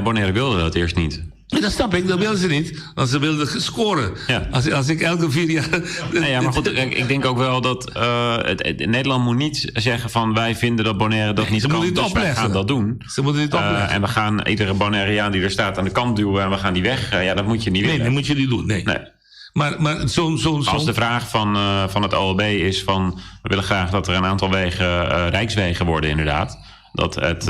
Bonaire wilde dat eerst niet. Nee, dat snap ik, dat wilden ze niet. Want ze wilden scoren. Als ik elke 4 jaar... Nee, ja, maar goed, ik denk ook wel dat Nederland moet niet zeggen van wij vinden dat Bonaire dat Nee, niet ze kan, moeten niet dus wij opleggen. gaan dat doen. Ze moeten niet opleggen. En we gaan iedere Bonaireaan die er staat aan de kant duwen en we gaan die weg. Ja, dat moet je niet Nee, willen. dat moet je niet doen, nee. Nee. Maar zo'n, Als de vraag van het OLB is van we willen graag dat er een aantal wegen rijkswegen worden inderdaad. Dat het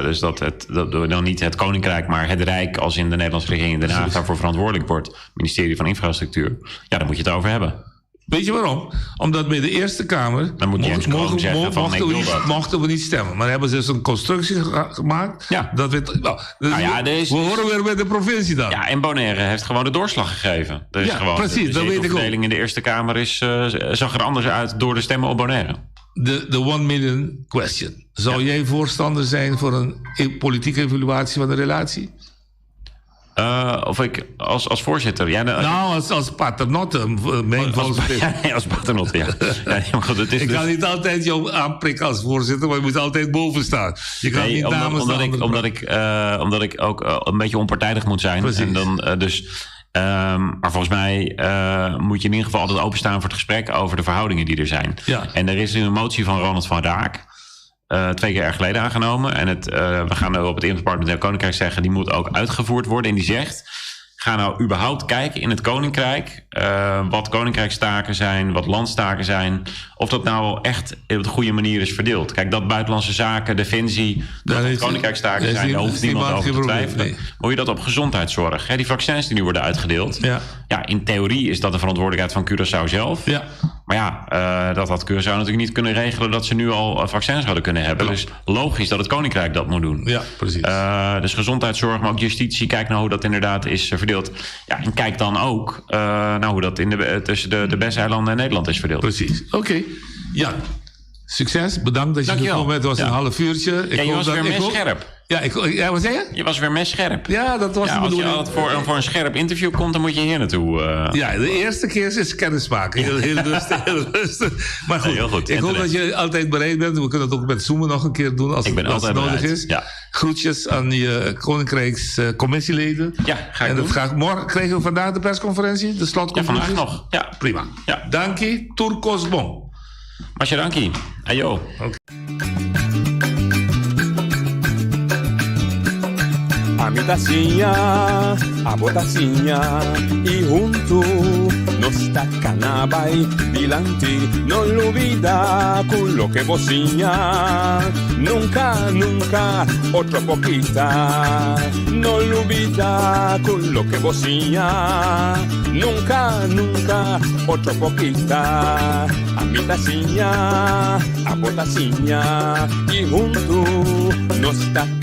dus dat het, dat we dan niet het Koninkrijk, maar het Rijk als in de Nederlandse regering in Den Haag daarvoor verantwoordelijk wordt. Ministerie van Infrastructuur. Ja, daar moet je het over hebben. Weet je waarom? Omdat bij de Eerste Kamer Dan moet James Kroon zeggen van, ik wil dat. mochten we niet stemmen. Maar hebben ze dus een constructie gemaakt. Dat we het, nou, dus Nou ja, er is we horen weer bij de provincie dan. Ja, en Bonaire heeft gewoon de doorslag gegeven. Er is Ja, gewoon, precies, de dat weet ik ook. zetelverdeling in de Eerste Kamer zag er anders uit door de stemmen op Bonaire. De 1 million question. Zou jij voorstander zijn voor een politieke evaluatie van de relatie? Of ik als, als voorzitter? Ja, nou, als, als paternotte, mijn als, ja, nee, als paternotte, ja. ja nee, maar goed, het is ik dus... kan niet altijd jou aanprikken als voorzitter, maar je moet altijd boven staan. Je kan nee, niet omdat, namens omdat de ik, anderen omdat ik, omdat ik ook een beetje onpartijdig moet zijn. Precies. En dan, dus, um, maar volgens mij moet je in ieder geval altijd openstaan voor het gesprek over de verhoudingen die er zijn. Ja. En er is een motie van Ronald van Raak. 2 keer geleden aangenomen. En het, we gaan op het Interparlementair Koninkrijk zeggen... die moet ook uitgevoerd worden. En die zegt, ga nou überhaupt kijken in het Koninkrijk... wat koninkrijkstaken zijn, wat landstaken zijn... of dat nou echt op de goede manier is verdeeld. Kijk, dat buitenlandse zaken, defensie... dat dat koninkrijkstaken zijn, daar hoeft niemand over te twijfelen. Nee. Maar hoe je dat op gezondheidszorg... Hè, die vaccins die nu worden uitgedeeld... Ja. ja, in theorie is dat de verantwoordelijkheid van Curaçao zelf. Ja. Maar ja, dat had Curaçao natuurlijk niet kunnen regelen... dat ze nu al vaccins hadden kunnen hebben. Klopt. Dus logisch dat het Koninkrijk dat moet doen. Ja, precies. Dus gezondheidszorg, maar ook justitie. Kijk nou hoe dat inderdaad is verdeeld. Ja, en kijk dan ook nou hoe dat in de, tussen de, de BES-eilanden en Nederland is verdeeld. Precies, oké. Okay. Ja, succes. Bedankt dat je gekomen bent. Het was een half uurtje. Ik ja, je was weer messcherp. Ja, ik, ja, wat zei je? Je was weer messcherp. Ja, dat was ja, de bedoeling. Als je altijd voor, voor een scherp interview komt, dan moet je hier naartoe. Ja, de eerste keer is kennismaken. Heel, heel rustig, heel rustig. Maar goed, ja, heel goed. ik hoop dat je altijd bereid bent. We kunnen het ook met Zoom nog een keer doen als ik ben het, als altijd het nodig bereid. is. Ja. Groetjes aan je Koninkrijkscommissieleden. Ja, ga ik en doen. Dat graag. Morgen krijgen we vandaag de persconferentie, de slotconclusie. Ja, vandaag nog. Ja. Prima. Ja. Dank je, Turkos Bon. Masharanki. Ayo. Okay. A mi tacinha, a botacinha E junto nos tacanabai Dilanti, no olvida con lo que vocinha Nunca, nunca, otro poquita No olvida con lo que vocinha Nunca, nunca, otro poquita A mi tacinha, a botacinha E junto nos tacanabai.